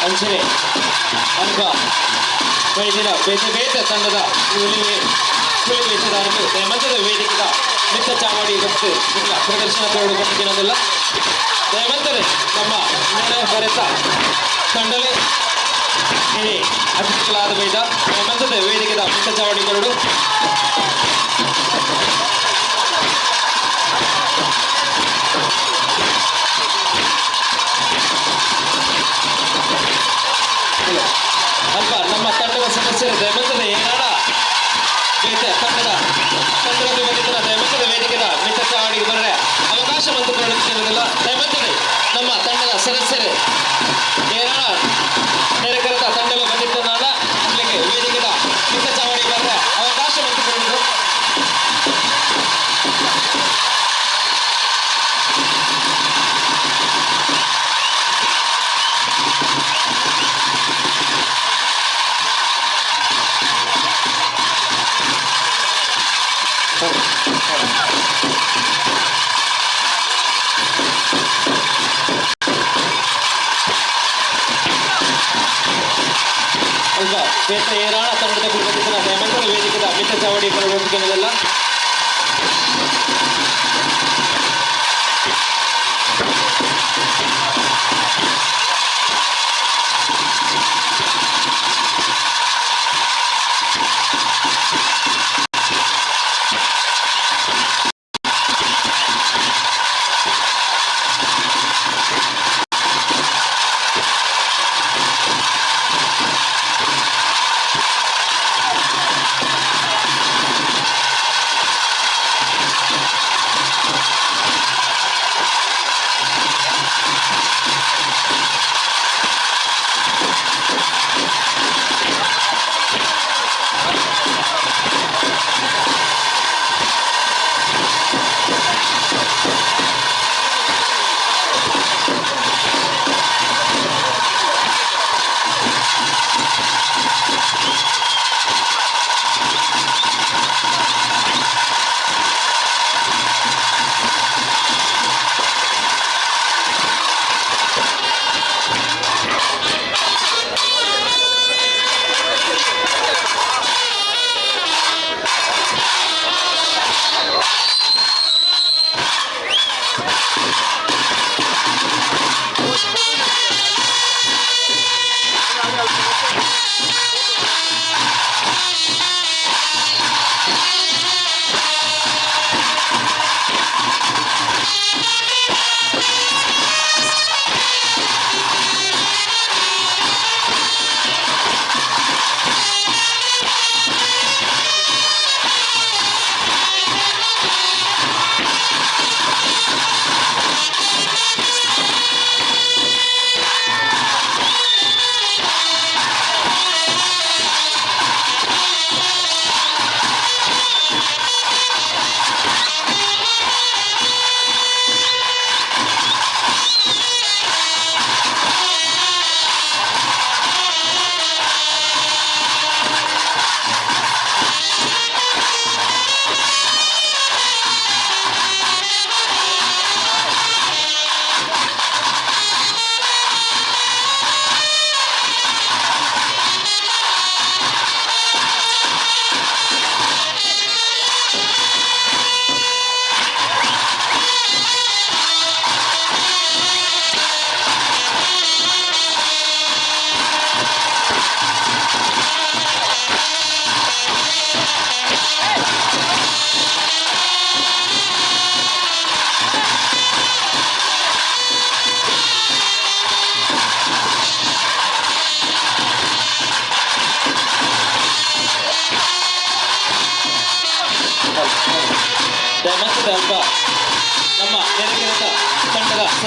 ಅಂಚನೆ ಅಲ್ಪ ವೈದ್ಯರ ಬೇತೆ ಬೇತೆ ತಂಡದ ಹುಲಿ ವೇಷಧಾರರು ದಯಮಂತದ ವೇದಿಕೆದ ಮಿತ್ತ ಚಾವಡಿ ಮತ್ತು ಪ್ರದರ್ಶನ ಕೊಡುತ್ತಿರೋದಿಲ್ಲ. ದಯಮಂತರೆ ನಮ್ಮ ನೆರೆ ಹೊರೆತ ತಂಡಲೇ ಇನಿ ಅತಿಥಿಗಳಾದ ಬೈದ ದಯಮಂತದ ವೇದಿಕೆದ ಮಿತ್ತ ಚಾವಡಿ ಕೊರಡು ಅಲ್ಪ ನಮ್ಮ ತಂಡದ ಸದಸ್ಯರು ದಯಮಂತದ ಏನಾಡ ಬೇತೆ ತಂಡದ ತಂಡದ ಬಂದಿದ್ದರ ದಯಮಂತದ ವೇದಿಕೆದ ಮಿತ್ತ ಚಾವಡಿಗೆ ಬರರೆ ಅವಕಾಶ ಮಂತುಕೊಳ್ಳುತ್ತಿರುವುದಿಲ್ಲ. ದಯಮಂತದೆ ನಮ್ಮ ತಂಡದ ಸದಸ್ಯರು ಏನಾಡ ನೆರೆಕರೆತ ತಂಡಲು ಬಂದಿದ್ದನಾಡ ಅಲ್ಲಿಗೆ ವೇದಿಕೆದ ಮಿತ್ತ ಚಾವಡಿಗೆ ಬರರೆ ಅವಕಾಶ ಮಂತುಕೊಳ್ಳುವುದು. ಅಲ್ವಾ ಬೇತ ಏರಾಣ ತಂಡದ ಕುಟುಂಬದ ದಯಮಂತದ ವೇದಿಕೆದ ಮಿತ್ತ ಚಾವಡಿ ಬರಬೇಕೆನ್ನುವುದಲ್ಲ.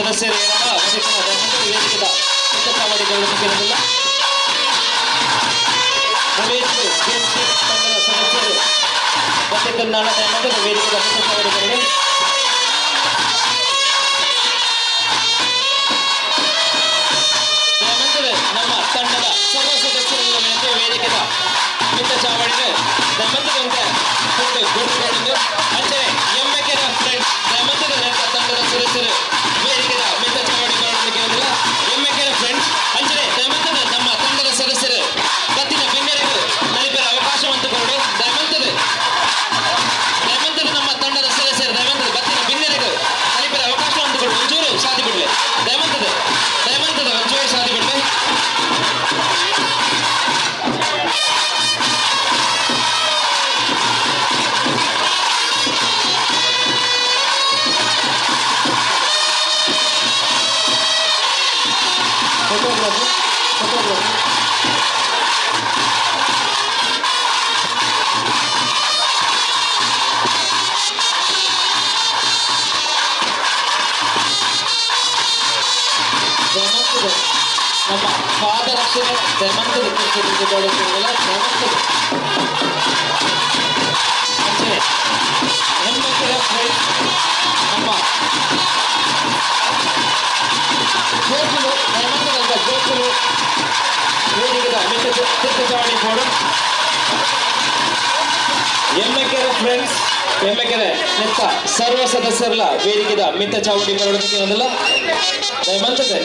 ಸದಸ್ಯರು ಏನಪ್ಪ ವೇದಿಕೆದ ಚಾವಡಿ ಬರಲಿಕ್ಕಿರೋದಿಲ್ಲ. ಮುಳಿಹಿತ್ಲು ಗೇಮ್ಸ್ ಟೀಮ್ ತಂಡದ ಸದಸ್ಯರು ಬತ್ತಿನಾಳ ದಯಮಾಡಿ ವೇದಿಕೆದ ಚಾವಡಿ ಬರಲಿ. ನಮ್ಮ ತಂಡದ ಸರ್ವ ಸದಸ್ಯರ ವಿನಂತಿ ವೇದಿಕೆದ ಮಿತ್ತ ಚಾವಡಿಗೆ ದಯಮಂತದಂತೆ ಫುಡ್ ಗುರುಗಳು ಅಂಚನೆ ಎಮ್ಮೆಕೆರ ಫ್ರೆಂಡ್ಸ್ ದಯಮಂತದ ತಂಡದ ಸದಸ್ಯರು ವೇದಿಕೆದ ಮಿತ್ತ ಚಾವಡಿ ಬರೋದಕ್ಕೆ ಎಮ್ಮೆಕೆರ ಫ್ರೆಂಡ್ಸ್ ಅಂಚನೆ ದಯಮಂತದ ನಮ್ಮ ತಂಡದ ಸದಸ್ಯರು ಬತ್ತಿನ ಬಿನ್ನರಿಗೂ ನಲಿಪೆರ ಅವಕಾಶವಂತ ಕೊಡು. ದಯಮಂತದ ದಯಮಂತದ ನಮ್ಮ ತಂಡದ ಸದಸ್ಯರು ದಯಮಂತದ ಬತ್ತಿನ ಬಿನ್ನರಿಗೂ ನಲಿಪೆರ ಅವಕಾಶವಂತ ಕೊಡು. ಒಂಚೂರು ಸಾಧಿ ಬಿಡ್ಲಿ ದಯಮಂತದ ದಯಮಂತದ ಒಂಚೂರು ಸಾಧಿ ಬಿಡ್ಲಿ. ನಮ್ಮ ಪಾದರಕ್ಷಣೆ ದಯಮಂತದ ದಯಮಂತದ ನಮ್ಮ ಜೋಕುಲು ದಯಮಂತದ ಜೋಕುಲು ವೇದಿಕೆದ ಚಾವಡಿ ಬೋರ್ಡು ಎಮ್ಮೆಕೆರೆ ಫ್ರೆಂಡ್ಸ್ ಎಮ್ಮೆಕೆರೆ ನೆತ್ತ ಸರ್ವ ಸದಸ್ಯರಲ್ಲ ವೇದಿಕೆದ ಮಿತ್ತ ಚಾವಡಿ ಬರೋದಕ್ಕೆ ಒಂದಲ್ಲ. ದಯಮಂತದೆ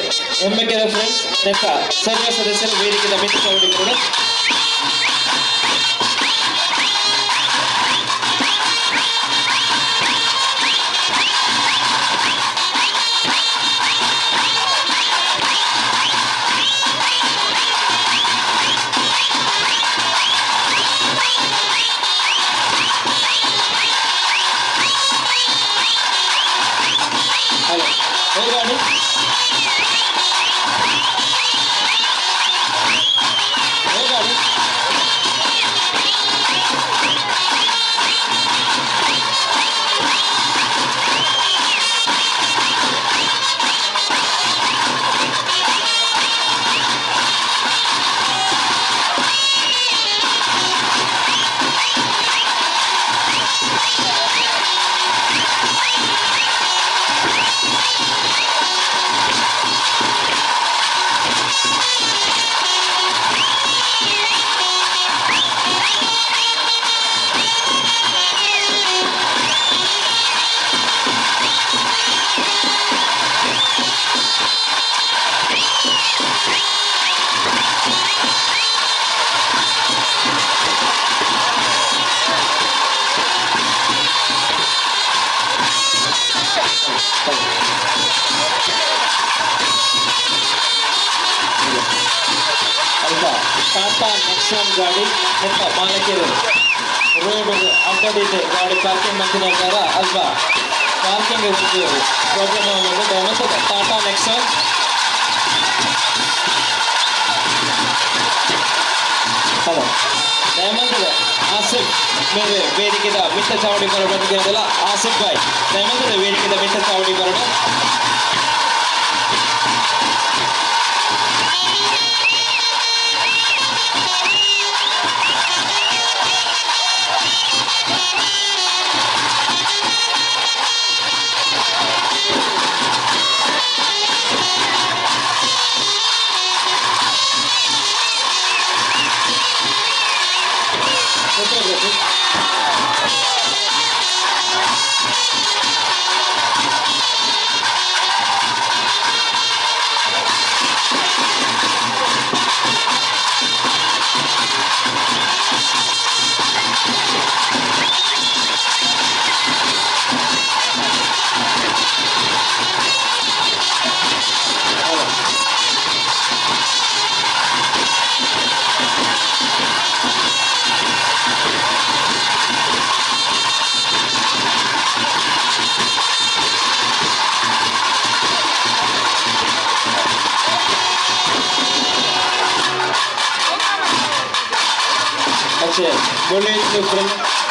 ಎಮ್ಮೆಕೆರೆ ಫ್ರೆಂಡ್ಸ್ ನೆತ್ತ ಸರ್ವ ಸದಸ್ಯರ ವೇದಿಕೆದ ಮಿತ್ತ ಚಾವಡಿ ಬರೋಣ. ಟಾಟಾ ನೆಕ್ಸಾನ್ ಗಾಡಿ ನೆತ್ತ ಮಾಲಕರು ರೋಡ್ ಅಡ್ಡಡಿದೆ ಗಾಡಿ ಪಾರ್ಕಿಂಗ್ ಮಂತಿನ ಅಲ್ವಾ ಪಾರ್ಕಿಂಗ್ ಪ್ರಾಬ್ಲಮ್ ಆಗೋದು. ದಯಮಾಡಿ ಟಾಟಾ ನೆಕ್ಸಾನ್ ಹಲೋ ದಯಮಾಡಿ ಆಸಿಫ್ ಮೇರೆ ವೇದಿಕೆದ ಮಿತ್ತ ಚಾವಡಿ ಬರೋದಲ್ಲ. ಆಸಿಫ್ ಬಾಯ್ ದಯಮಾಡಿ ವೇದಿಕೆದ ಮಿತ್ತ ಚಾವಡಿ ಬರೋಣ.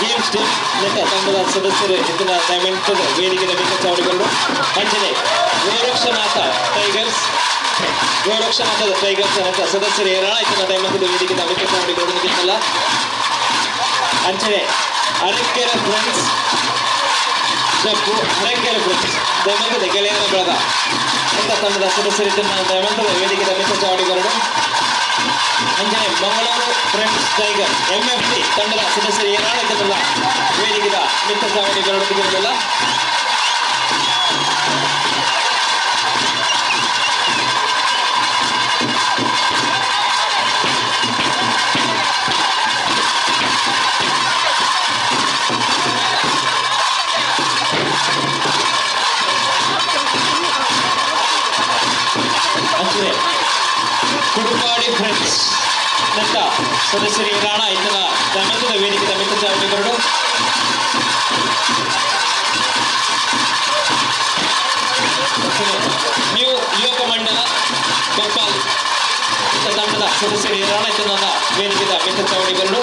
ಗೇಮ್ಸ್ ಟೀಮ್ ನೆತ್ತ ತಂಡದ ಸದಸ್ಯರು ಇದನ್ನ ದಯಮಾಡಿ ವೇದಿಕೆಯ ಮಿಕ್ಕ ಚಾವಡಿಗಳು ಅಂಚನೆ ಗೋರಕ್ಷ ಗೋರಕ್ಷನಾಥ ಟೈಗರ್ಸ್, ಗೋರಕ್ಷನಾಥ ಟೈಗರ್ಸ್ ಅನ್ನೋ ಸದಸ್ಯರು ಏರಾಳ ಇತ್ತಿನ ದಯಮಂತದ ವೇದಿಕೆ ಮಿತ್ರ ಚಾವಡಿ ಬರೋದಕ್ಕಿಂತಲ್ಲ. ಅಂಚನೆ ಅರಕೆರೆ ಫ್ರೆಂಡ್ಸ್ ಜಪ್ಪು, ಅರಕೆರೆ ಫ್ರೆಂಡ್ಸ್ ದಯಮಂತದ ಗೆಳೆಯರ ಬಳಗ ಅಂತ ತಂಡದ ಸದಸ್ಯರು ಇತ್ತಿನ ದಯಮಂತದ ವೇದಿಕೆ ಮಿತ್ರ ಚಾವಡಿ ಬರೋದು. ಅಂಚನೆ ಮಂಗಳೂರು ಫ್ರೆಂಡ್ಸ್ ಟೈಗರ್ MFT ತಂಡದ ಸದಸ್ಯರು ಏರಾಳ ಇತ್ತಿನ ವೇದಿಕೆದ ಮಿತ್ರ ಚಾವಡಿ ಬರೋದಕ್ಕಿಂತಲ್ಲ. ಅಂಚನೆ ಕುಡುಪಾಡಿ ಫ್ರೆಂಡ್ಸ್ ನಂತ ಸದಸ್ಯರು ರಾಣ ಇತನ ದಮಂತದ ವೇದಿಕೆ ಮಿತ್ರ ಚಾವಡಿ ಬರಡು. ನ್ಯೂ ಯುವಕ ಮಂಡಲ ಗೋಪಾಲ್ ತಂಡದ ಸದಸ್ಯರು ರಾಣ ಇತನ ವೇದಿಕೆದ ಮಿತ್ರ ಚಾವಡಿ ಬರಡು.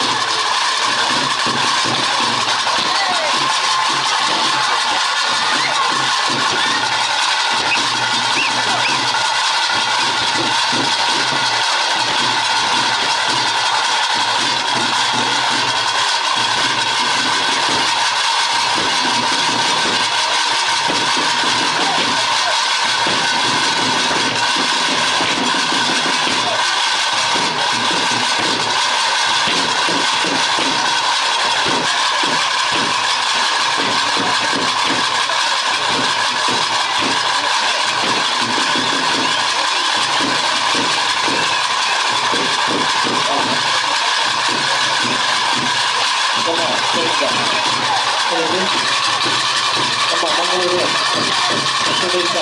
ನಮ್ಮ ಮಂಗಳೂರು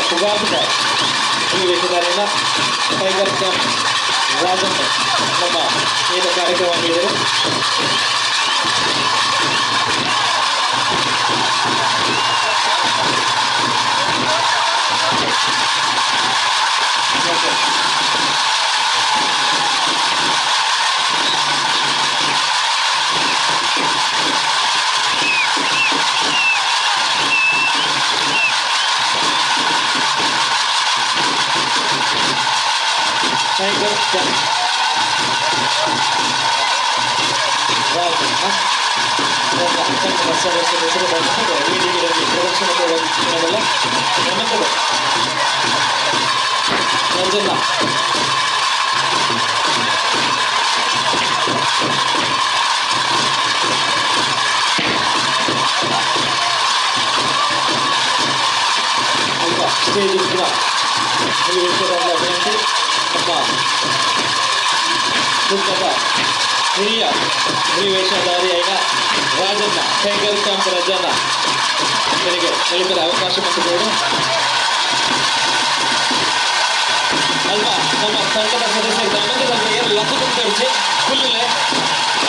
ಪುಗಾರ್ದ ವೇಷಧಾರಿಯನ್ನು ಟೈಗರ್ ಕ್ಯಾಂಪ್ ರಾಜನ್ ನಮ್ಮ ಏನ ಕಾರ್ಯಕ್ರಮ ನೀಡಿದರು. ಟೈಗರ್ ಕ್ಯಾಂಪ್ ರಾಜನ್ ತಂಡದ ಸದಸ್ಯರ ಹೆಸರು ವೇದಿಕೆಯಲ್ಲಿ ಪ್ರದರ್ಶನ ಕೊಡುವ ನಮಕದ ರಂಜನ್ನ ಅಲ್ಪ ಸ್ಟೇಜ್ ಕೂಡ ವಿನಂತಿ. ನಮ್ಮ ಕುಟುಂಬದ ಹಿರಿಯ ವೇಷಧಾರಿಯಾದ ರಾಜಣ್ಣ ಟೈಗರ್ ಕ್ಯಾಂಪ್ ರಾಜಣ್ಣ ಅವರಿಗೆ ಹೇಳಿದರೆ ಅವಕಾಶ ಮಾಡಿಕೊಡು. ಅಲ್ವಾ ನಮ್ಮ ತಂಡದ ಸದಸ್ಯರು ದಮಂತದಲ್ಲಿ ಲಕ್ಕುತ್ತರ್ಚಿ ಫುಲ್ಲುಲೆ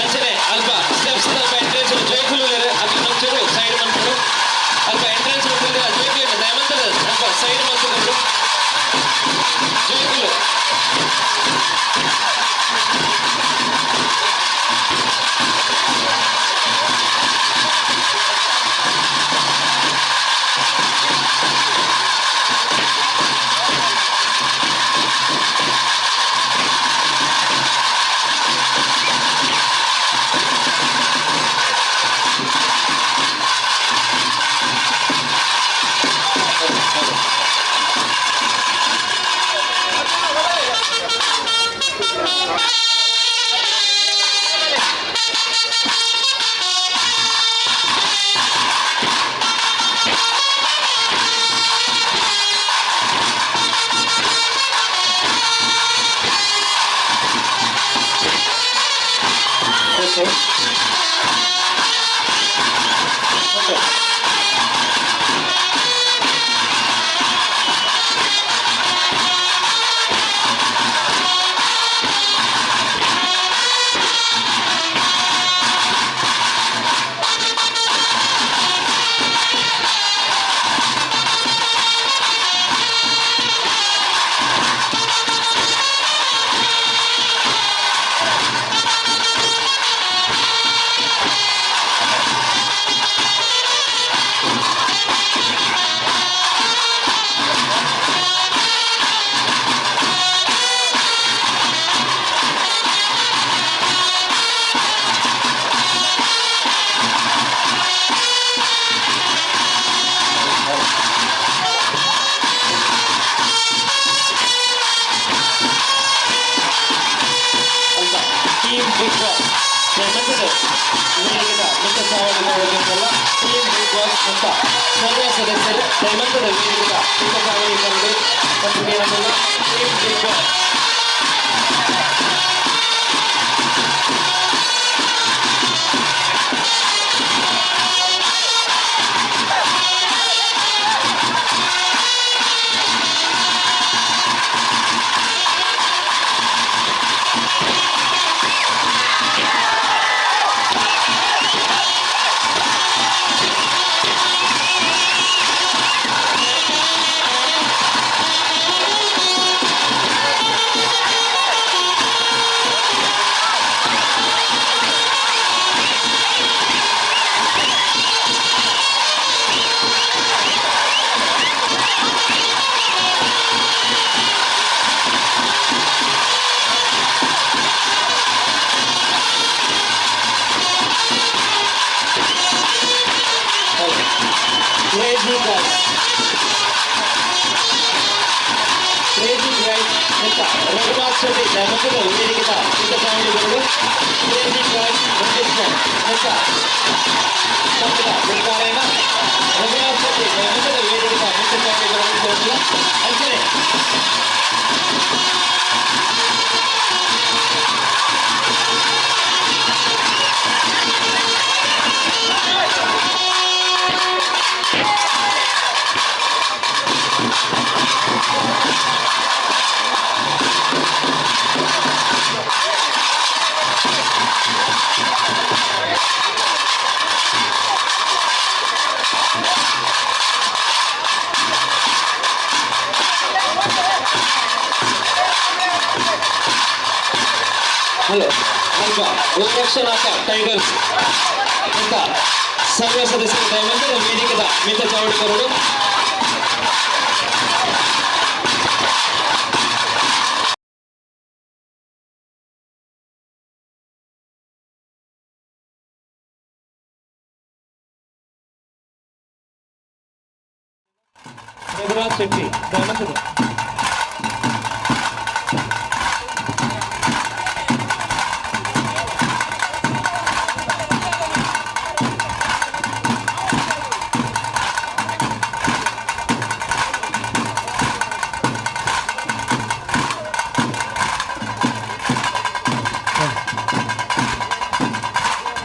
ಅಂಚನೆ ಅಲ್ಪ ಸ್ಟೆಪ್ಸ್ ಅಲ್ಪ ಎಂಟ್ರೆನ್ಸ್ ಜೋಯ್ಫುಲ್ಲುಲೆ ಅಲ್ಲಿ ಒಂಚೂರು ಸೈಡ್ ಮಾಡ್ಕೊಂಡು ಅಲ್ಪ ಎಂಟ್ರೆನ್ಸ್ ಜೋಯ್ಫುಲ್ ದಮಂತದ ಅಲ್ಪ ಸೈಡ್ ಮಾಡ್ಕೊಂಡು ಜೋಯ್ಫುಲ್. ಚಾವಡಿ ಬರಬೇಕಲ್ಲ. ಟೀಮ್ ಬಿಗ್ ಬಾಸ್ ಅಂತ ಸರ್ವ ಸದಸ್ಯರು ದಯಮಂತದ ವೇದಿಕೆದ ಮಿತ್ತ ಚಾವಡಿ ಬರಲು ಮತ್ತು ಏನಂದಲ್ಲ team big boss. Crazy guys. Crazy guys ಅಂತ ರಘುನಾಥ್ ಶೆಟ್ಟಿ ದಯಮಂತದ ವೇದಿಕೆದ ಮಿತ್ತ ಚಾವಡಿ ಬರಲು. ಕ್ರೇಜಿ ಗಾಯ್ಸ್ ಮಂಜೇಶ್ವರ ಅಂತ ತಂಡದ ಗುರುಕಾರೇಣ ರಘುನಾಥ್ ಶೆಟ್ಟಿ ದಯಮಂತದ ವೇದಿಕೆದ ಮಿತ್ತ ಚಾವಡಿ ಬರಲು. ಅಂಚನೆ ಹಲೋ ನಮ್ಮ ಗೋರಕ್ಷನಾಥ ಟೈಗರ್ಸ್ ಅಂತ ಸರ್ವ ಸದಸ್ಯರು ದಯಮಂತದ ವೇದಿಕೆದ ಮಿತ್ತ ಚಾವಡಿ ಬರಲು. ರಘುನಾಥ್ ಶೆಟ್ಟಿ ದಯಮಂತದ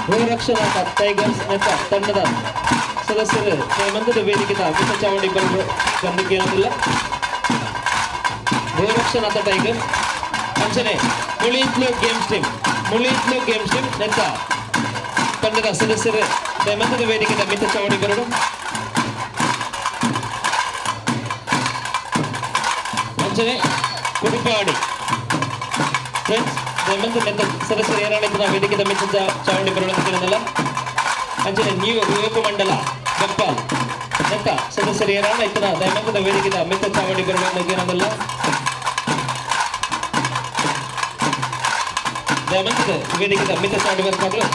ಗೋರಕ್ಷನಾಥ ಟೈಗರ್ಸ್ ನೆತ್ತ ತಂಡದ ಸದಸ್ಯರು ಮಂದದ ವೇದಿಕೆದ ಮಿತ್ತ ಚಾವಡಿ ಬರಲು ಬಂದಕ್ಕೆ ಏನಿಲ್ಲ. ಗೋರಕ್ಷನಾಥ ಟೈಗರ್ಸ್ ಅಂಚನೆ Mulitlu games team, Mulitlu games team ನೆತ್ತ ತಂಡದ ಸದಸ್ಯರು ಮಂದದ ವೇದಿಕೆದ ಮಿತ್ತ ಚಾವಡಿ ಬರಲು. ಅಂಚನೆ ಕುಡುಪಾಡಿ ಫ್ರೆಂಡ್ಸ್ ದಯಮಂತ ನೆತ್ತ ಸದಸ್ಯರು ಏನಾಡಿದ್ರು ವೇದಿಕೆದ ಮಿತ್ತ ಚಾವಡಿ ಬರಲು ಅಂತ. ಅಂಚನೆ ನೀವು ಯುವಕ ಮಂಡಲ ಗಪ್ಪಾಲ್ ನೆತ್ತ ಸದಸ್ಯರು ಏನಾಡ ಇತನ ದಯಮಂತದ ವೇದಿಕೆದ ಮಿತ್ತ ಚಾವಡಿ ಬರಲು ಏನದಲ್ಲ. ದಯಮಂತದ ವೇದಿಕೆದ ಮಿತ್ತ ಚಾವಡಿ ಬರಬೇಕಾಗ್ಲು.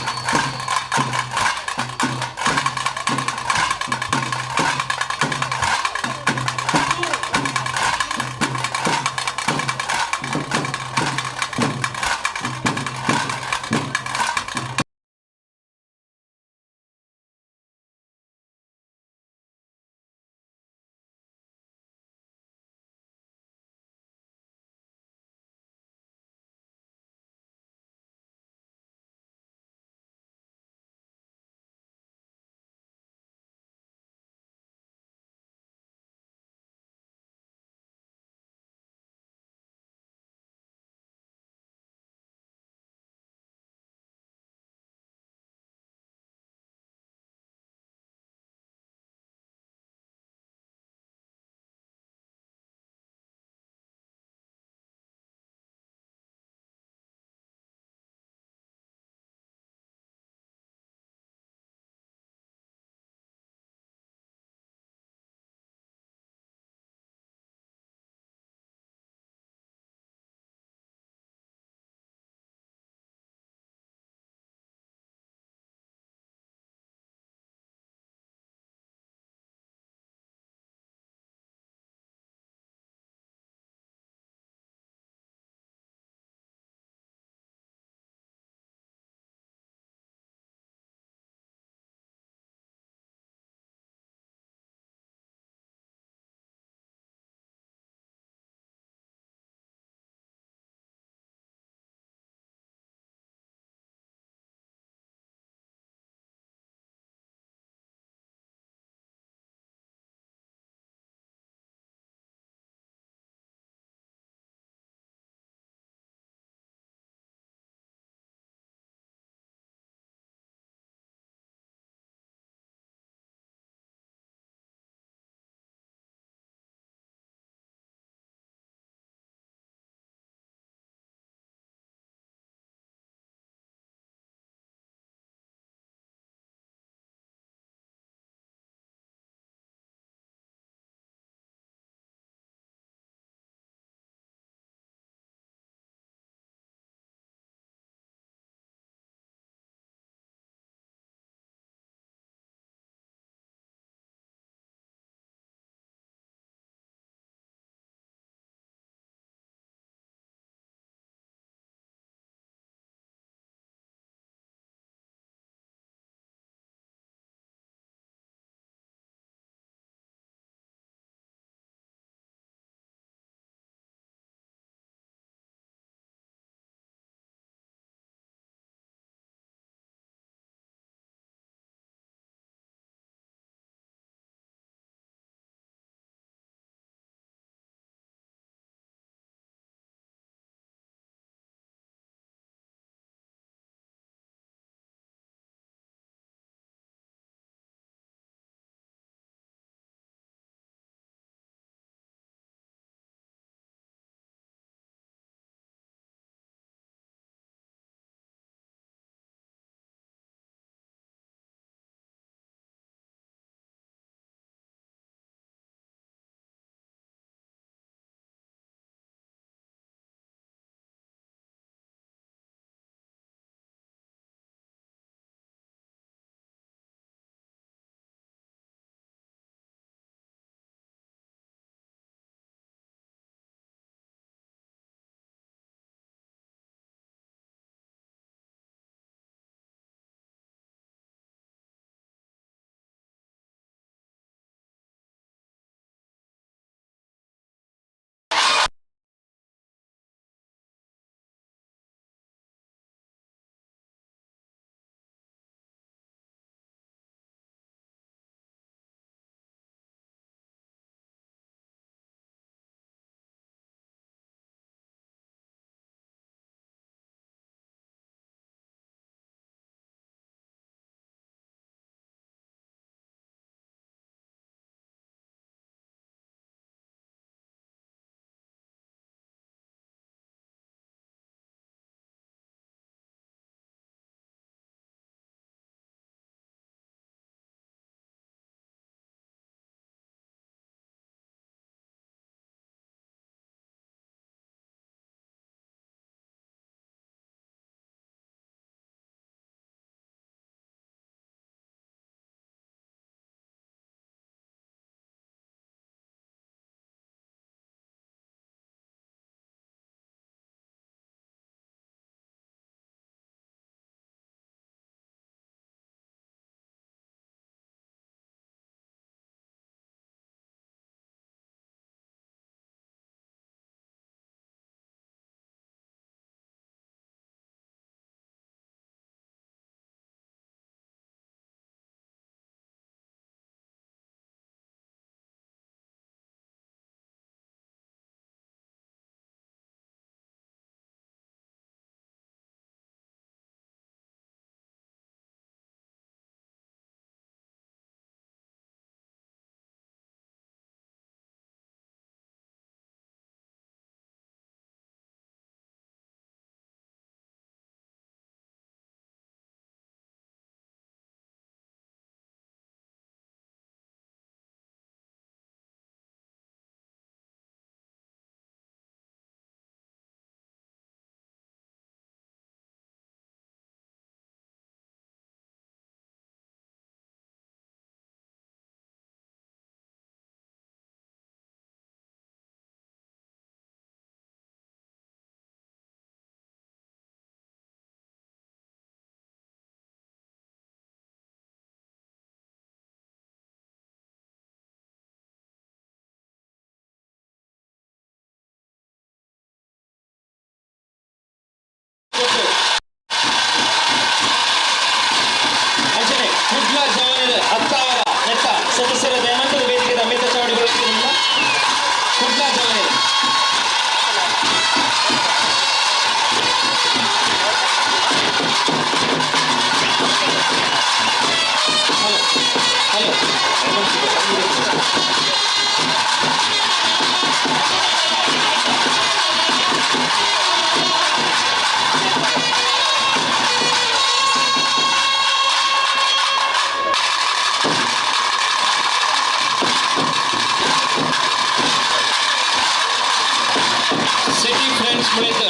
ಮುಳಿತು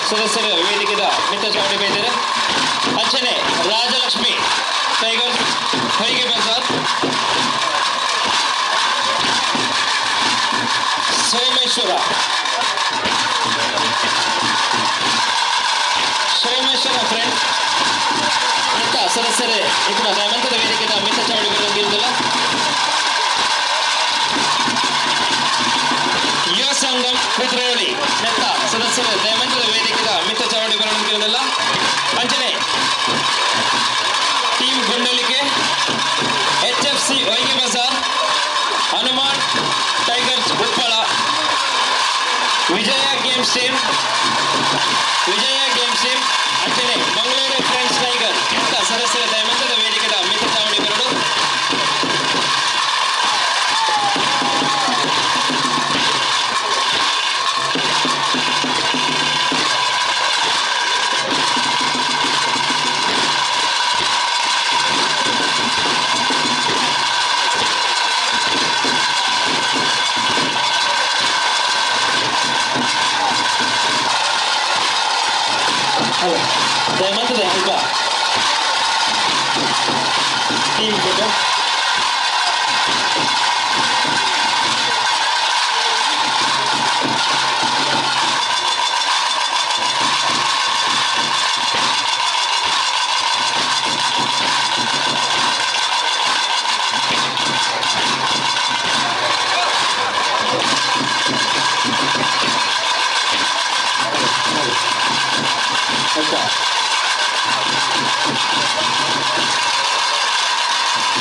ಸದಸ್ಯರು ವೇದಿಕೆದ ಮಿತ್ತ ಚಾವಡಿ ಬೈದರು. ಅಂಚನೆ ರಾಜಲಕ್ಷ್ಮಿ ಟೈಗರ್ಸ್ ಹೊಯ್ಗೆ ಬಜಾರ್, ಸೋಮೇಶ್ವರ ಸೋಮೇಶ್ವರ ಫ್ರೆಂಡ್ ಮಿತ್ತ ಸದಸ್ಯರೇ ಇಪ್ಪುನ ದಯಮಂತದ ವೇದಿಕೆದ ಮಿತ್ತ ಚಾವಡಿ ಬರೋದಿಲ್ಲ. ಯುವ ಸಂಘಂ ಕುದ್ರೋಳಿ ನೆತ್ತ ಸದಸ್ಯರ ದಯಮಂತದ ವೇದಿಕೆದ ಮಿತ್ತ ಚಾವಡಿ ಬರೋದಿಲ್ಲ. ಅಂಚನೆ team Gundalike, H F C Hoige Bazar, Hanuman tigers Uppala, Vijaya games team, Vijaya games team, ಅಂಚನೆ ಮಂಗಳೂರು ಫ್ರೆಂಡ್ಸ್ ಟೈಗರ್ ಅಂತ ಸದಸ್ಯರ ದಯಮಂತದ ವೇದಿಕೆದ ಮಿತ್ತ ಚಾವಡಿ ಬರಡು. ದಯಮಂತದ ಅಲ್ಪ ಟೀಮ್ ಫೋಟೋ.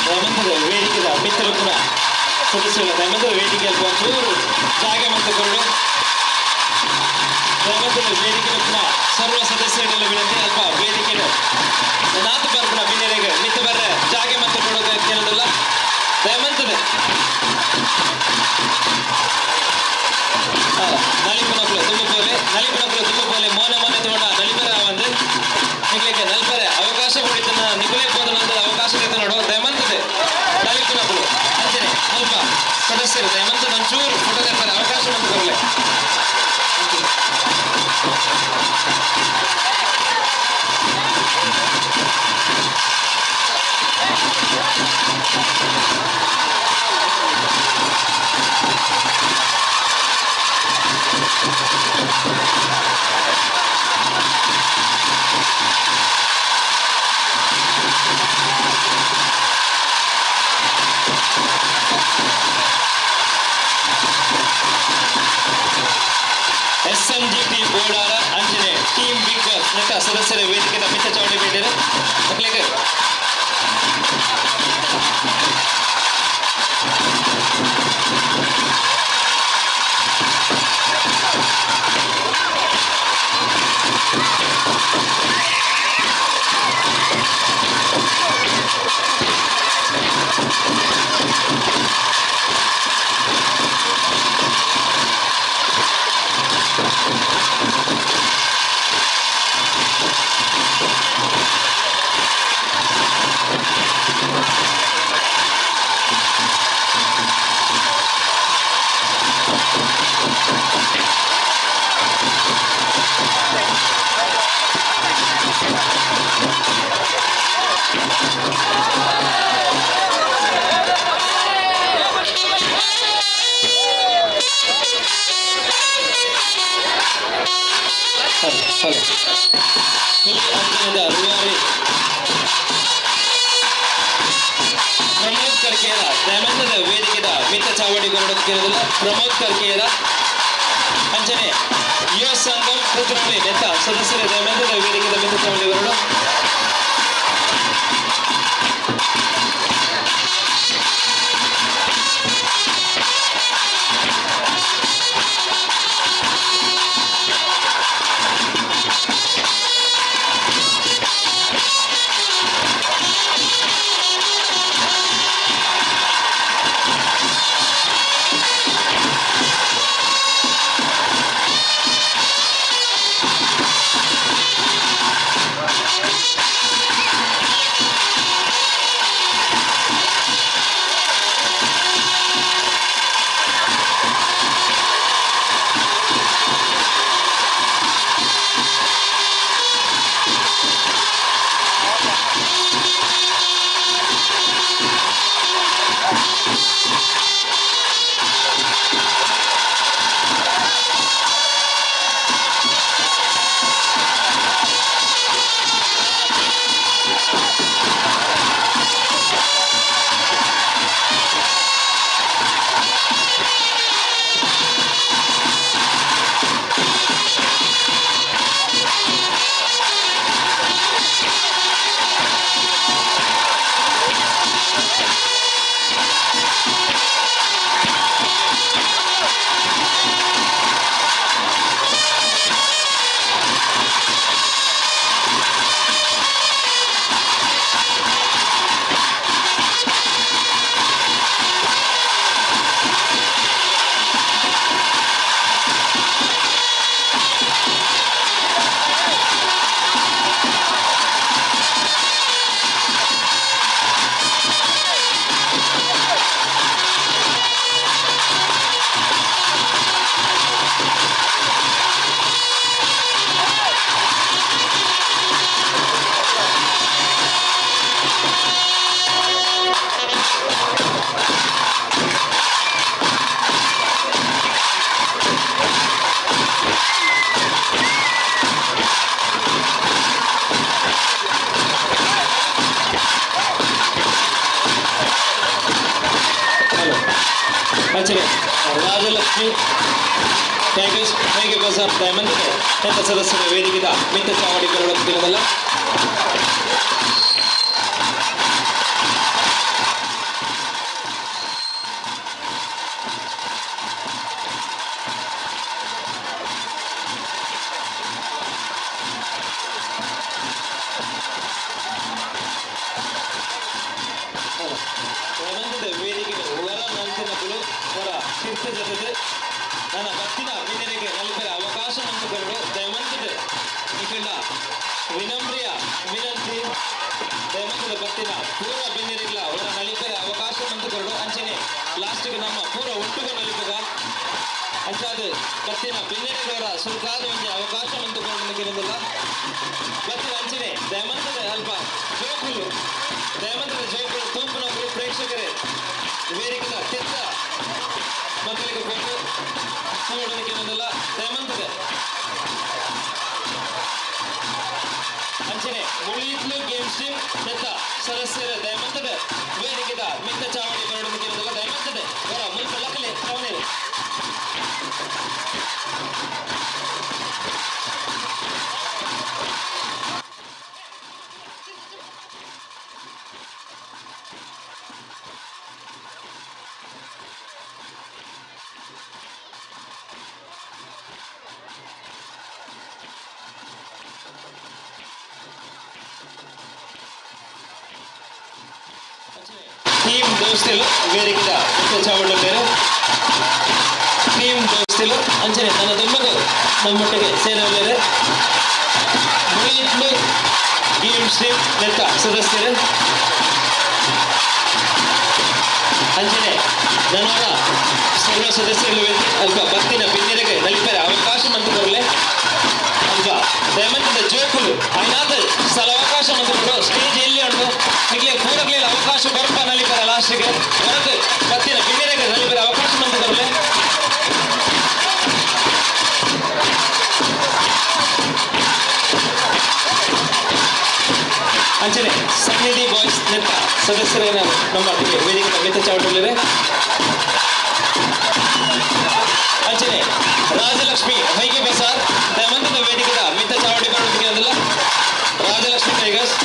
ದಯಮಂತದ ವೇದಿಕೆದ ಮಿತ್ರರು ಕೂಡ ಸದಸ್ಯರ ದಯಮಂತದ ವೇದಿಕೆ ಒಂಚೂರು ಜಾಗ ಮತ್ತು ಕೊರಡು. ದಯಮಂತದ ವೇದಿಕೆ ಕೂಡ ಸರ್ವ ಸದಸ್ಯರೆಲ್ಲ ವಿನಂತಿ, ಅಲ್ಪ ವೇದಿಕೆ ನಾತು ಬರ್ಪುನ ಬಿನ್ನೆರೆಗೆ ಮಿತ್ತ ಬರ್ರೆ ಜಾಗ ಮತ್ತು ಕೊಡೋದು ಕೇಳೋದಿಲ್ಲ. ದಯಮಂತದ ನಲಿಪುನಕ್ಲು ತುಂಬ ಪೋಲೆ, ನಲಿಪುನಕ್ಲು ತುಂಬ ಪೋಲೆ, ಮೋನೆ ಮೋನೆ ತೋಡ ನಲಿಪರ ಒಂದು ನಿಗ್ಲಿಕ್ಕೆ ನಲ್ಪರೆ ಅವಕಾಶ ಕೊಡಿತನ ನಿಗುಲೇ ಹೋದ ಅವಕಾಶ ಕೊಡಿತ ನೋಡು. ದಯಮಂತದೆ ನಲಿಪುನಕ್ಲು ಅಂಚನೆ ಅಲ್ಪ ಸದಸ್ಯರು ದಯಮಂತದ ಒಂಚೂರು ಫೋಟೋ ತೆಪ್ಪರೆ ಅವಕಾಶ ಬಂದು ಕೊರಲೆ. ಎಸ್ಎಂಜಿಟಿ ಬೋಡಾರ ಅಂಚನೆ ಟೀಮ್ ಬಿಗ್ ಬಾಸ್ ನೆಟ್ಟ ಸದಸ್ಯರ ವೇದಿಕೆದ ಮಿತ್ತ ಚಾವಡಿ ಬೇಡಿರು ಮಕ್ಕಳಿಗೆ. ಪ್ರಮೋದ್ ಕರ್ಕೇರ ದಯಮಂತದ ವೇದಿಕೆದ ಮಿತ್ತ ಚಾವಡಿ ಕೊರಡಕ್ಕಿರೋದಿಲ್ಲ. ಪ್ರಮೋದ್ ಕರ್ಕೇರ ಅಂಚನೆ ಯುವ ಸಂಘಂ ಕುದ್ರೋಳಿ ನೆತ್ತ ಸದಸ್ಯರ ದಯಮಂತದ ವೇದಿಕೆದ ಮಿತ್ತ ಚಾವಡಿ ಬರಡು. ರಾಜಲಕ್ಷ್ಮಿ ಟೈಗರ್ಸ್ ಹೇಗೆ ಬಜಾರ್ ಡೈಮಂಡ್ ನೆತ್ತ ಸದಸ್ಯರ ವೇದಿಕೆದ ಮಿತ್ತ ಚಾವಡಿ ಬರಡುತ್ತಿರುವುದಲ್ಲ. ವೇದಿಕೆ ಹೊರ ನಲ್ತಿನಕುಲು ಹೊರ ತೀರ್ಥ ಜೊತೆ ನನ್ನ ಭಕ್ತಿನ ಬಿನ್ನೆರೆಗೆ ನಲಿಪೆರೆ ಅವಕಾಶ ಮಂತುಕೊಂಡು ದಯಮಂತದ ನಿಖಿಲ ವಿನಮ್ರಿಯ ವಿನಂತಿ. ದಯಮಂತದ ಭಕ್ತಿನ ಪೂರ್ವ ಬಿನ್ನೆರೆಗ್ಲ ಹೊರ ನಲಿಪೆರೆ ಅವಕಾಶ ಮಂತುಕೊಂಡು ಅಂಚನೆ ಲಾಸ್ಟ್ಗೆ ನಮ್ಮ ಪೂರ್ವ ಒಟ್ಟುಗ ನಲಿಪುಗ ಅಂಚಾದ ಭಕ್ತಿನ ಬಿನ್ನೆರೆಗವರ ಸುರುಕಾದ ಒಂಜಿ ಅವಕಾಶ ಮಂತುಕೊಂಡು ನಿಖಿಲದಲ್ಲ. ಭಕ್ತಿನ ಅಂಚನೆ ದಯಮಂತದ ಅಲ್ಪ ಜೋಕುಲು ದಯಮಂತದ ಜೋಕುಲು ತೂಪುನಕುಲು ಪ್ರೇಕ್ಷಕರೇ ವೇದಿಕೆದ ತಿರ್ತ ಮಕ್ಕಳಿಗೆ ಕೊಟ್ಟು ನೋಡೋದಕ್ಕೆ ಒಂದಲ್ಲ ದಯಮಂತದೆ. ಅಂಚನೆ ಮುಳಿಯಿತ್ಲು ಗೇಮ್ಸ್ ಟೀಮ್ ಮೆತ್ತ ಸದಸ್ಯರ ದಯಮಂತದ ವೇದಿಕೆದ ಮಿತ್ತ ಚಾವಡಿ ಬರಡೋದಕ್ಕೆ ಒಂದಲ್ಲ ದಯಮಂತದೆ ಹೊರ ಮುಲ್ಪ ಲಕಲೆ ಅವನೇ. ಟೀಮ್ ದೋಸ್ತಿಲು ವೇದಿಕೆದ ಮಿತ್ತ ಚಾವಡಿ ಟೀಮ್ ದೋಸ್ತಿಲು ಅಂಚನೆ ನನ್ನ ದೊಮ್ಮಗು ನಮ್ಮೊಟ್ಟಿಗೆ ಸೇರಲಿದ್ದಾರೆ ಮುಳಿಯಿತ್ಲು ಗೇಮ್ಸ್ ಟೀಮ್ ನೆತ್ತ ಸದಸ್ಯರು. ಅಂಚನೆ ನನ್ನ ಸರ್ವ ಸದಸ್ಯರು ಅಲ್ಪ ಭಕ್ತಿನ ಬಿನ್ನೆರೆಗೆ ನಲಿಪೆರೆ ಅವಕಾಶ ಮಂತು ಕೊರಲೆ ಅಲ್ಪ ದಯಮಂತದ ಜೋಕುಲು ಐನಾದ ಸ್ಥಳಾವಕಾಶ ಮಂತು ಕೊಡು. ಸ್ಟೇಜ್ ಎಲ್ಲಿ ಉಂಟು ನಿಗ್ಲೆ ಪೂರಗ್ಲಿಲ್ಲ ಅವಕಾಶ ಬರ್ಪ ನಲಿಪೆರೆ ಲಾಸ್ಟ್ಗೆ ಹೊರತು ಭಕ್ತಿನ ಬಿನ್ನೆರೆಗೆ ನಲಿಪೆರೆ ಅವಕಾಶ ಮಂತು ಕೊರಲೆ. ಅಂಚನೆ ಸನ್ನಿಧಿ ಬಾಯ್ಸ್ ನೆತ್ತ ಸದಸ್ಯರ ನಮ್ಮ ವೇದಿಕೆ ಮಿತ್ತ ಚಾವಡಿಯಲ್ಲಿದೆ. ಅಂಚನೆ ರಾಜಲಕ್ಷ್ಮಿ ಹೈಗೆ ಬಸಾರ್ ದಯಮಂತದ ವೇದಿಕೆದ ಮಿತ್ತ ಚಾವಡಿ ಬರೋದಕ್ಕೆ ಅದಲ್ಲ ರಾಜಲಕ್ಷ್ಮಿ ಟೈಗರ್ಸ್.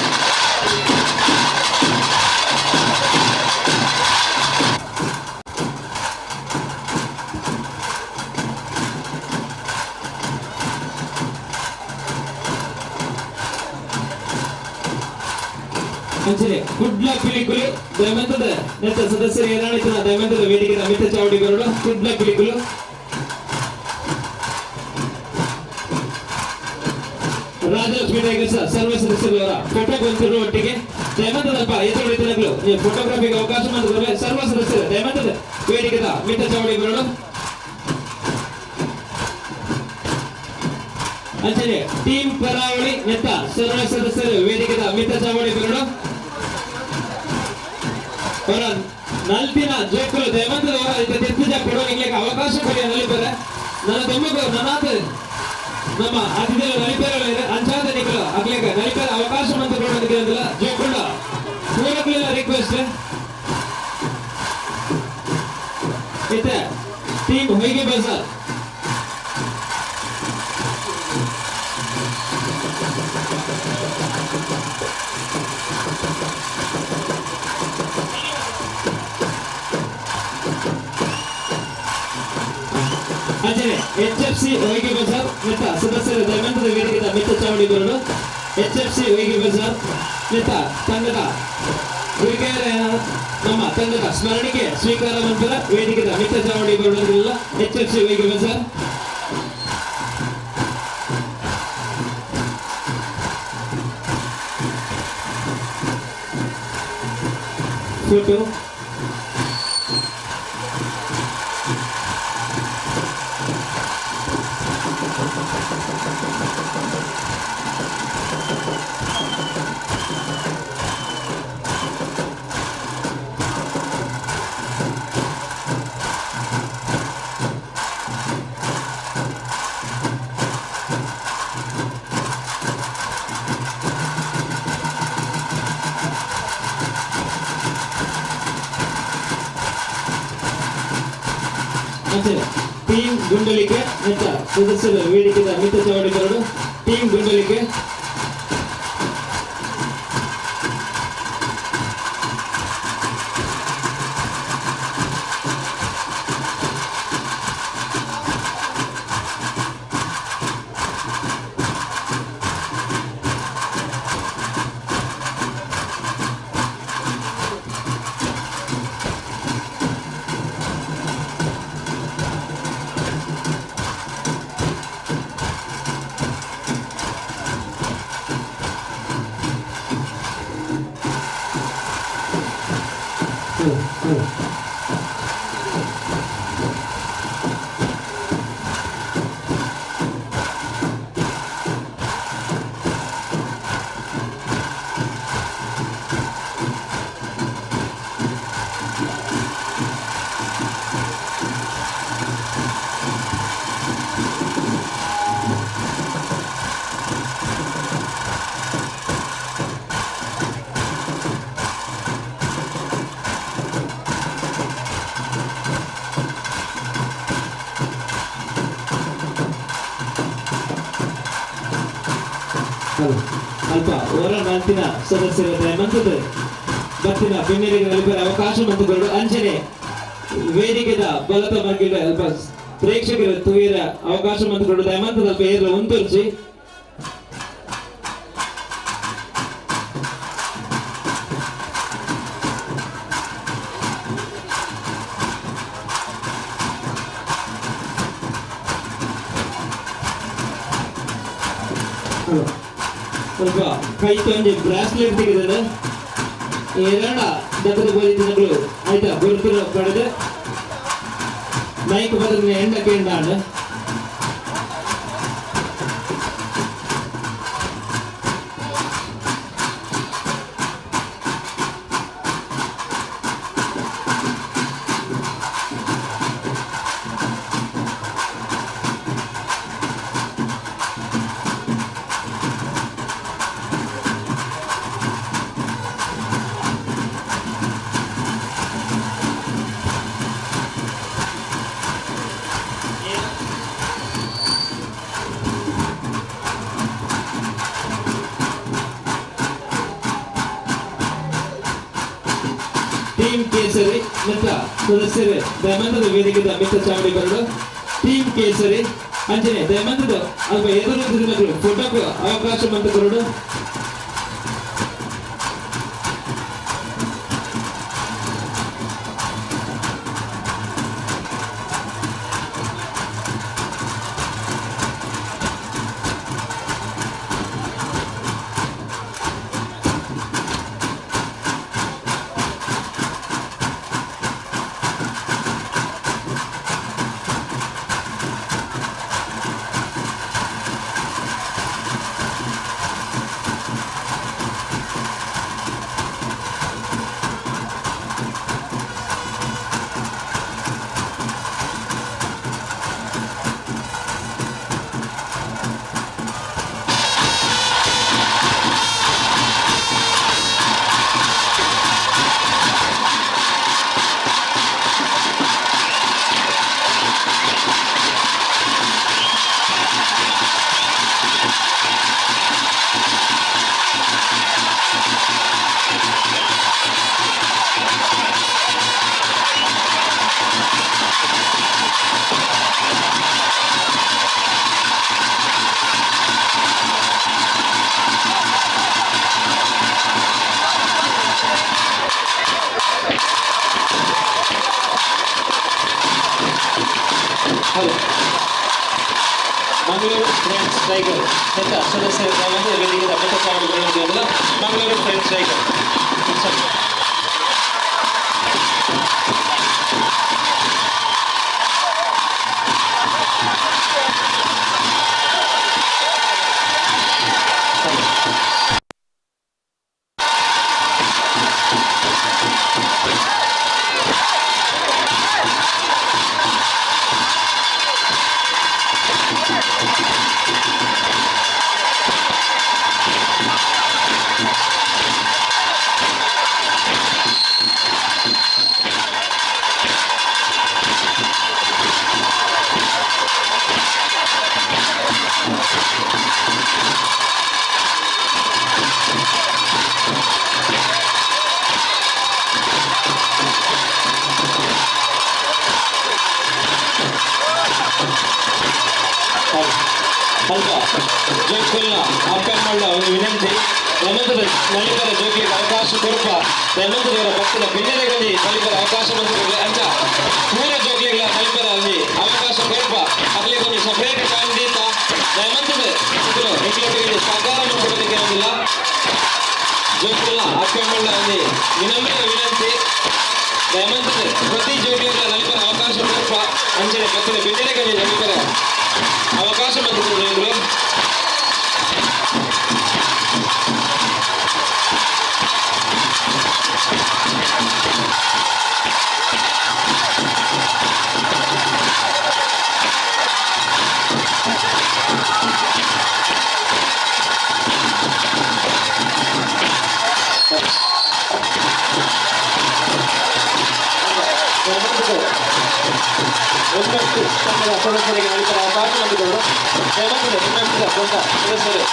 ಅಂಚನೆ ಕುಡ್ಲ ಪಿಲಿಕುಲು ದಯಮಂತದ ನೆತ್ತ ಸದಸ್ಯರು ಏನಾಣಿತನ ದಯಮಂತದ ವೇದಿಕೆದ ಮಿತ್ತ ಚಾವಡಿ ಬರೋಡು ಕುಡ್ಲ ಪಿಲಿಕುಲು. ರಾಜಲಕ್ಷ್ಮಿ ಟೈಗರ್ಸ್ ಸರ್ವ ಸದಸ್ಯರವರ ಫೋಟೋ ಬಂತಿರುವ ಒಟ್ಟಿಗೆ ದಯಮಂತದಲ್ಪ ಎದುರು ದಿನಗಳು ಫೋಟೋಗ್ರಫಿಗೆ ಅವಕಾಶ ಮಾಡಿದರೆ ಸರ್ವ ಸದಸ್ಯರು ದಯಮಂತದ ವೇದಿಕೆದ ಮಿತ್ತ ಚಾವಡಿ ಬರೋಡು. ಅಂಚನೆ ಟೀಮ್ ಕರಾವಳಿ ನೆತ್ತ ಸರ್ವ ಸದಸ್ಯರು ವೇದಿಕೆದ ಮಿತ್ತ ಚಾವಡಿ ಬರೋಡು. ಅವರ ನಲ್ತಿನ ಜೋಕುಲು ದಯಮಂತದವರ ತಿರ್ತಿಜ ಕೊಡೋನಿಗೆ ಅವಕಾಶ ಕೊಡಿ ನಲಿಪರೆ. ನನ್ನ ದೊಮ್ಮಗು ನನಾಥ ನಮ್ಮ ಅತಿಥಿಗಳು ನಲಿಪೆರೆ ಅಂಚಾದ ನಿಖಲು ಅಗ್ಲೇಕ ನಲಿಪೆರೆ ಅವಕಾಶ ಮಂತ ಕೊಡೋದಕ್ಕೆ ಅಂದಿಲ್ಲ ಜೋಕುಂಡ ಪೂರಕುಲೆಲ್ಲ ರಿಕ್ವೆಸ್ಟ್. ಇತ್ತೆ ಟೀಮ್ ಹೊಯ್ಗೆ ಬಜಾರ್ ಅಂಚನೆ ಎಚ್ ಎಫ್ ಸಿ ಹೊಯ್ಗೆ ಬಜಾರ್ ಮಿತ್ತ ಸದಸ್ಯರ ದಯಮಂತದ ವೇದಿಕೆದ ಮಿತ್ತ ಚಾವಡಿ ಬರಲು ಎಚ್ ಎಫ್ ಸಿ ಹೊಯ್ಗೆ ಬಜಾರ್ ಮಿತ್ತ ತಂಡದ ಗುರಿಕೆರೆ ನಮ್ಮ ತಂಡದ ಸ್ಮರಣಿಕೆ ಸ್ವೀಕಾರ ಮಂತ್ರ ವೇದಿಕೆದ ಮಿತ್ತ ಚಾವಡಿ ಬರುವುದಿಲ್ಲ ಎಚ್ ಎಫ್ ಸಿ ಹೊಯ್ಗೆ ಬಜಾರ್. ಫೋಟೋ ಟೀಮ್ ಗುಂಡಲಿಕೆ ಅಂತ ಸದಸ್ಯರ ವೇದಿಕೆದ ಮಿತ್ತ ಚಾವಡಿ ಬರಡು. ಟೀಮ್ ಗುಂಡಲಿಕೆ ಅಲ್ಪ ಹೊರ ಮಂತಿನ ಸದಸ್ಯರ ಮಂತದ ಬತ್ತಿನ ಬಿನ್ನೆರಿಗೆ ನಲಿಪರ ಅವಕಾಶ ಮತ್ತು ಬರಡು. ಅಂಚನೆ ವೇದಿಕೆದ ಬಲತ ಮಗ್ಗಿಡ ಅಲ್ಪ ಪ್ರೇಕ್ಷಕರ ತುವಿರ ಅವಕಾಶ ಮತ್ತು ಕೊಡು. ದಯಮಂತದ ಅಲ್ಪ ಏರ್ಲ ಒಂತೊರ್ಚಿ ಸ್ವಲ್ಪ ಕೈ ತೊಂಜಿ ಬ್ರಾಸ್ಲೆಟ್ ತೆಗೆದ ಎರಡ ದತ್ತದ ಬೋಧಿನಗಳು ಆಯ್ತಾ ಗುರುತಿನ ಪಡೆದ ಮೈಕ್ ಬದಲಿನ ಎಂಡ ಕೇಂದ್ರ. ಟೀಮ್ ಕೇಸರಿ ಮಿತ್ರ ಸದಸ್ಯರೇ ದಯಮಂತದ ವೇದಿಕೆದ ಮಿತ್ರ ಚಾವಡಿ ಬರಡು. ಟೀಮ್ ಕೇಸರಿ ಅಂಚನೆ ದಯಮಂತದ ಅಲ್ಪ ಎದುರು ತಿರುಮಗಳು ಫೋಟೋకు ಅವಕಾಶ ಮಂತ ಕೊರಡು. ಮಂಗಳೂರು ಫ್ರೆಂಡ್ಸ್ ಟೈಗರ್ ಅಂತ ಸದಸ್ಯರ ವೇದಿಕೆಯ ಮಿತ್ರ ಚಾವಡಿಗಳು. ಮಂಗಳೂರು ಫ್ರೆಂಡ್ಸ್ ಟೈಗರ್ ಜೋಕುಲ್ನ ಅಪ್ಪೆಮ್ಮಳ್ಳ ಒಂದು ವಿನಂತಿ ದಯಮಂತದ ನಲಿಪರ ಜೋಕ್ಲಿಗೆ ಅವಕಾಶ ಕೊರಪ ದಯಮಂತದವರ ಭಕ್ತದ ಬಿನ್ನೆರೆಗೊಂದು ನಲಿಪರ ಅವಕಾಶ ಬಂದಿರಲಿ ಅಂಚ ಪೂರ ಜೋಕ್ಲಿಗಳ ನಲಿಪರ ಅಲ್ಲಿ ಅವಕಾಶ ಕೊರಪ ಅಗ್ಲಿಗೆ ಒಂದು ಸಪರೇಟ್ ಟೈಮ್ ದೀತ ದಯಮಂತದ ನಿಕ್ಲೊಟ್ಟಿಗೆ ಸಹಕಾರ ಕೊಡೋದಕ್ಕೆ ಇರೋದಿಲ್ಲ ಜೋಕುಲ್ನ ಅಪ್ಪೆಮ್ಮಳ್ಳ ಒಂದು ವಿನಮ್ರ ವಿನಂತಿ ದಯಮಂತದ ಪ್ರತಿ ಜೋಕ್ಲಿಗಳ ನಲಿಪರ ಅವಕಾಶ ಕೊರಪ ಅಂಚನೆ ಭಕ್ತದ ಬಿನ್ನೆರೆಗೊಂದು ನಲಿಪರ ಅವಕಾಶ ಬಂದಿದ್ರು. ಒಂಬತ್ತು ತಂಡದ ಸದಸ್ಯರಿಗೆ ನಡೀತಾರೆ ಅವಕಾಶ ನೀಡಿದವರು ದಯಮಾಡಿ ಎಂಎಫ್ಸಿಯ ತಂಡ ಸದಸ್ಯರು.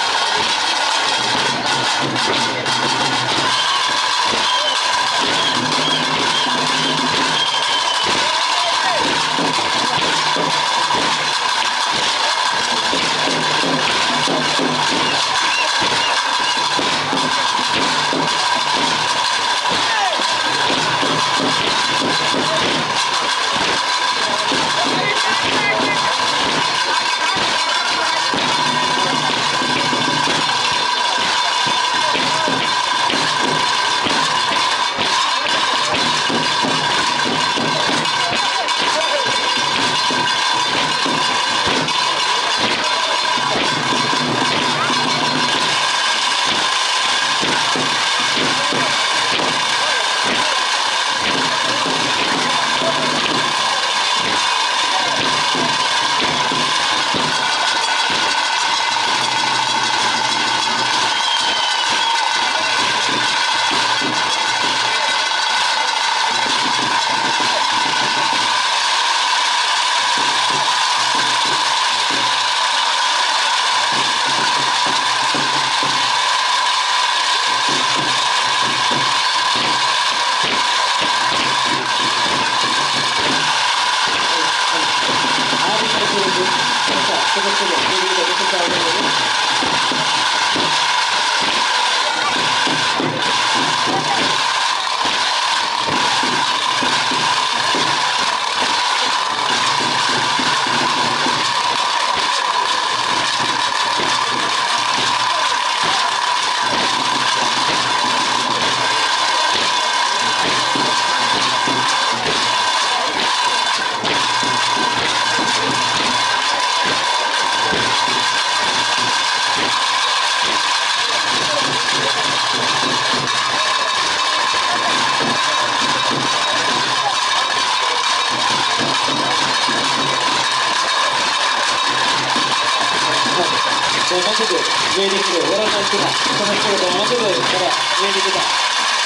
ವೇದಿಕೆ ಹೊರನಂಚಿನ ಸದಸ್ಯರು ಮಸೂದೆ ಹೊರ ವೇದಿಕೆದ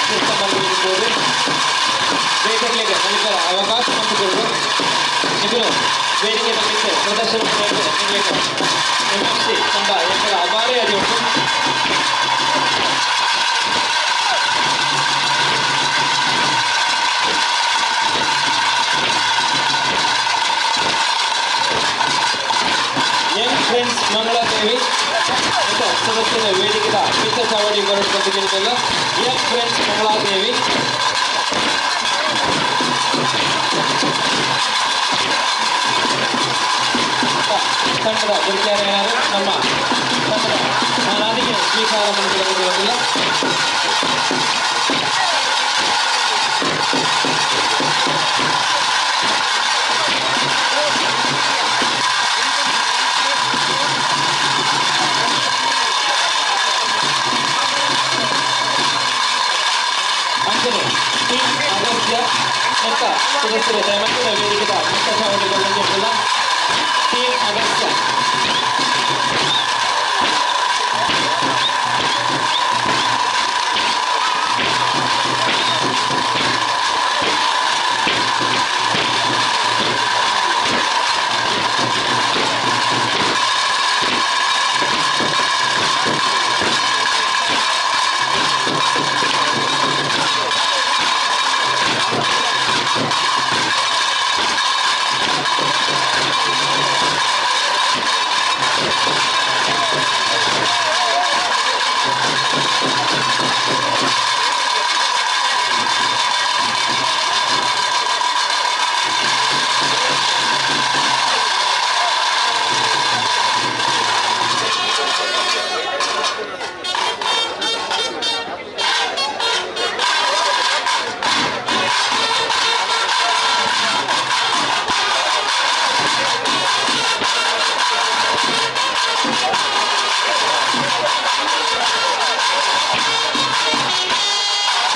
ತೀರ್ಥ ವೇದಿಕೆಗೆ ನಂತರ ಅವಕಾಶ ಮಾಡಿಕೊಡುವುದು ಇಬ್ಬರು ವೇದಿಕೆ ಬಗ್ಗೆ ಪ್ರದರ್ಶನ ಎಂಎಫ್ಸಿ ತಂಡ ಎಬ್ಬರ ಅಭಾರಿ ಉಂಟು. ಯಂಗ್ ಫ್ರೆಂಡ್ಸ್ ಮಂಗಳಾದೇವಿ ಸದಸ್ಯರ ವೇದಿಕೆದ ಪಿತ್ತ ಚಾವಡಿ ಬರಬೇಕಂತ ಯಂಗ್ ಫ್ರೆಂಡ್ಸ್ ಮಂಗಳಾದೇವಿ ತಂಡದ ಗುರುತಿಯಾರು ನಮ್ಮ ತಂಡದ ನಾನಾದಿಗೆ ಸ್ವೀಕಾರ ಮಾಡಿಕೊಳ್ಳುವುದಿಲ್ಲ. ಅಂಜನೆ ಟೀಮ್ ಅಗಸ್ತ್ಯ ಅಂತ ಸದಸ್ಯರ ದಯಮಾಡಿ ವೇದಿಕೆದ ಮುಕ್ತ ಚಾವಡಿಗಳು team Agastya.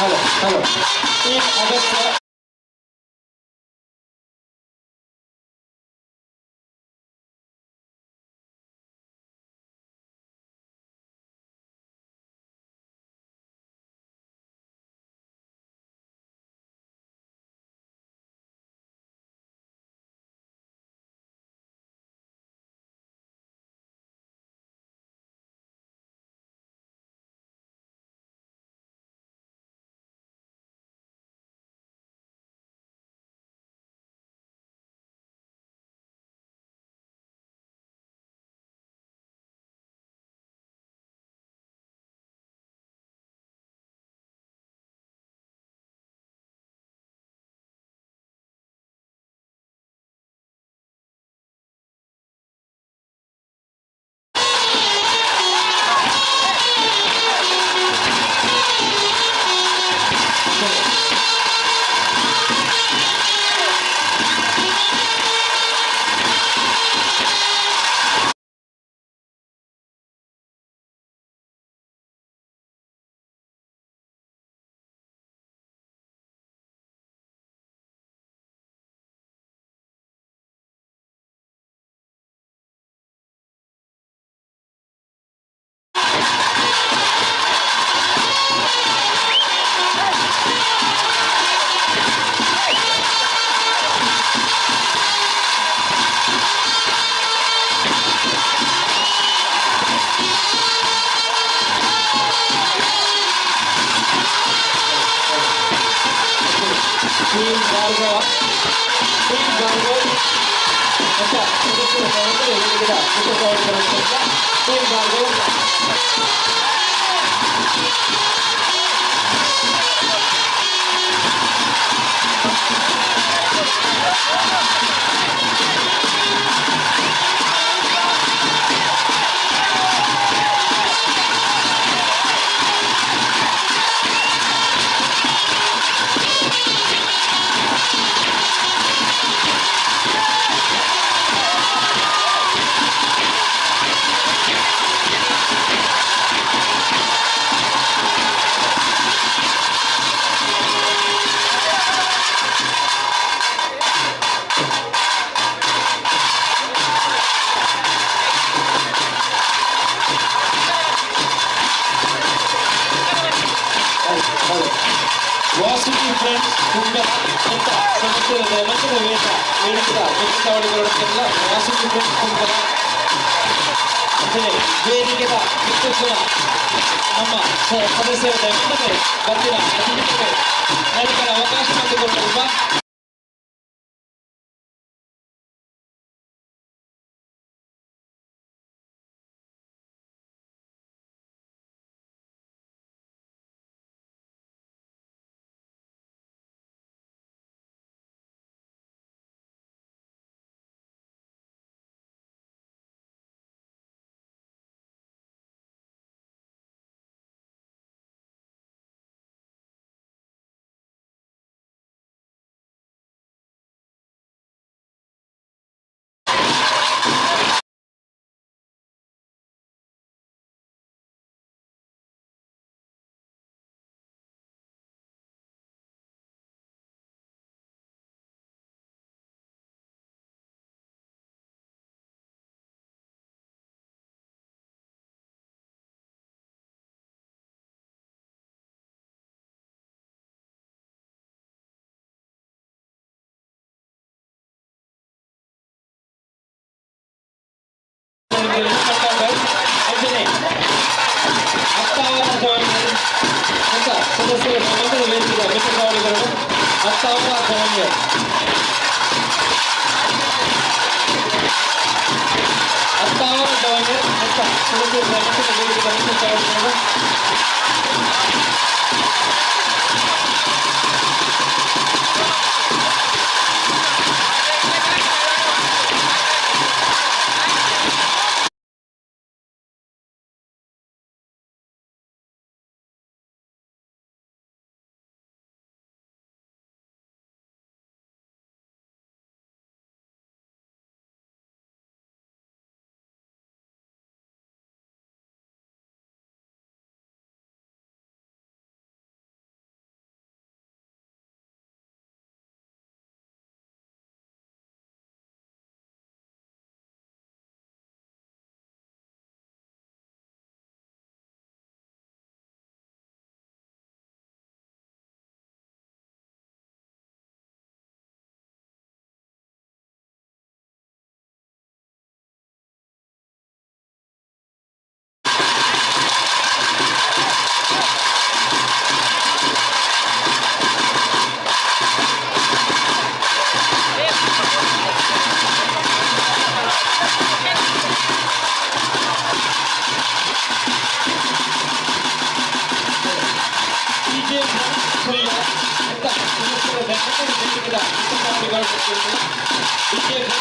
Hello hello. Team Agastya. Team Bhargava, team Bhargava ಅಂತ ಸದಸ್ಯರ ಸಹೋದರ ವೇದಿಕೆಯ ಮುಖ್ಯ ಸಹೋದರ ಟೀಮ್ ಭಾರ್ಗವ. ವಾಸುಕಿ ಫ್ರೆಂಡ್ಸ್ ಕುಂಬಲ ಅಂತ ಸದಸ್ಯರ ಮಂಚದ ವೇಷ ವೇದಿಕೆಯ ಮುಖ್ಯ ಚಾವಡಿಗಳೊಡಕ್ಕೆಲ್ಲ ವಾಸುಕಿ ಫ್ರೆಂಡ್ಸ್ ಕುಂಬಲ ಅಂಚನೆ ವೇದಿಕೆದ ಮುಖ್ಯಸ್ಥರ ನಮ್ಮ ಸದಸ್ಯರ ದಯಮಾಡಿ ಬರ್ತಿನ ಅತಿಥಿಗಳು ನಡಿಕರ ಅವಕಾಶ ಮಾಡಿಕೊಟ್ಟಿರುವ ಸದಸ್ಯರ ಸಂಬಂಧದ ವೇದಿಕೆಯ ಮಿತ್ರ ಚಾವಡಿಗರನ್ನು ಅತ್ತಾವರ ಜವಣ್ಯರ್ ಅತ್ತಾವರ ಜವಣ್ಯರ್ ಮತ್ತು ಸದಸ್ಯರ ಸಂಬಂಧದ ವೇದಿಕೆಯ ಮಿತ್ರ ಚಾವಡಿಗರನ್ನು ವೇದಿಕೆದ ಸದಸ್ಯರು ವೇದಿಕೆದ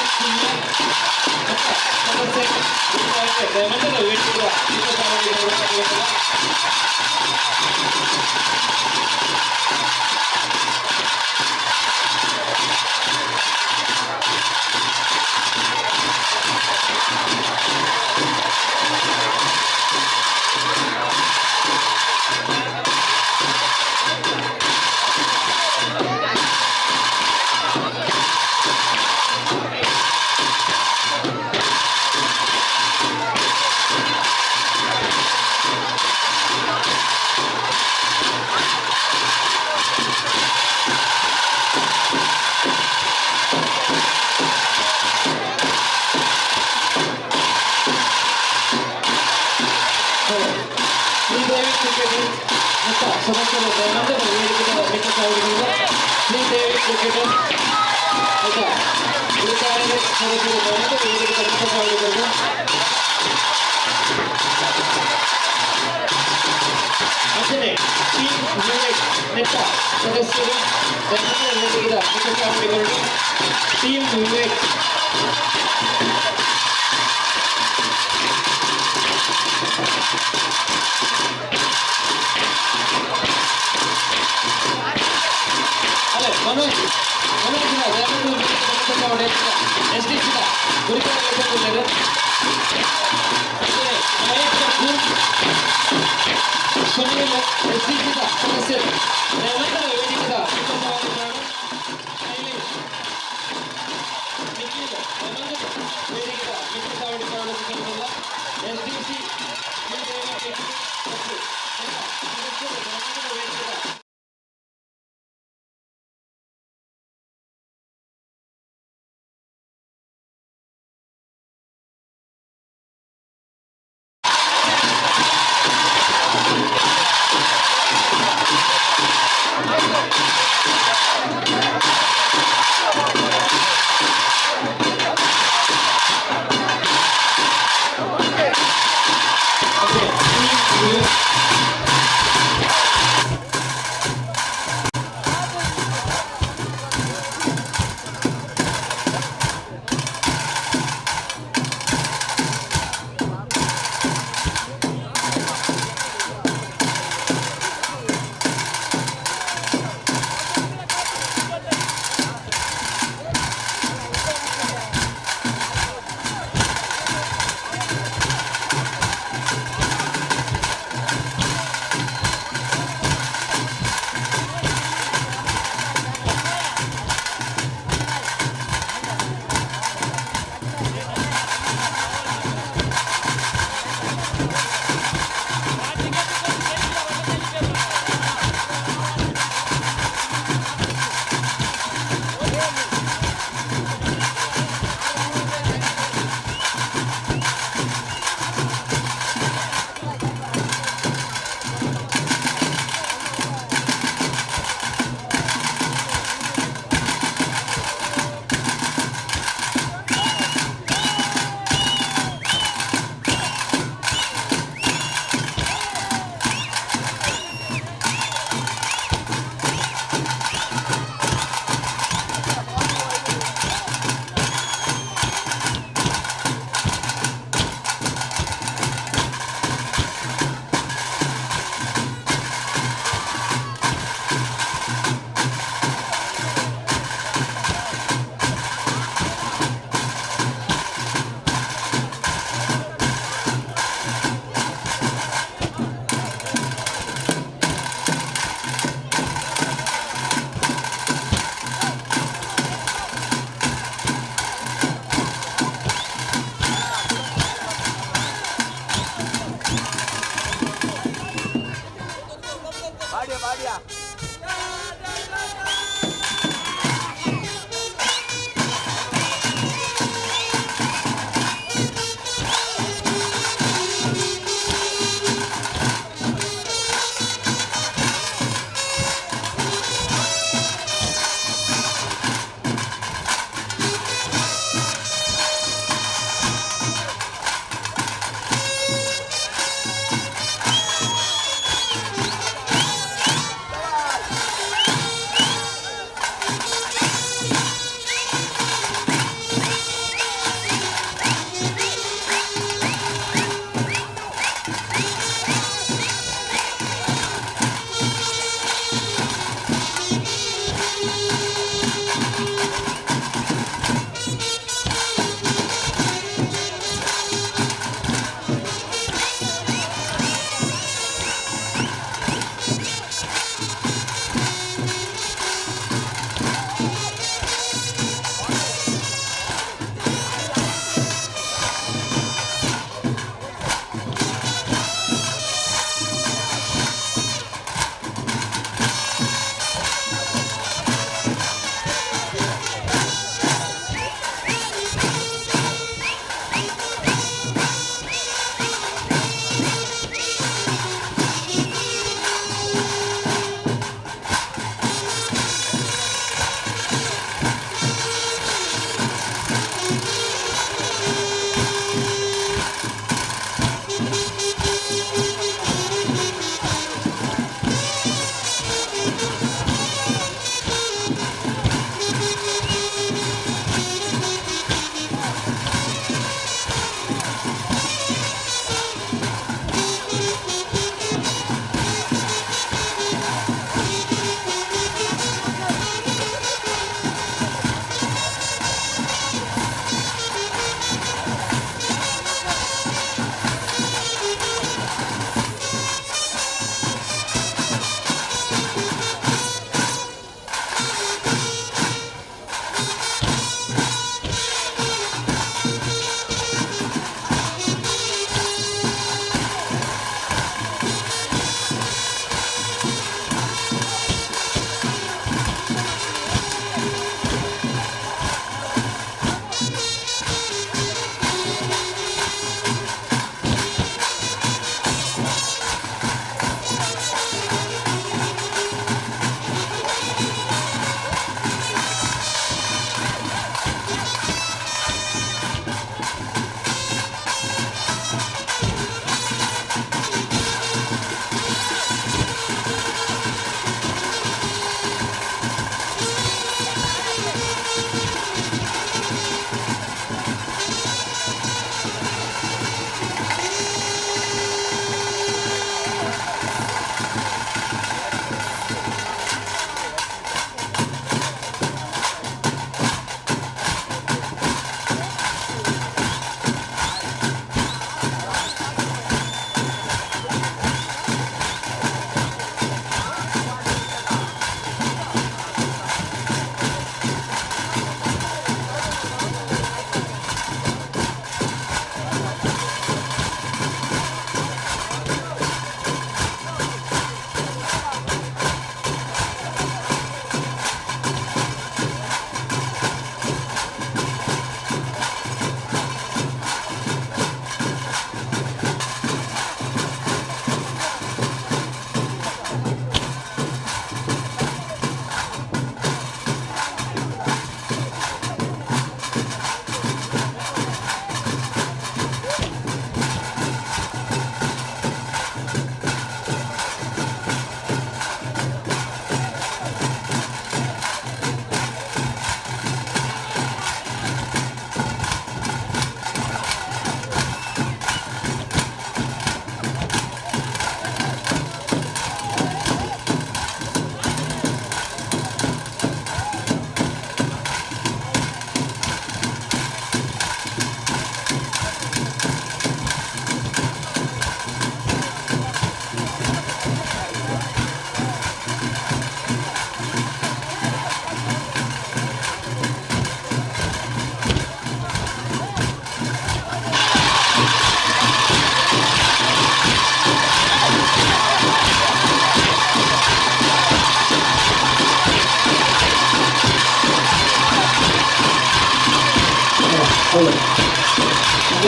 ಸದಸ್ಯರು ದಯಾನಂದ ವೇದಿಕೆದ ಮಿತ್ರಸಾವಳಿಗಳಿಂದ ಶ್ರೀದೇವಿ ಕ್ರಿಕೆಟರ್ ಆಯ್ತಾ ಉಳಿತಾಯದ ಸದಸ್ಯರು ದಯಾನಂದ ವೇದಿಕೆದ ಮಿತ್ರಸಾವಳಿಗಳಿಂದ ಅಂಚನೆ ಟೀಮ್ ವಿವೇಕ್ ನೆಟ್ಟ ಸದಸ್ಯರು ದಯಾನಂದ ವೇದಿಕೆದ ಮಿತ್ರಸಾವಳಿಗಳು ಟೀಮ್ ವಿವೇಕ್ ಅಲ್ಲ ಮನೋಜ್ ಮನೋಜ್ ಎಸ್ ಡಿ ಸಿದ ಗುರಿಕಾರರು ಸುನೀಲ್ ಎಸ್ ಡಿ ಸಿದ ಸದಸ್ಯರು ದಯಾನಂದ ವೇದಿಕೆದ ಶೈಲೇಶ್ ನಿಖಿಲ್ ದಯಾನಂದ ವೇದಿಕೆದ ಮಿತ್ರ ಸಾವಡಿ ಎಸ್ ಡಿ ಸಿ ಸದಸ್ಯರು ದಯಾನಂದ ವೇದಿಕೆದ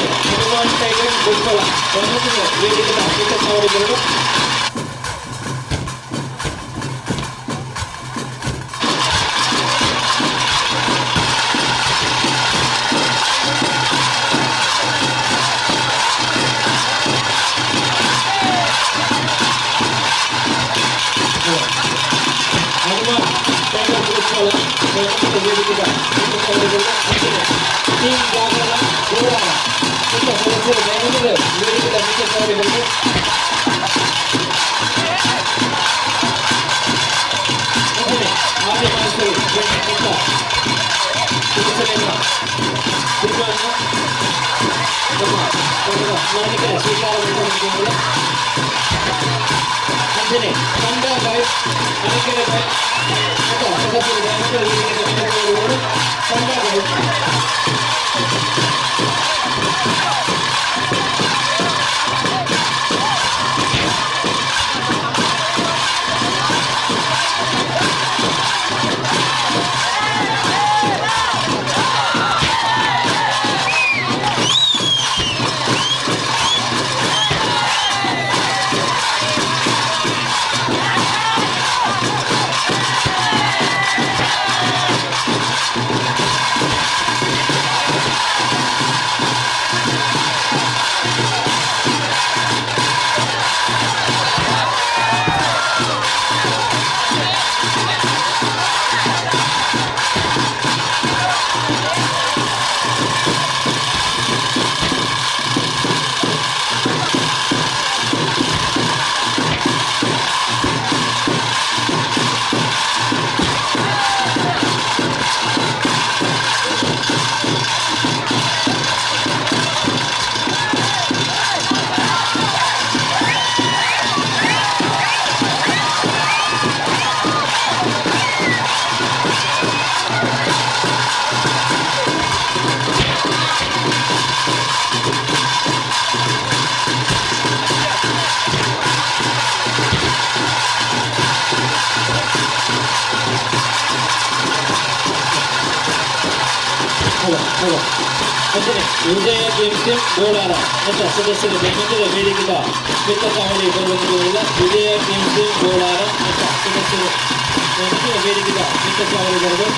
ಹನುಮಾನ್ ಟೈಗರ್ ಗುಪ್ಪಳ ದಯಮಾಡಿ ವೇದಿಕೆದ ಮಿತ್ತ ಚಾವಡಿ ಬರಲು. ಹನುಮಾನ್ ಟೈಗರ್ ಗುಪ್ಪಳ ದಯಮಾಡಿ ವೇದಿಕೆದ ಮಿತ್ತ ಚಾವಡಿ ಬರಲು. ಅಂಚನೆ ಟೀಮ್ ಜಾಗರಣ ಗೋವಾರ ಮಿತ್ತ ಸದಸ್ಯರು ದಯಮಾಡಿ ವೇದಿಕೆದ ಮಿತ್ತ ಚಾವಡಿ ಬರಲು. ಅಂಚನೆ ಆರ್ಯ ಮಹರ್ಷಿ ಮಿತ್ತ ಸದಸ್ಯರನ್ನ ಗುರುಗಳನ್ನು ನಮ್ಮ ತಂಡದ ಸ್ಮರಣಿಕೆ ಸ್ವೀಕಾರ ಮಾಡಿಕೊಳ್ಳುತ್ತಿದ್ದೇವೆ. ಅಂಚನೆ ತಂಡ ಬೈ ಅಣಕೆರೆ ಬೈ ಮತ್ತು ಸದಸ್ಯರು ದಯಮಾಡಿ ವೇದಿಕೆದ ಮಿತ್ತ ಚಾವಡಿ ಬರಲು. ತಂಡ ಬೈ ಹಲೋ ಹಲೋ. ಅಂಚನೆ ವಿಜಯ ಗೇಮ್ಸ್ ಟೀಮ್ ಗೋಳಾರ ಮತ್ತು ಸದಸ್ಯರು ದಯಮಾಡಿ ವೇದಿಕೆದ ಮಿತ್ತ ಚಾವಡಿ ಬರುವಂತಿರುವುದಿಲ್ಲ. ವಿಜಯ ಗೇಮ್ಸ್ ಟೀಮ್ ಗೋಳಾರ ಮತ್ತು ಸದಸ್ಯರು ದಯಮಾಡಿ ವೇದಿಕೆದ ಮಿತ್ತ ಚಾವಡಿ ಬರಲು.